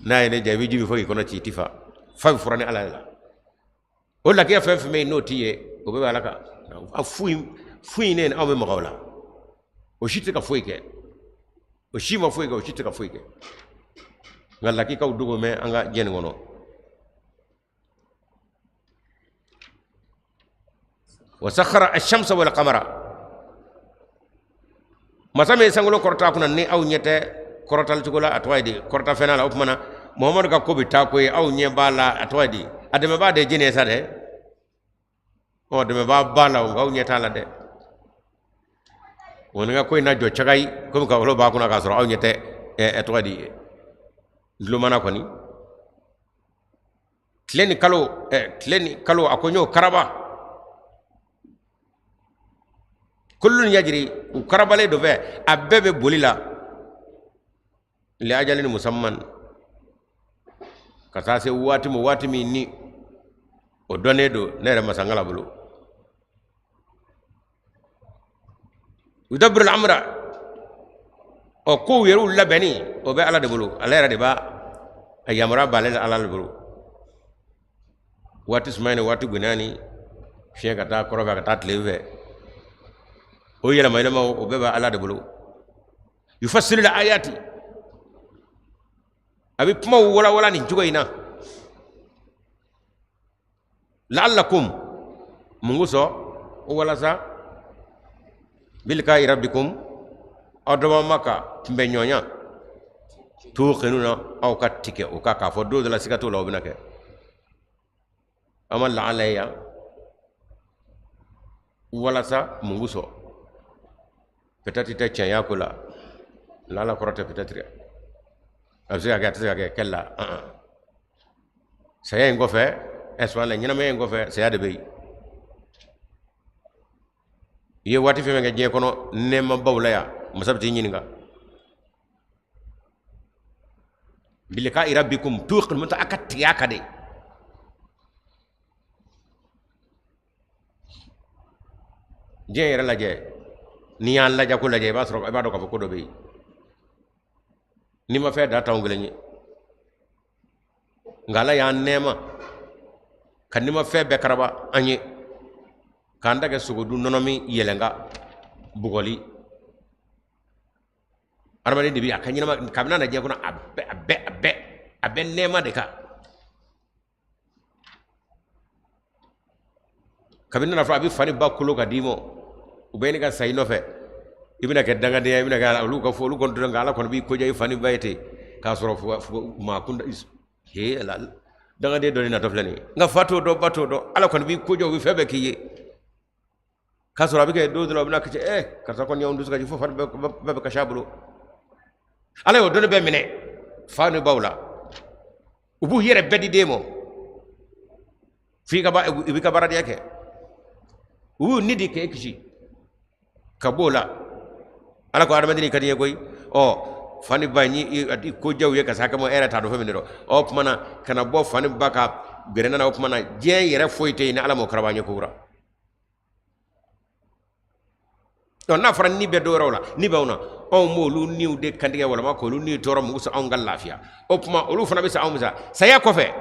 N'a ye ne diya, i bɛ ji min fo k'i kɔnɔ ci, i ti fa. Fa bɛ fura ni Ala ye la. O lakiya fɛn fɛn bɛ yen n'o ti ye, o bɛɛ bɛ Ala kan. A foyi foyi ne anw bɛ maga o la, o si tɛ ka foyi kɛ, o si ma foyi kɛ, o si tɛ ka foyi kɛ. Nka lakikaw dogo mɛ an ka diɲɛ nin kɔnɔ. Wa sakhara ash-shamsa wal qamara, masa min ye sankolo kɔrɔta kunna ni aw ɲɛ tɛ kɔrɔtali cogo la, a tɔgɔ ye di, kɔrɔta fɛn la. O tuma na Muhamadu ka ko bɛ taa ko ye, aw ɲɛ b'a la, a tɔgɔ ye di, a dɛmɛbaa de ye jɛni ye sa dɛ. Ɔ, dɛmɛbaa b'a la, nka aw ɲɛ t'a la dɛ. O ni ka ko in na jɔ cagayi komi ka wolo b'a kunna k'a sɔrɔ aw ɲɛ tɛ. Ɛ, tɔgɔ di, dulomana kɔni, tile ni kalo, tile ni kalo, a ko n y'o karaba. Kullun yajiri, u karabalen don fɛ, a bɛɛ bɛ boli la, li ajalin musamman, ka taa se waati ma, waati min ni o dɔnnen don ne yɛrɛ masankala bolo. Yudabbiru al-amra, ɔ, kow yɛrɛw labɛnni, o bɛ Ala de bolo. Ale yɛrɛ de b'a a yamaruya b'ale la, Ala de bolo. Waati sumaya ni waati gɛlɛya ni fiɲɛ ka taa kɔrɔn fɛ ka taa tile fɛ, o yɛlɛma yɛlɛma, o bɛɛ bɛ Ala de bolo. Yufassilu ayati, a bɛ kumaw walawala nin cogo in na. La'allakum, mun kosɔn? O walasa bilika'i rabbikum, aw dama ka kunbɛn ɲɔgɔnya, tuqinuna, aw ka tigɛ o kan k'a fɔ don dɔ la, siga t'o la, o bɛna kɛ. An ma la'ala ye yan walasa mun kosɔn? Peut-être tɛ tiɲɛya ko la. La'ala kɔrɔ tɛ peut-être, a bɛ se ka kɛ, a tɛ se ka kɛ kɛli la. Saya in kɔfɛ, ɛ, subhanallah, ɲɛnamaya in kɔfɛ, saya de bɛ yen. I ye waati fɛn fɛn kɛ diɲɛ kɔnɔ nɛɛmabaw la yan, masa bɛ t'i ɲininka. Bilika'i rabbikum tuqinuna, a ka tigɛ a kan de. Diɲɛ yɛrɛ lajɛ, n'i y'a lajɛ ko lajɛ, i b'a sɔrɔ i b'a dɔn k'a fɔ ko dɔ bɛ yen. N'i ma fɛn da t'anw kelen ye, nka Ala y'an nɛɛma ka nimafɛn bɛɛ karaba an ye, k'an ta kɛ sogodun, nɔnɔmin, yɛlɛnka, bugɔli. Adamaden de bi a ka ɲɛnama kabini a na diɲɛ kɔnɔ, a bɛɛ a bɛɛ a bɛɛ a bɛ nɛɛma de kan. Kabini nana fɔ a bɛ fa ni ba kolo ka d'i ma, u bɛ ɲini ka sa i nɔfɛ, i bɛna kɛ dangadenya, i bɛna kɛ olu ka fɔ olu kɔni dɔrɔn, nka Ala kɔni b'i koja i fa ni ba ye ten, k'a sɔrɔ maa kun he ala dangaden dɔ de natɔ filɛ nin ye, nka fa t'o dɔn, ba t'o dɔn, Ala kɔni b'i koja, u bɛ fɛn bɛɛ k'i ye, k'a sɔrɔ a bɛ kɛ don dɔ la, u bɛna kɛ karisa kɔni y'anw dusu kasi fo fa bɛɛ bɛ kasi a bolo. Ala y'o dɔnni bɛɛ minɛ fa ni baw la, u b'u yɛrɛ bɛɛ di den ma f'i ka i b'i ka baaradenya kɛ, u y'u ni di k'e kisi ka b'o la. Ala ko adamaden ka di n ye koyi. Ɔ, fa ni ba ni i ko diya u ye ka se hakɛ ma, e yɛrɛ t'a dɔn fɛn min de don. Ɔ, tuma na ka na bɔ fa ni ba ka gɛrɛnna na, o tuma na diɲɛ yɛrɛ foyi tɛ yen ni Ala m'o karaba an ye kokura. Donc n'a fɔra ni bɛ dɔ wɛrɛw la, ni b'anw na, anw b'olu niw de kantigɛ walima k'olu ni tɔɔrɔ mun kosɔn? Anw ka lafiya. O tuma olu fana bɛ sa, anw bɛ sa saya kɔfɛ.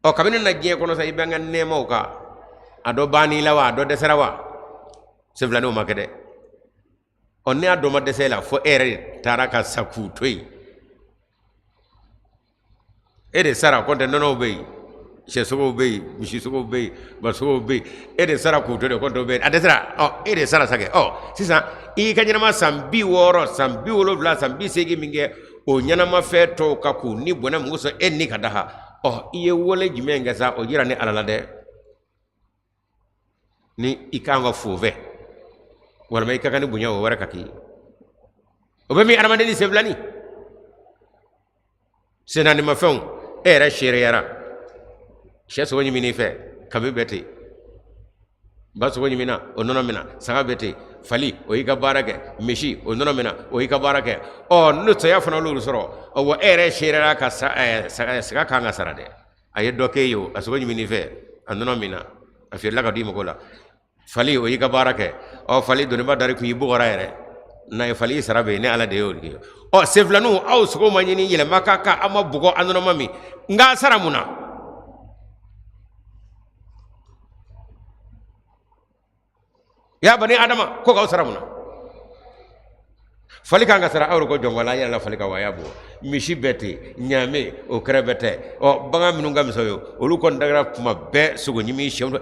Ɔ, kabini na diɲɛ kɔnɔ sa, i bɛ an ka nɛɛmaw kan, a dɔ bann'i la wa, a dɔ dɛsɛra wa? Senfilaninw ma kɛ dɛ. Ɔ, n'i y'a dɔn ma dɛsɛ la, fo e yɛrɛ de taara ka sa k'u to yen, e de sara. Kɔntɛ nɔnɔw bɛ yen, sɛsogow bɛ yen, misisogow bɛ yen, basogow bɛ yen, e de sara k'u to de. Kɔntɛ bɛ yen, a dɛsɛra. Ɔ, e de sara sa kɛ. Ɔ, sisan i y'i ka ɲɛnama san 60, san 70, san 80 min kɛ o ɲɛnamafɛn tɔw kan k'u ni bɔnɛ mun kosɔn e ni ka daha? Ɔ, i ye wale jumɛn kɛ sa? O jira ni Ala la dɛ, ni i kan ka fo fɛ walima i ka kan ni bonya o wɛrɛ ka k'i ye. O bɛ min adamaden ni senfilani sennaanimafɛnw, e yɛrɛ seereyara sɛ sogo ɲimin'i fɛ kabi bɛɛ ten. Ba sogo ɲimina, o nɔnɔ minna, saga bɛ ten, fali o y'i ka baara kɛ, misi o nɔnɔ minna, o y'i ka baara kɛ. Ɔ n'o saya fana l'olu sɔrɔ, ɔ wa e yɛrɛ seereyara ka saga kan ka sara dɛ. A ye dɔ k'e ye o, a sogo ɲimin'i fɛ, a nɔnɔ minna, a feerela ka di mɔgɔw la. Fali o y'i ka baara kɛ, ɔ fali doniba dar'i kun, i bugɔra yɛrɛ n'a ye, fali sara bɛ yen, ne Ala de y'o kɛ. Ɔ senfilaninw, aw sogo ma ɲimi, yɛlɛma ka kan, aw ma bugɔ, a nɔnɔ ma min, nka sara mun na? Ya bani adama, ko k'aw sara mun na? Fali kan ka sara, aw ko jɔn la yɛrɛ la fali ka waya bɔ, misi bɛɛ ten, ɲaamɛ o kɛrɛ bɛɛ tɛ. Ɔ bagan minnu ka misɛn ye, olu kɔni dagara kuma bɛɛ sogo ɲimi, sɛw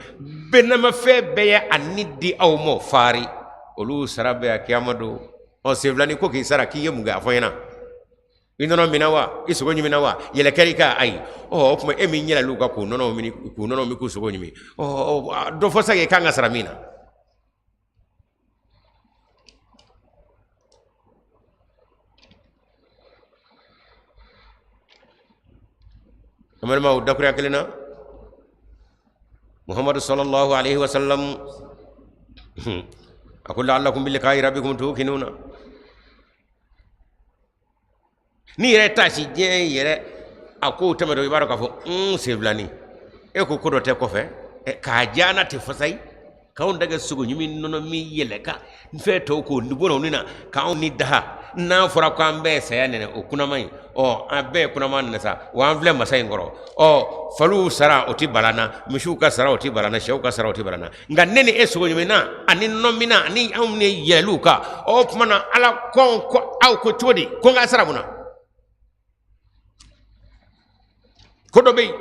bɛnamafɛn bɛɛ ye a ni di aw ma fari, olu sara bɛɛ a kiyama don. Ɔ senfilanin ko k'i sara, k'i ye mun kɛ? A fɔ n ɲɛna, i nɔnɔ minna wa? I sogo ɲimina wa? Yɛlɛ kɛra i kan? Ayi. Ɔ o tuma e min yɛlɛl'u kan k'u nɔnɔ min, k'u nɔnɔ min, k'u sogo ɲimi, ɔ dɔ fɔ sa, i kan ka sara min na. An balimaw, dakuruya kelen na, Muhammadu sallallahu alaihi wasallam a ko la'allakum bi liqa'i rabbikum tuqinuna. N'i yɛrɛ taasi diɲɛ yɛrɛ a kow tɛmɛtɔ, i b'a dɔn k'a fɔ n senfilanin, e ko ko dɔ tɛ kɔfɛ k'a diya na tɛ fasayi k'anw dagɛ sogo ɲimi, nɔnɔ min, yɛlɛ ka fɛn tɔw k'o bɔnɛ ni na k'anw ni daha. N'a fɔra ko an bɛɛ saya nɛnɛ, o kunama in, ɔ an bɛɛ kunama nɛnɛ sa, wa an filɛ masa in kɔrɔ. Ɔ faliw sara o tɛ bala na, misiw ka sara o tɛ bala na, sɛw ka sara o tɛ bala na, nka ne ni e sogo ɲimina ani nɔnɔminna ani anw ni yɛlɛliw kan, o tuma na Ala ko ko aw ko cogo di ko n ka sara mun na? Ko dɔ bɛ yen,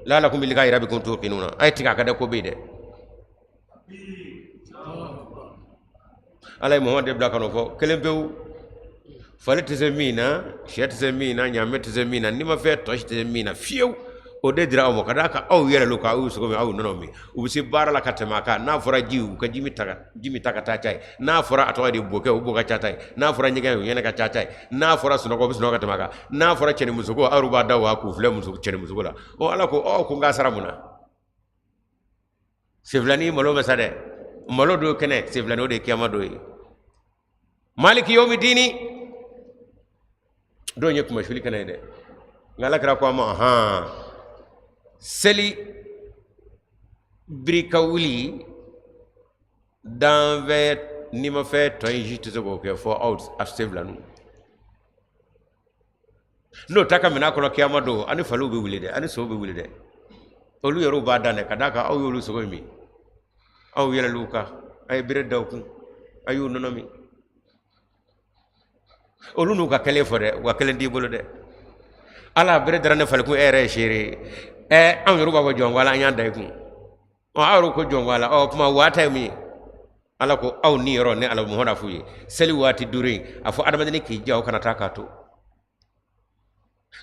la'allakum bi liqa'i rabbikum tuqinuna. A ye tigɛ a ka dɛ, ko bɛ yen dɛ. Ala ye Muhamadu de bila ka n'o fɔ kelen pewu. Fali tɛ se min na, sɛ tɛ se min na, ɲaamɛ tɛ se min na, nimafɛn tɔ si tɛ se min na fiyewu, o de dira aw ma ka d'a kan aw yɛlɛl'u kan, aw y'u sogo min, aw y'u nɔnɔ min. U bɛ se baara la ka tɛmɛ a kan. N'a fɔra ji, u ka ji min ta ji min ta ka taa ca ye. N'a fɔra a tɔgɔ de bokɛ, u bo ka ca ta ye. N'a fɔra ɲɛgɛn, u ɲɛgɛn ka ca ta ye. N'a fɔra sunɔgɔ, u bɛ sunɔgɔ ka tɛmɛ a kan. N'a fɔra cɛ ni musoko, aw b'a da wa k'u filɛ muso cɛ ni musoko la. Ɔ Ala ko aw ko n k'a sara mun na? Senfilanin malo bɛ sa dɛ, malo don kɛnɛ, senfilanin o de ye kiyama don ye. Maliki yomi dini don ye kumasuli kɛnɛ ye dɛ. Nka Ala kira ko a ma hɔn seli biri ka wuli danfɛn nimafɛn tɔ in si tɛ se k'o kɛ fɔ aw senfilaninw. N'o ta ka minɛ kɔnɔ kiyama don, ani faliw bɛ wuli dɛ, ani sow bɛ wuli dɛ, olu yɛrɛw b'a dan dɛ, ka d'a kan aw y'olu sogo min, aw yɛlɛl'u kan, a ye bere da u kun, a y'u nɔnɔ min. Olu n'u ka kelen fɔ dɛ, u ka kelen t'i bolo dɛ. Ala bere dara ne fali kun, e yɛrɛ ye seere ye. Ɛ anw yɛrɛ b'a fɔ jɔn ko Ala, an y'an da i kun. Ɔ aw yɛrɛ ko jɔn ko Ala, ɔ kuma waati ye min ye. Ala ko aw ni yɔrɔ ne Ala Muhamadu f'u ye seli waati duuru in, a fɔ adamaden k'i ja o kana taa k'a to.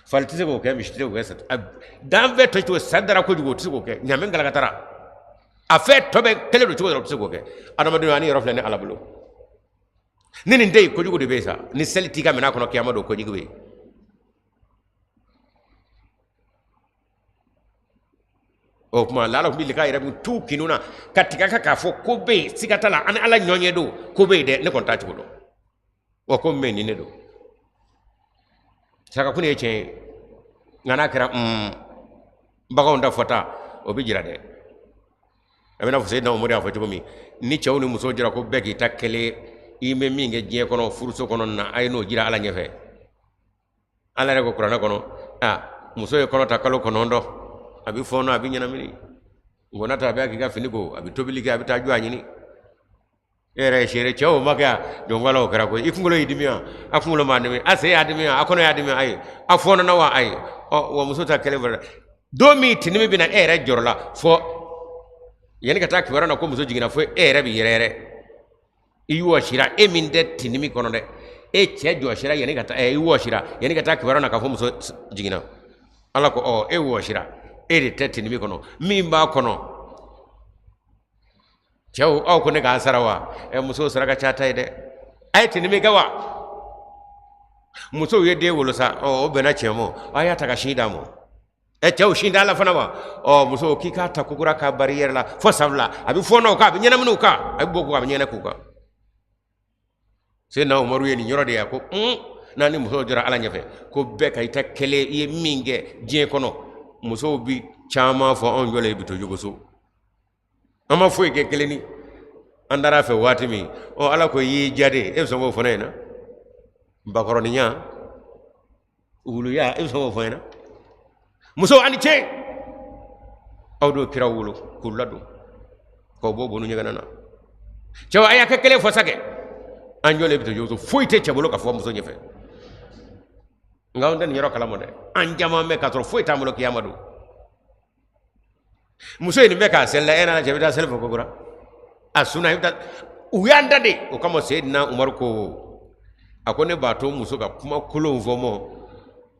Fali tɛ se k'o kɛ, misi tɛ se k'o kɛ, danfɛn tɔ cogo sa dara kojugu o tɛ se k'o kɛ, ɲaamɛ galakatara a fɛn tɔ bɛɛ kelen don cogo dɔ la o tɛ se k'o kɛ. Adamadenw ani yɔrɔ filɛ ne Ala bolo. Ni nin tɛ yen, kojugu de bɛ yen sa. Ni seli t'i ka minɛn kɔnɔ kiyama don, kojugu bɛ yen. O tuma la'allakum bi liqa'i rabbikum tuqinuna, ka tigɛ kan k'a fɔ ko bɛ yen, siga t'a la, an ni Ala ɲɔgɔn ye don, ko bɛ yen dɛ, ne kɔni t'a cogo dɔn. Wa ko min bɛ yen nin de don. Saraka kun ye tiɲɛ ye, nka n'a kɛra baganw ta fɔta, o bɛ jira dɛ. A bɛna fɔ Seyidina Umaru y'a fɔ cogo min, ni cɛw ni musow jira ko bɛɛ k'i ta kelen, i bɛ min kɛ diɲɛ kɔnɔ furuso kɔnɔ na, a ye n'o jira Ala ɲɛfɛ. Ala yɛrɛ ko kuranɛ kɔnɔ, aa muso ye kɔnɔ ta kalo 9, a bɛ fɔɔnɔ, a bɛ ɲɛnamini, ngɔnna ta, a bɛ k'i ka fini ko, a bɛ tobili kɛ, a bɛ taa jɔ a ɲini. E yɛrɛ ye seere, cɛw o ma kɛ yan, donc wala o kɛra koyi. I kunkolo y'i dimi wa? A kunkolo m'a dimi. A sen y'a dimi wa? A kɔnɔ y'a dimi? Ayi. A fɔɔnɔna wa? Ayi. Ɔ wa muso ta kelen fana don min tinimi bɛ na, e yɛrɛ jɔrɔla fɔ yanni ka taa kibaruya na ko muso jiginna, fo e yɛrɛ bɛ yɛrɛ yɛrɛ, i wɔsira. E min tɛ tinimi kɔnɔ dɛ, e cɛ jɔsira yanni ka taa, i wɔsira yanni ka taa kibaruya na k'a fɔ muso jiginna. Ala ko ɔ e wɔsira, e de tɛ tinimi kɔnɔ, min b'a kɔnɔ. Cɛw aw ko ne k'a sara wa? Ɛ musow sara ka ca ta ye dɛ. A ye tinimi kɛ wa? Musow ye den wolo sa, ɔ o bɛnna cɛ ma, a y'a ta ka sin d'a ma. Ɛ, cɛw sin t'a la fana wa? Ɔ, muso, k'i k'a ta kokura k'a bari i yɛrɛ la fo san 2, a bɛ fɔɔnɔ o kan, a bɛ ɲɛnamini o kan, a bɛ bɔ o kan, a bɛ ɲɛnɛ k'o kan. Seyidina Umaru ye nin yɔrɔ de ye, a ko un, n'a ni musow jɔra Ala ɲɛfɛ, ko bɛɛ ka i ta kɛlen i ye min kɛ diɲɛ kɔnɔ, musow bi caman fɔ anw jɔlen bi to jogoso, an ma foyi kɛ kelen ni an taara a fɛ waati min. Ɔ, Ala ko i y'i ja de, e bɛ sɔn k'o fɔ ne ɲɛna? Bakɔrɔninya, wuluya, e bɛ sɔn k'o fɔ n ɲɛna? Musow, a ni ce, aw d'o kiraw wolo k'u ladon k'aw bɔ bonu ɲɛgɛnɛ na. Cɛw, a y'a kɛ kelen fɔ sa kɛ, an jɔlen bɛ to jogoso, foyi tɛ cɛ bolo ka fɔ muso ɲɛfɛ. Nka anw tɛ nin yɔrɔ kalama dɛ, an caman bɛ k'a sɔrɔ foyi t'an bolo kiyama don. Muso ye nin bɛɛ k'a seli la, e nana cɛ bɛ taa seli fɔ kokura a sunna, i bɛ taa u y'an da de. O kama Seyidina Umaru ko, a ko ne b'a to muso ka kuma kolonw fɔ mɔ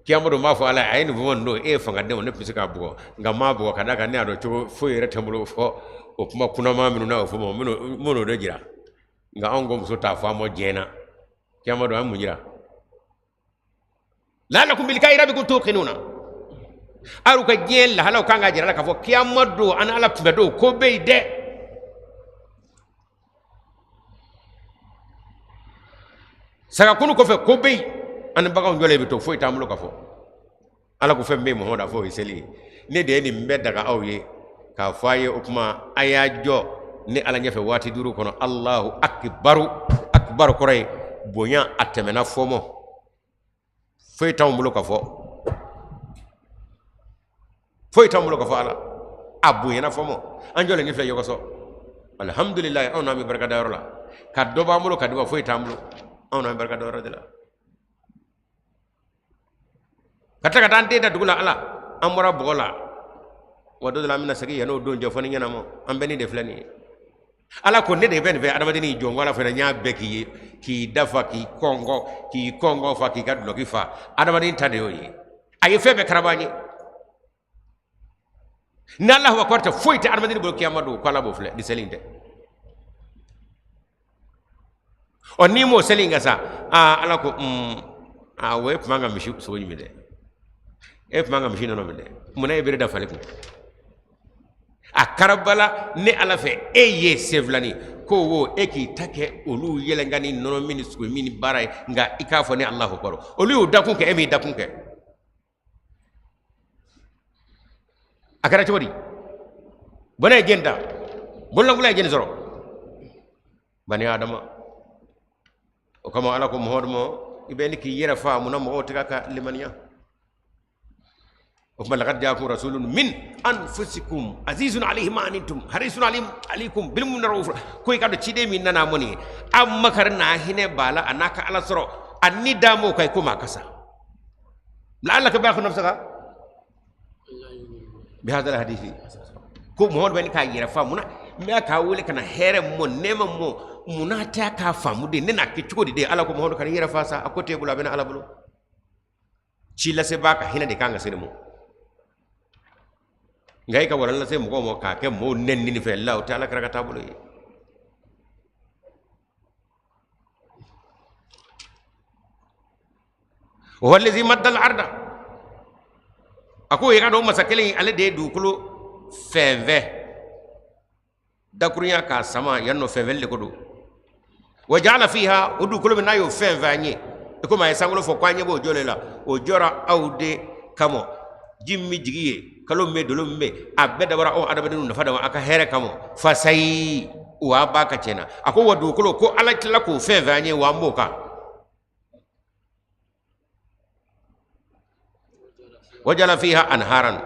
kiyama don, n b'a fɔ Ala ye, a ye nin fɔ nin don, e ye fanga den, ne tun bɛ se k'a bugɔ, nka n m'a bugɔ ka d'a kan ne y'a dɔn cogo foyi yɛrɛ tɛ n bolo fɔ o kuma kunnama minnu na o fɔ mɔ, n bɛn'o de jira. Nka anw ko muso t'a fɔ an mɔ diɲɛ na, kiyama don an mun jira? Laalakum bilikayi rabikum tuqinuna, aw ka diɲɛ lahalaw kan ka jira la k'a fɔ kiyama don an Ala kunbɛ don ko bɛ yen dɛ. Saga kunu kɔfɛ ko bɛ yen, an ni baganw jɔlen bɛ to, foyi t'an bolo ka fɔ. Ala ko fɛn bɛ yen, Muhamadu, a fɔ o ye seli ye. Ne de ye nin bɛɛ daga aw ye k'a fɔ a ye. O tuma a y'a jɔ ne Ala ɲɛfɛ waati 5 kɔnɔ. Alahu akibaru, akibaru kɔrɔ ye bonya, a tɛmɛna fɔmɔ, foyi t'anw bolo ka fɔ, foyi t'anw bolo ka fɔ Ala, a bonyana fɔmɔ. An jɔlen ni filɛ yɔgɔsɔ, alihamudulilayi, anw n'an bɛ barika da yɔrɔ la, ka dɔ b'an bolo ka di wa, foyi t'an bolo, anw n'an bɛ barika da yɔrɔ de la. Ka tila ka taa an den da dugu la, Ala, an bɔra bɔgɔ la wa, don dɔ la an bɛna segin yan, n'o don jɔ fɔ ni ɲɛnama an bɛɛ ni de filɛ nin ye. Ala ko ne de bɛ nin fɛ, adamadennin jɔn ko Ala fana, n y'a bɛɛ k'i ye, k'i dafa, k'i kɔngɔ, k'i kɔngɔ fa, k'i ka dulɔki fa. Adamaden ta de y'o ye, a ye fɛn bɛɛ karaba an ye. Ni Alahu akubar tɛ, foyi tɛ adamaden bolo kiyama don ko Ala b'o filɛ ni seli in tɛ. Ɔ, n'i m'o seli in kɛ sa, aa, Ala ko aa, o e tun man ka misi sogo ɲimi dɛ, e tun man ka misi nɔnɔ min dɛ, munna e bere da fali kun? A karabala ne Ala fɛ e ye senfilani ko wo, e k'i ta kɛ olu yɛlɛnkan ni nɔnɔ min ni sogo min ni baara ye, nka i k'a fɔ ne Alahu akubar. Olu y'u dakun kɛ, e m'i dakun kɛ, a kɛra cogo di? Bɔnɛ ye jɛn ta, bololankolon ye jɛni sɔrɔ bani adama. O kama Ala ko Muhamadu ma, i bɛ ni k'i yɛrɛ faa, munna mɔgɔw tɛ ka limaniya? O tuma laqad jaakum rasulun min anfusikum azizun alayhi ma anittum harisun alaykum bil mu'minina raufur. Ko i ka dɔn ciden min nana mɔni ye, a makari n'a hinɛ b'a la, a n'a ka Ala sɔrɔ, a ni d'a ma o kan i komi a kasa. La'allaka baqi'un nafsaka bihadha alhadisi. Ko Muhamadu bɛ ni k'a yɛrɛ faa, munna n bɛ k'a wele ka na hɛrɛ mɔ nɛɛma mɔ, munna tɛ k'a faamu de, ne n'a kɛ cogo di de? Ala ko Muhamadu kana i yɛrɛ faa sa, a ko t'e bolo, a bɛ na Ala bolo. Ci lasebaa ka hinɛ de kan ka se nin ma, nka e ka walan lase mɔgɔw ma k'a kɛ mɔgɔw nɛnini fɛ la, o tɛ Ala kira ka taabolo ye. Wa allazi maddal arda, a ko i ka dɔn masa kelen in, ale de ye dugukolo fɛnfɛn dakurunya k'a sama yan nɔ, fɛnfɛn de ko don. Wa ja'ala fiha, o dugukolo min n'a y'o fɛnfɛn an ye, i komi a ye sankolo fɔ ko an ɲɛ b'o jɔlen la, o jɔra aw de kama. Ji min bɛ jigin yen, kalo min bɛ, dolo min bɛ, a bɛɛ dabɔra aw adamadenw nafa dama, a ka hɛrɛ kama. Fasayi wa b'a ka tiɲɛ na, a ko wa dugukolo ko Ala tilala k'o fɛnfɛn an ye, wa an b'o kan. Wa ja'ala fiha anharan,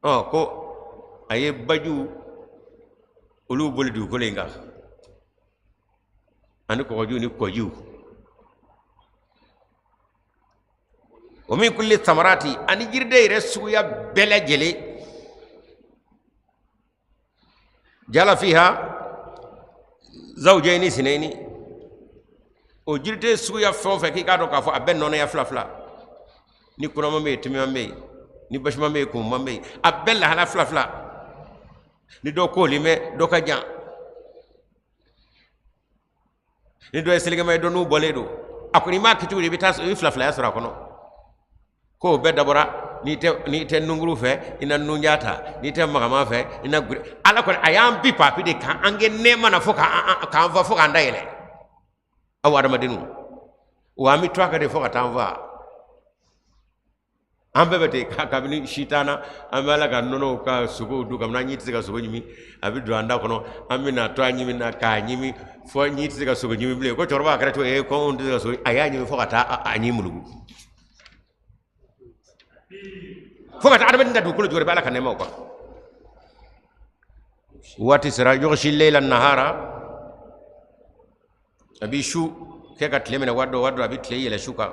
ɔ, ko a ye bajiw olu boli dugukolo in kan, ani kɔgɔjiw ni kɔjiw. Wa min kulli samarati, ani jiriden yɛrɛ suguya bɛɛ lajɛlen. Jala fiha zawjayni sinayni, o jiriden suguya fɛn o fɛn k'i k'a dɔn k'a fɔ a bɛɛ nɔnɔya fila fila, ni kunaman bɛ yen, timiman bɛ yen, ni basiman bɛ yen, kumuman bɛ yen, a bɛɛ lahala fila fila, ni dɔ kolen bɛ, dɔ ka jan, ni dɔ ye selekema ye, dɔ n'u bɔlen don, a kɔni i m'a kɛ cogo di, i bɛ taa i bɛ fila filaya sɔrɔ a kɔnɔ. K'o bɛɛ dabɔra N'i tɛ nunguru fɛ, i na nunja ta. N'i tɛ magama fɛ, i na gure. Ala kɔni a y'an bi papi de k'an kɛ nɛɛma na fo k'an fa, fo k'an da yɛlɛ. Aw adamadenw, wa an bɛ to a kan de fo ka taa an fa. An bɛɛ bɛ ten kabini si t'an na, an bɛ ala ka nɔnɔw ka sogow dun. Kabini an ɲi tɛ se ka sogo ɲimi, a bɛ don an da kɔnɔ, an bɛna to a ɲimi na k'a ɲimi fo ɲi tɛ se ka sogo ɲimi bilen. Ko cɛkɔrɔba a kɛra cogo ye, ko anw tɛ se ka sogo, a y'a ɲimi fo ka taa a ɲi muluku, fo ka taa adamaden da dugukolo jukɔrɔ, i bɛ ala ka nɛɛmaw kan. Waati sera, yughshi layla nahara, a bɛ su kɛ ka tile minɛ waati dɔ, waati dɔ a bɛ tile yɛlɛ su kan.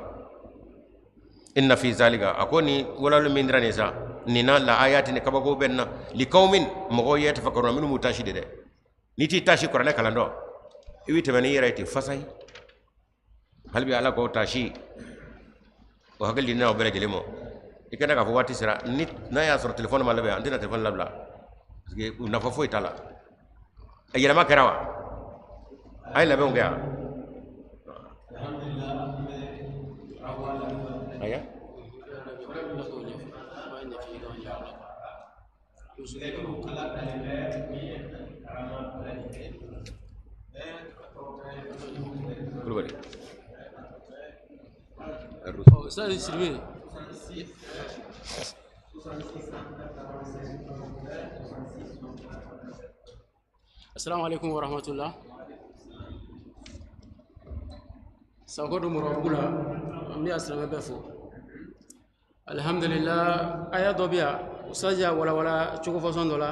Inna fi zalika, a ko ni walalo min dira nin sa nin na, la ayati, ni kabako bɛ na, liqaumin, mɔgɔw yatafakkaruna, minnu b'u taasi de dɛ. N'i t'i taasi kuranɛ kalan dɔn, i bɛ tɛmɛ n'i yɛrɛ ye ten fasayi. Hali bi ala k'o taasi o hakili di n'aw bɛɛ lajɛlen ma. I kɛnɛ k'a fɔ waati sera, ni n'a y'a sɔrɔ telefɔni ma labɛn, an tɛna telefɔni labila parce que nafa foyi t'a la. A yɛlɛma kɛra wa? A ye labɛnw kɛ wa? Aya. Kulubali. Ustaz Sidibe. Assalamu alaikum wa rahmatullah. Sako do murabugu la, an bɛ a silamɛ bɛɛ fo. Alhamdulillah, aya dɔ bɛ yan, Ustaz y'a walawala cogo fɔsɔn dɔ la.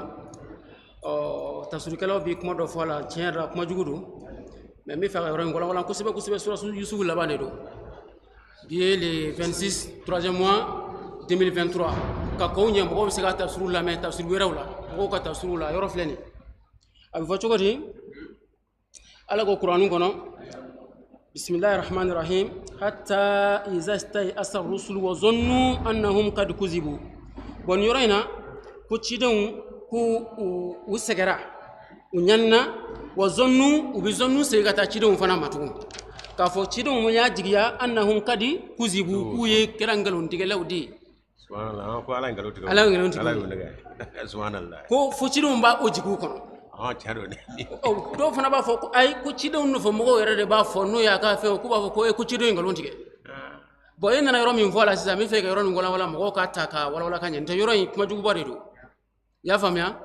Ɔ tafsirikɛlaw bɛ kuma dɔ fɔ a la, tiɲɛ yɛrɛ la kuma jugu don. Mais n bɛ fɛ ka yɔrɔ in walawala kosɛbɛ kosɛbɛ. Suratu Yusufu laban de don. Bi ye le 26 troisième mois 2023. Ka kɔn ɲɛ, mɔgɔw bɛ se ka tafsiru lamɛn tafsiri wɛrɛw la, mɔgɔw ka tafsiru la, yɔrɔ filɛ nin. A bɛ fɔ cogo di? Ala ko Kuranu kɔnɔ, bisimilahi rahmani rahim, hatta iza stay'asa rusulu wa zannu annahum kad kuzibu. Bon, nin yɔrɔ in na, ko cidenw ko u sɛgɛra, u ɲanina, wa zannu, u bɛ zannu segin ka taa cidenw fana ma tugun, k'a fɔ cidenw y'a jigiya annahum kadi kuzibu, k'u ye kɛra nkalontigɛlaw de ye. Subhanallah, ko ala ye nkalon tigɛ. Ala ye nkalon tigɛ. Ala y'o nɛgɛ. Subhanallah. Ko fo cidenw b'a o jigiw kɔnɔ. Tiɲɛ don dɛ. Dɔw fana b'a fɔ ko ayi, ko cidenw nɔfɛ mɔgɔw yɛrɛ de b'a fɔ, n'o y'a ka fɛn, k'u b'a fɔ ko ko cidenw ye nkalon tigɛ. Bon, e nana yɔrɔ min fɔ a la sisan, n bɛ fɛ ka yɔrɔ nin walawala, mɔgɔw ka ta ka walawala ka ɲɛ. N tɛ yɔrɔ in kuma juguba de don, i y'a faamuya?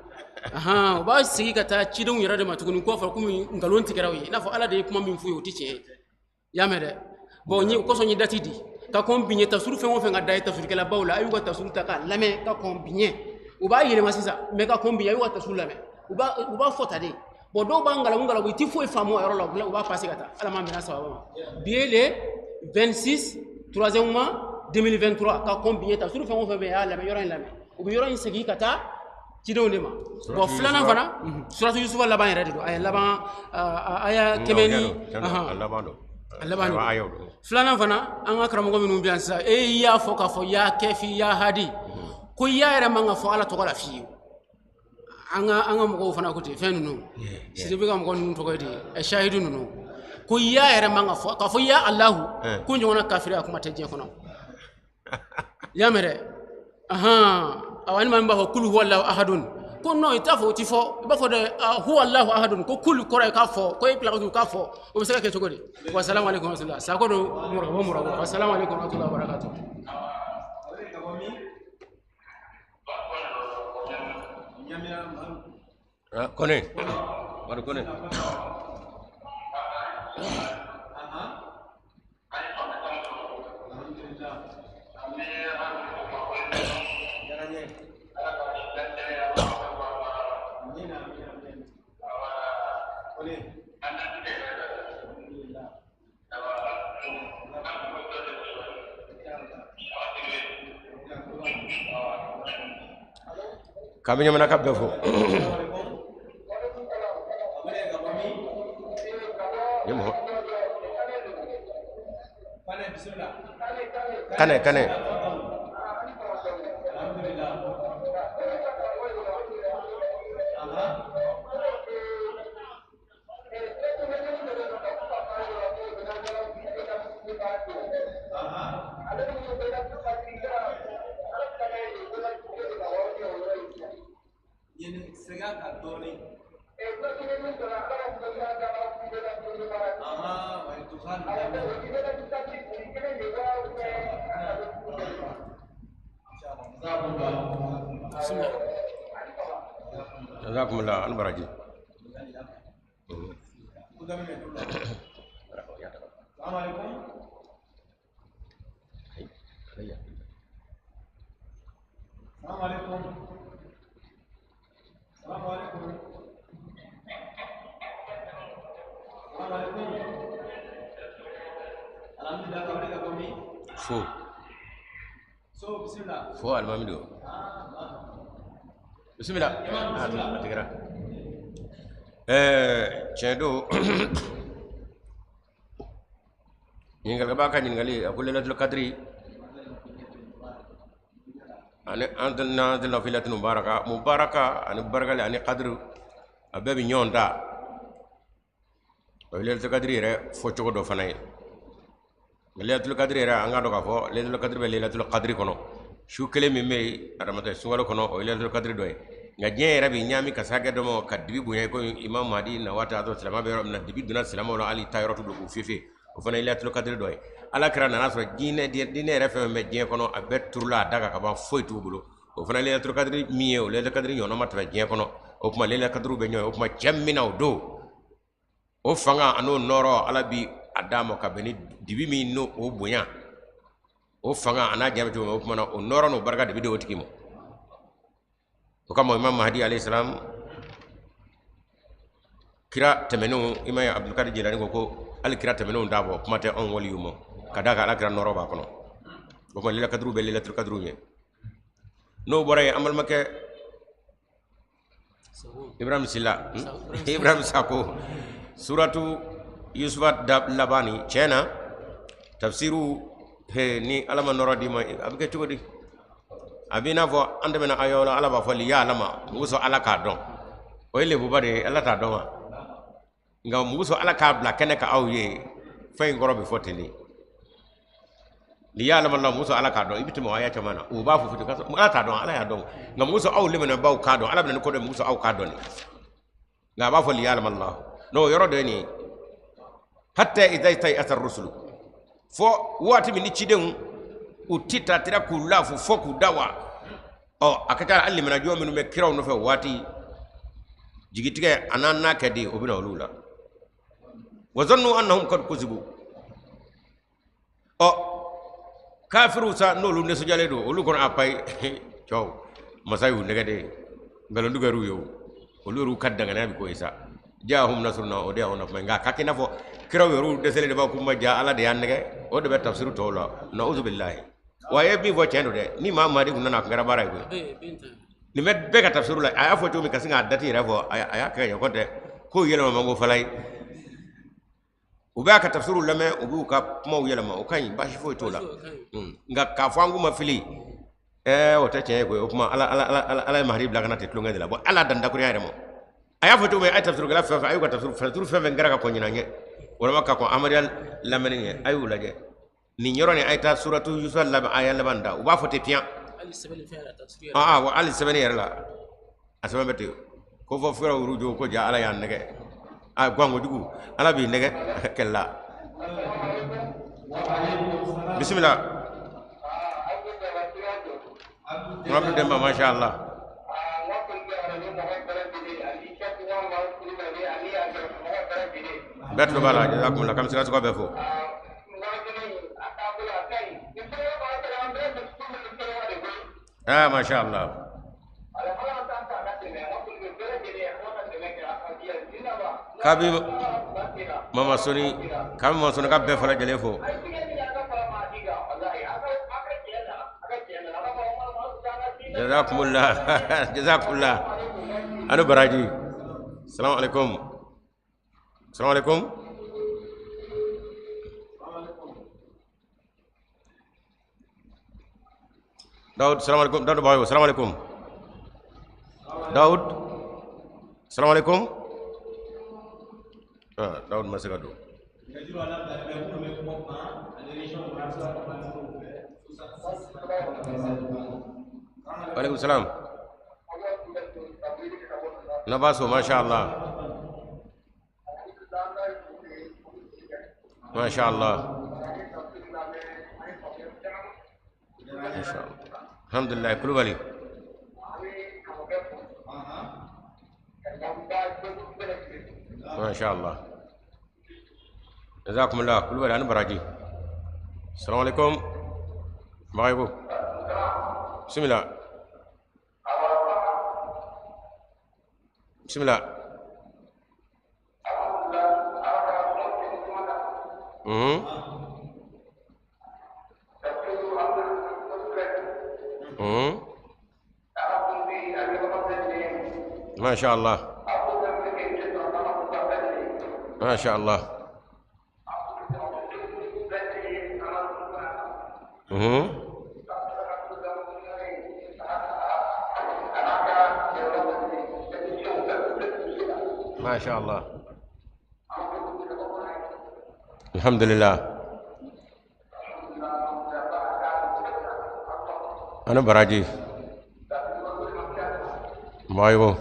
Ahan, u b'a sigi ka taa cidenw yɛrɛ de ma tuguni, k'o fɔ komi nkalon tigɛra u ye, i n'a fɔ ala de ye kuma min f'u ye, o tɛ tiɲɛ ye. I y'a mɛn dɛ? Bon, o kosɔn n ye dati di ka kɔn bi ɲɛ. Tafsiru fɛn o fɛn ka da ye tafsirikɛlabaw la, a y'u ka tafsiru ta k'a lamɛn ka kɔn bi ɲɛ. U b'a yɛlɛma sisan, mɛ ka kɔn bi ɲɛ, a y'u ka tafsiru lamɛn, u b'a fɔ ta de. Bon, dɔw b'a ngalabu ngalabu, i ti foyi faamu a yɔrɔ la, u b'a passer ka taa. Ala m'an bɛnna sababa ma. Bi ye le 26 troisième mois 2023, ka kɔn bi ɲɛ, tafsiru fɛn o fɛn bɛ yen, a y'a lamɛn, yɔrɔ in lamɛn. U bɛ yɔrɔ in segin ka taa cidenw de ma. Bon, filanan fana, suratu Yusufa laban yɛrɛ de don. A ye laban aya kɛmɛ ni a laban don. A laban don. Filanan fana, an ka karamɔgɔ minnu bɛ yan sisan, e y'a fɔ k'a fɔ ya kɛfi ya hadi, ko ya yɛrɛ man ka fɔ ala tɔgɔ la fiyewu. An ka mɔgɔw fana ko ten, fɛn ninnu Sidibe ka mɔgɔ ninnu tɔgɔ ye di, sahidu ninnu, ko ya yɛrɛ man ka fɔ, k'a fɔ ya Alahu, ko ɲɔgɔnna kafiriya kuma tɛ diɲɛ kɔnɔ. I y'a mɛn dɛ? Ahan, awa, ni maa min b'a fɔ kulu huwa Allahu ahadun, ko non, i t'a fɔ, o ti fɔ, i b'a fɔ dɛ huwa Allahu ahadun, ko kulu kɔrɔ ye k'a fɔ, ko e bila k'a fɔ, o bɛ se ka kɛ cogo di? Wa salamu aleykum wa rahmatulah. Sako don murabɔ murabɔ. Wa salamu aleykum wa rahmatulah wa barakatuh. Kone. Madu Kone. K'an bɛ ɲamana ka bɛɛ fo. Kane kane. Bismillah. Jazakumullah an baraji. Fo. Fo alimami don. Bisimila. A tigɛra. Tiɲɛ don. Ɲininkalikɛbaa ka ɲininkali a ko lailatul kadiri ani anzalna fi lailatin mubaraka mubaraka ani barakali ani kadiri a bɛɛ bɛ ɲɔgɔn ta. O ye lailatul kadiri yɛrɛ fɔcogo dɔ fana ye. Lailatul kadiri yɛrɛ an k'a dɔn k'a fɔ lailatul kadiri bɛ lailatul kadiri kɔnɔ. Su kelen min bɛ yen adamaden sunkalo kɔnɔ o ye lailatul kadiri dɔ ye. Nka diɲɛ yɛrɛ bɛ ɲaami ka se hakɛ dɔ ma ka dibi bonya ko Imam Mahdi na waati a to silamɛ bɛ yɔrɔ min na dibi donna silamɛw la hali taa yɔrɔ t'u bolo k'u fiyefe o fana ye lailatul kadiri dɔ ye. Ala kira nana sɔrɔ diinɛ yɛrɛ fɛn fɛn bɛ diɲɛ kɔnɔ a bɛɛ turula a da kan ka ban foyi t'u bolo. O fana lailatul kadiri min ye o lailatul kadiri ɲɔgɔnna ma tɛmɛ diɲɛ kɔnɔ. O tuma lailatul kadiriw bɛ ɲɔgɔn ye. O tuma cɛ min na o don o fanga an'o nɔrɔ ala bi a d'a ma ka bɛn ni dibi min n'o o bonya o fanga a n'a jaabi cogo min o tuma na o nɔrɔ n'o barika de bɛ di o tigi ma. O kama Imam Mahdi alayhi salam kira tɛmɛnenw i ma ye Abdulkadir Jilani ko hali kira tɛmɛnenw t'a bɔ kuma tɛ anw waliw ma ka d'a kan ala kira nɔrɔ b'a kɔnɔ. O tuma lailatul kadiriw bɛ lailatul kadiriw ɲɛ. N'o bɔra yen an balimakɛ Ibrahim Sila Ibrahim Sako suratu Yusufa laban ni tiɲɛ na tafsiru ni ala ma nɔrɔ d'i ma a bɛ kɛ cogo di? A b'i n'a fɔ an tɛmɛna ayaw la ala b'a fɔ liya'lama mugu sɔn ala k'a dɔn o ye lebuba de ye ala t'a dɔn wa nka mugu sɔn ala k'a bila kɛnɛ ka aw ye fɛn in kɔrɔ bɛ fɔ ten de liya'lama la mugu sɔn ala k'a dɔn i bɛ tɛmɛ o aya caman na u b'a fɔ ten ala t'a dɔn ala y'a dɔn nka mugu sɔn aw lemɛnɛbaw k'a dɔn ala bɛna ni ko dɔ ye mugu sɔn aw k'a dɔn de nka a b'a fɔ liya'lama la n'o yɔrɔ dɔ ye nin ye hatta idha istay'asa ar-rusulu fo waati min ni cidenw u ti tatira k'u lafu fo k'u da wa ɔ a ka ca hali limanajɔ minnu bɛ kiraw nɔfɛ waati jigitigɛ a n'an n'a kɛ di o bɛ na olu la wa zannu annahum qad kuzibu ɔ kafiriw sa n'olu nisɔndiyalen don olu kɔnɔ a payi cɛw masa y'u nɛgɛ de nkalontigɛ y'u ye o olu yɛrɛ ka danganiya bɛ k'o ye sa jaahum nasruna o de y'anw na kuma ye nka a ka kɛ i n'a fɔ kiraw yɛrɛ dɛsɛlen de b'a k'u ma ja ala de y'an nɛgɛ o de bɛ tafsiru tɔw la na'uzu billahi wa a ye min fɔ tiɲɛ don dɛ ni maa Mahdi kun nana a kun kɛra baara ye koyi nin bɛ bɛɛ ka tafsiru la a y'a fɔ cogo min ka sin k'a dati yɛrɛ fɔ a y'a kɛ ka ɲɛ kɔn tɛ k'o yɛlɛma man go fala ye u b'a ka tafsiru lamɛn u b'u ka kumaw yɛlɛma o ka ɲi baasi foyi t'o la nka k'a fɔ an k'u ma fili o tɛ tiɲɛ ye koyi o tuma ala ala ala ala ye Mahdi bila ka na ten tulonkɛ de la bon ala dan dakurunya yɛrɛ ma a y'a fɔ cogo min a ye tafsirukɛla fɛn fɛn a y'u ka tafsiru fɛn fɛn kɛra ka kɔn ɲinan ɲɛ walima ka kɔn Ahmadiyya lamɛnni ɲɛ a y'u lajɛ nin yɔrɔ nin a ye taa suratu Yusufa laban aya laban da u b'a fɔ ten piyan wa hali sɛbɛnni yɛrɛ la a sɛbɛn bɛ ten ko fɔ fura wuru jo ko ja ala y'an nɛgɛ a guwan kojugu ala b'i nɛgɛ kɛlɛ la bisimila Abdou Demba masha Allah bɛɛ tulo b'a la jazakumullah k'an bɛ sikasokaw bɛɛ fo. Masha Allah. Kabi mama soni kabi mama soni ka bɛɛ fana lajɛlen fo. Jazakumullah jazakumullah anu baraji. Salamu alaikum. Salamu alaikum. Daud, salamu alaikum. Daud Bayo, salamu alaikum. Daud, salamu alaikum. Daud ma se ka don. Alaikum salam. Na baso, masha Allah. Masha Allah. Masha Allah. Alhamdulillah Kulubali. Masha Allah. Jazakumullah Kulubali ani baraji. Assalamu alaikum. Bagayogo. Bismillah. Bismillah. ما شاء الله. ما شاء الله. ما شاء الله. الحمد لله. أنا براجي. بايو.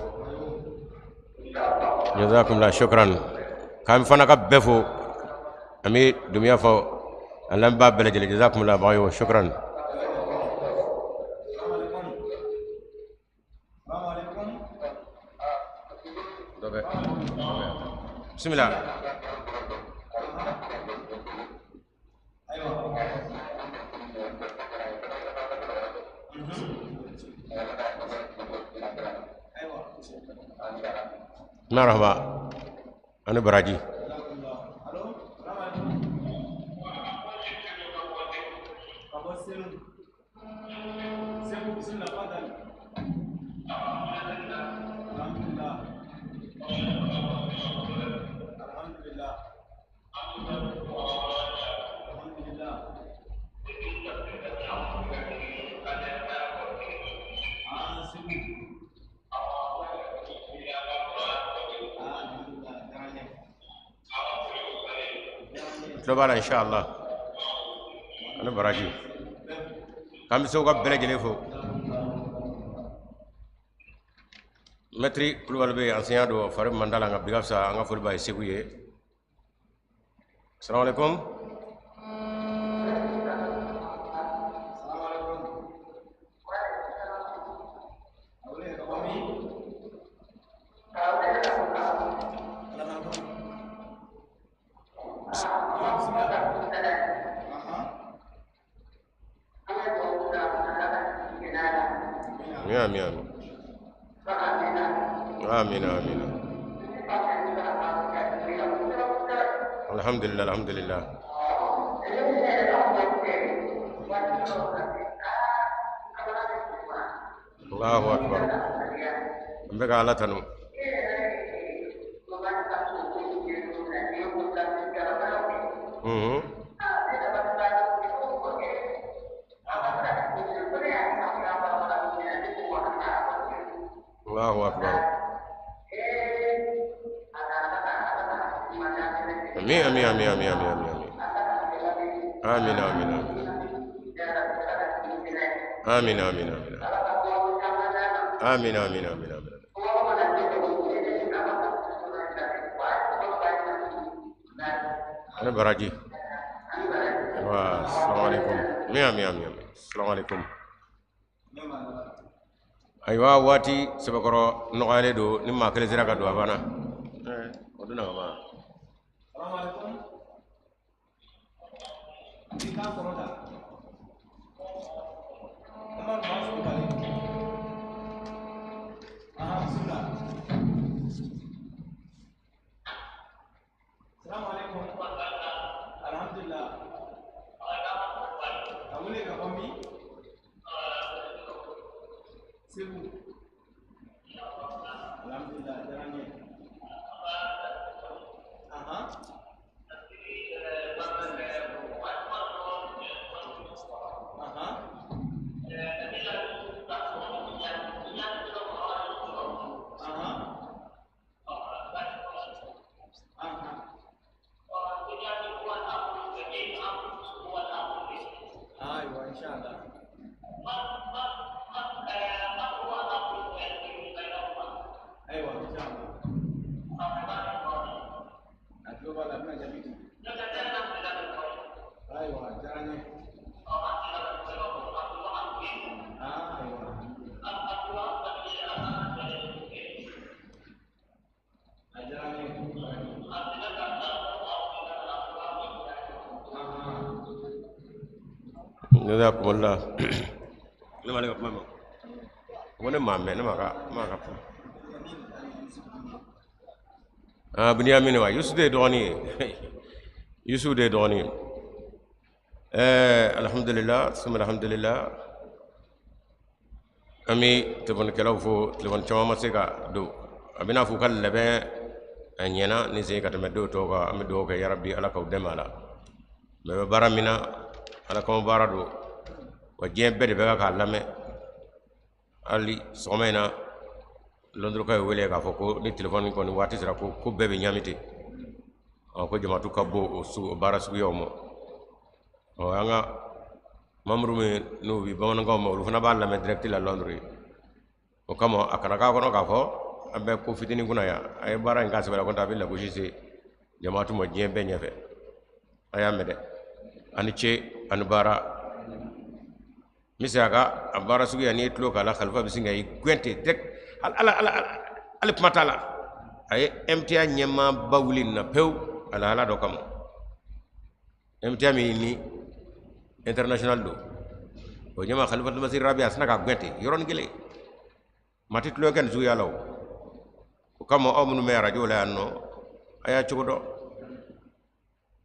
جزاكم الله شكرا. كان فانا كبفو أمي دميا فو ألم باب بلجل. جزاكم الله بايو شكرا. بسم الله. مرحبا أنا براجي. Tulo insha Allah. Ana baraji. K'an bɛ se ka bɛɛ lajɛlen fo. Mɛtiri Kulubali bɛ yen, enseignant don, fari man d'a la, nka bi ka fisa an ka foli b'a ye Segu ye. Salamu alaikum. Amin, amin. Amin, amin. Alhamdulillah, alhamdulillah. Allahu akbar. An bɛ ka Ala tanu. Allahu akbar. Amin, amin, amin, amin, amin, amin. Amin, amin, amin. Amin, amin, amin. Amin, amin, amin, amin. Ana baraji. Wa assalamu alaikum. Amin, amin, amin. Assalamu alaikum. Ayiwa waati sɛbɛkɔrɔ nɔgɔyalen don ni maa kelen sera ka don a banna. O donna ka ban. Ne kuma la ne m'ale ka kuma mɛn, ko ne m'a mɛn, ne m'a ka kuma. Aa, Buniyamini wa Yusu de ye dɔgɔnin ye, Yusu de ye dɔgɔnin ye. Alhamdulillah, suma alhamdulillah. An bɛ telefɔnikɛlaw fo, telefɔni caman ma se ka don, a bɛna fɔ u ka labɛn a ɲɛna ni sen ka tɛmɛ dɔw tɔw kan. An bɛ dugawu kɛ, yarabi Ala k'aw dɛmɛ a la. Mɛ bɛ baara min na, Ala kama baara don wa, diɲɛ bɛɛ de bɛ k'a lamɛn. Hali sɔgɔma in na, Lɔndurukaw ye wele k'a fɔ ko ni telefɔni kɔni waati sera, ko bɛɛ bɛ ɲami ten. Ɔ, ko jamatu ka bon o sugu, o baara suguyaw ma. Ɔ, an ka mamuru min n'u bɛ bamanankanw ma, olu fana b'a lamɛn direct la Lɔnduru ye. O kama a kana k'a kɔnɔ k'a fɔ an bɛ ko fitinin kunna yan. A ye baara in k'a sɛbɛ la, ko a bɛ lagosi se jamatu ma diɲɛ bɛɛ ɲɛfɛ. A y'a mɛn dɛ, a ni ce, a ni baara. N bɛ se a ka a baara suguya, n'i ye tulo k'a la, Khalifa bɛ sin ka i gɛn ten direct. Ala ala, hali kuma t'a la. A ye MTA ɲɛmaaba wuli nin na pewu, a lahala dɔ kama. MTA min ni international don, o ɲɛmaa Khalifa Masir Rabi, a sina ka gɛn ten yɔrɔnin kelen. Maa tɛ tulonkɛ kɛ nin suguya la. O kama, aw minnu bɛ arajo la yan nɔ, a y'a cogo dɔn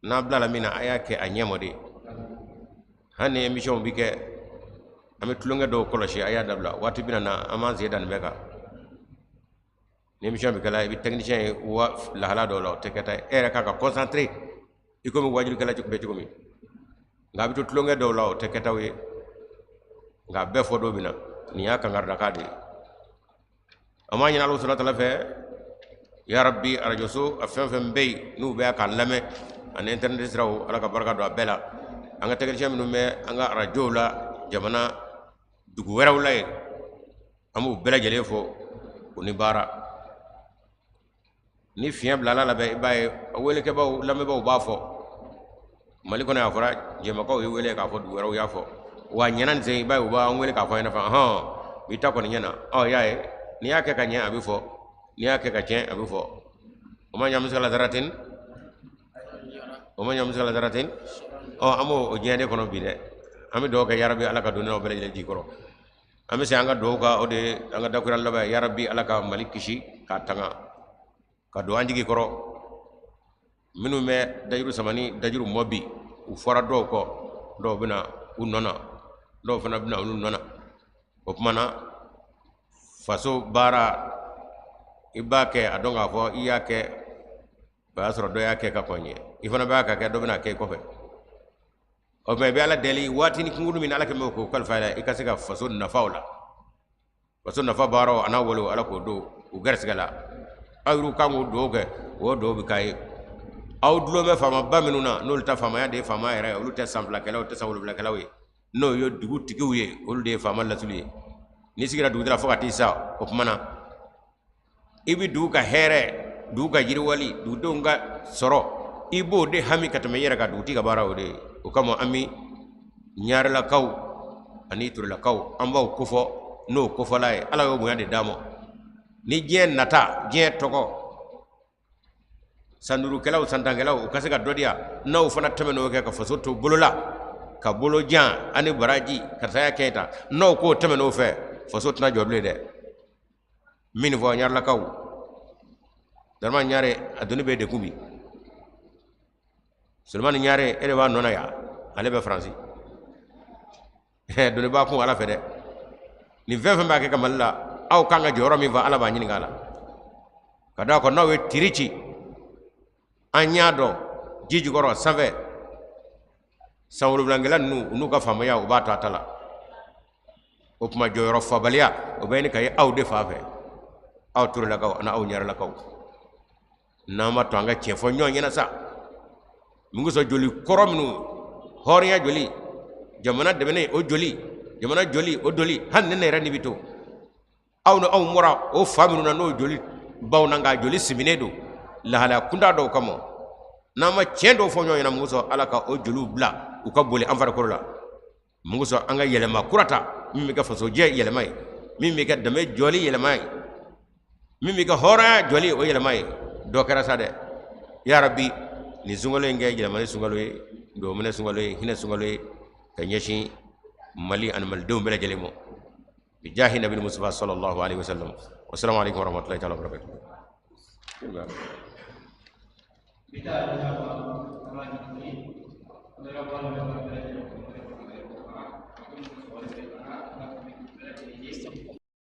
n'a bilala min na, a y'a kɛ a ɲɛmɔ de. Hali ni émission bi kɛ, an bɛ tulonkɛ dɔw kɔlɔsi, a y'a dabila. Waati bɛna na, an b'an sen da nin bɛɛ kan. Ni émission bɛ kɛla, i bɛ technicien ye wa lahala dɔw la, o tɛ kɛta ye. E yɛrɛ kan ka concentré i komi wajulikɛla bɛ cogo min, nka a bɛ to tulonkɛ dɔw la, o tɛ kɛtaw ye. Nka a bɛɛ fɔ don min na, nin y'a kankaridakan de ye. An b'a ɲini Ala subahana taala fɛ, ya rabbi, arajoso a fɛn fɛn bɛ yen n'u bɛ k'an lamɛn ani internet siraw, Ala ka barika don a bɛɛ la. An ka technicien minnu bɛ an ka arajow la jamana dugu wɛrɛw la yen, an b'u bɛɛ lajɛlen fo u ni baara. Ni fiɲɛ bilala labɛn, i b'a ye welekɛbaw, lamɛnbaaw b'a fɔ Mali kɔnɔ yan, fɔra jɛmakaw ye wele k'a fɔ, dugu wɛrɛw y'a fɔ wa ɲɛna nin sen, i b'a ye u b'an wele k'a fɔ an ɲɛna fana, hɔn, bi ta kɔni ɲɛna. Ɔ, y'a ye, n'i y'a kɛ ka ɲɛ, a bɛ fɔ, n'i y'a kɛ ka tiɲɛ, a bɛ fɔ. O ma ɲa misikala daratin, o ma ɲa misikala daratin. Ɔ, an b'o o diɲɛ de kɔnɔ bi dɛ. An bɛ dugawu kɛ, yarabi Ala ka don n'aw bɛɛ lajɛlen ji kɔrɔ. An bɛ se an ka dugawu kan, o de ye an ka dakura laban ye. Yarabi Ala ka Mali kisi k'a tanga ka don an jigi kɔrɔ. Minnu bɛ dajuru sama ni dajuru mɔ bi, u fɔra dɔw kɔ, dɔw bɛna u nɔ na, dɔw fana bɛna olu nɔ na. O tuma na, faso baara, i b'a kɛ a dɔn k'a fɔ i y'a kɛ, o y'a sɔrɔ dɔ y'a kɛ ka kɔn ɲɛ, i fana b'a ka kɛ, dɔ bɛna kɛ i kɔfɛ. O tuma i bɛ Ala deli, waati ni kunkuru min Ala kɛlen bɛ k'o kalifa i la, i ka se ka faso nafa o la, faso nafa baaraw a n'a walew, Ala k'o don u gɛrɛsɛgɛ la. Aw yɛrɛw kan k'o dugawu kɛ, o dugawu bɛ k'a ye. Aw dulon bɛ faamaba minnu na, n'olu ta faamaya de ye faamaya yɛrɛ ye, olu tɛ san filakɛlaw, tɛ san wolonwulakɛlaw ye, n'o ye dugutigiw ye, olu de ye faama lasulu ye. N'i sigira dugutigi la fo ka t'i sa, o tuma na i bɛ dugu ka hɛrɛ, dugu ka yiriwali, dugudenw ka sɔrɔ, i b'o de hami ka tɛmɛ i yɛrɛ kan. Dugutigi ka baara o de ye. O kama an bɛ ɲarelakaw ani turelakaw, an b'aw kofɔ n'o kofɔla ye. Ala y'o bonya de d'a ma. Ni diɲɛ nata, diɲɛ tɔgɔ, san duurukɛlaw, san tankɛlaw, u ka se ka dɔ di yan, n'aw fana tɛmɛn'o kɛ ka faso to bolo la, ka bolo jan ani baraji, karisa y'a kɛ tan, n'aw k'o tɛmɛn'o fɛ, faso tɛna jɔ bilen dɛ. Min fɔ ɲarelakaw, Daramani Ɲare, a doni bɛ degun bi. Solomani Ɲare, e de b'a nɔ na yan, ale bɛ Faransi, doni b'a kun Ala fɛ dɛ. Nin fɛn fɛn b'a kɛ ka Mali la, aw kan ka jɔyɔrɔ min fa, Ala b'a ɲininka a la. Ka d'a kan n'aw ye tiri ci, an y'a dɔn ji jukɔrɔ sanfɛ, san wolonwulankɛla ninnu, u n'u ka faamaya, u b'a to a ta la. O tuma jɔyɔrɔ fabaliya, o bɛ ɲini ka ye aw de fan fɛ, aw turelakaw ani aw ɲarelakaw. N'an ma to an ka tiɲɛ fɔ ɲɔgɔn ɲɛna sa, mun kosɔn joli kɔrɔ minnu, hɔrɔnya joli, jamana dɛmɛnen o joli, jamana joli o doli, hali ni ne yɛrɛ ni bɛ to aw ni anw bɔra o fa minnu na, n'o joli baw na, nka joli siminen don lahalaya kunda dɔw kama, n'an ma tiɲɛ dɔw fɔ ɲɔgɔn ɲɛna, mun kosɔn Ala ka o joliw bila u ka boli an farikolo la? Mun kosɔn an ka yɛlɛma kura ta, min bɛ kɛ fasojɛ yɛlɛma ye, min bɛ kɛ danbe jɔli yɛlɛma ye, min bɛ kɛ hɔrɔnya jɔli o yɛlɛma ye? Dɔ kɛra sa dɛ. Yarabi, nin sunkalo in kɛ yɛlɛmani sunkalo ye, dɔminɛ sunkalo ye, hinɛ sunkalo ye ka ɲɛsin Mali ani malidenw bɛɛ lajɛlen ma bi jahi nabil mustafa sallallahu alaihi wasallam. Wassalamu alaikum warahmatullahi ta'ala wabarakatuh.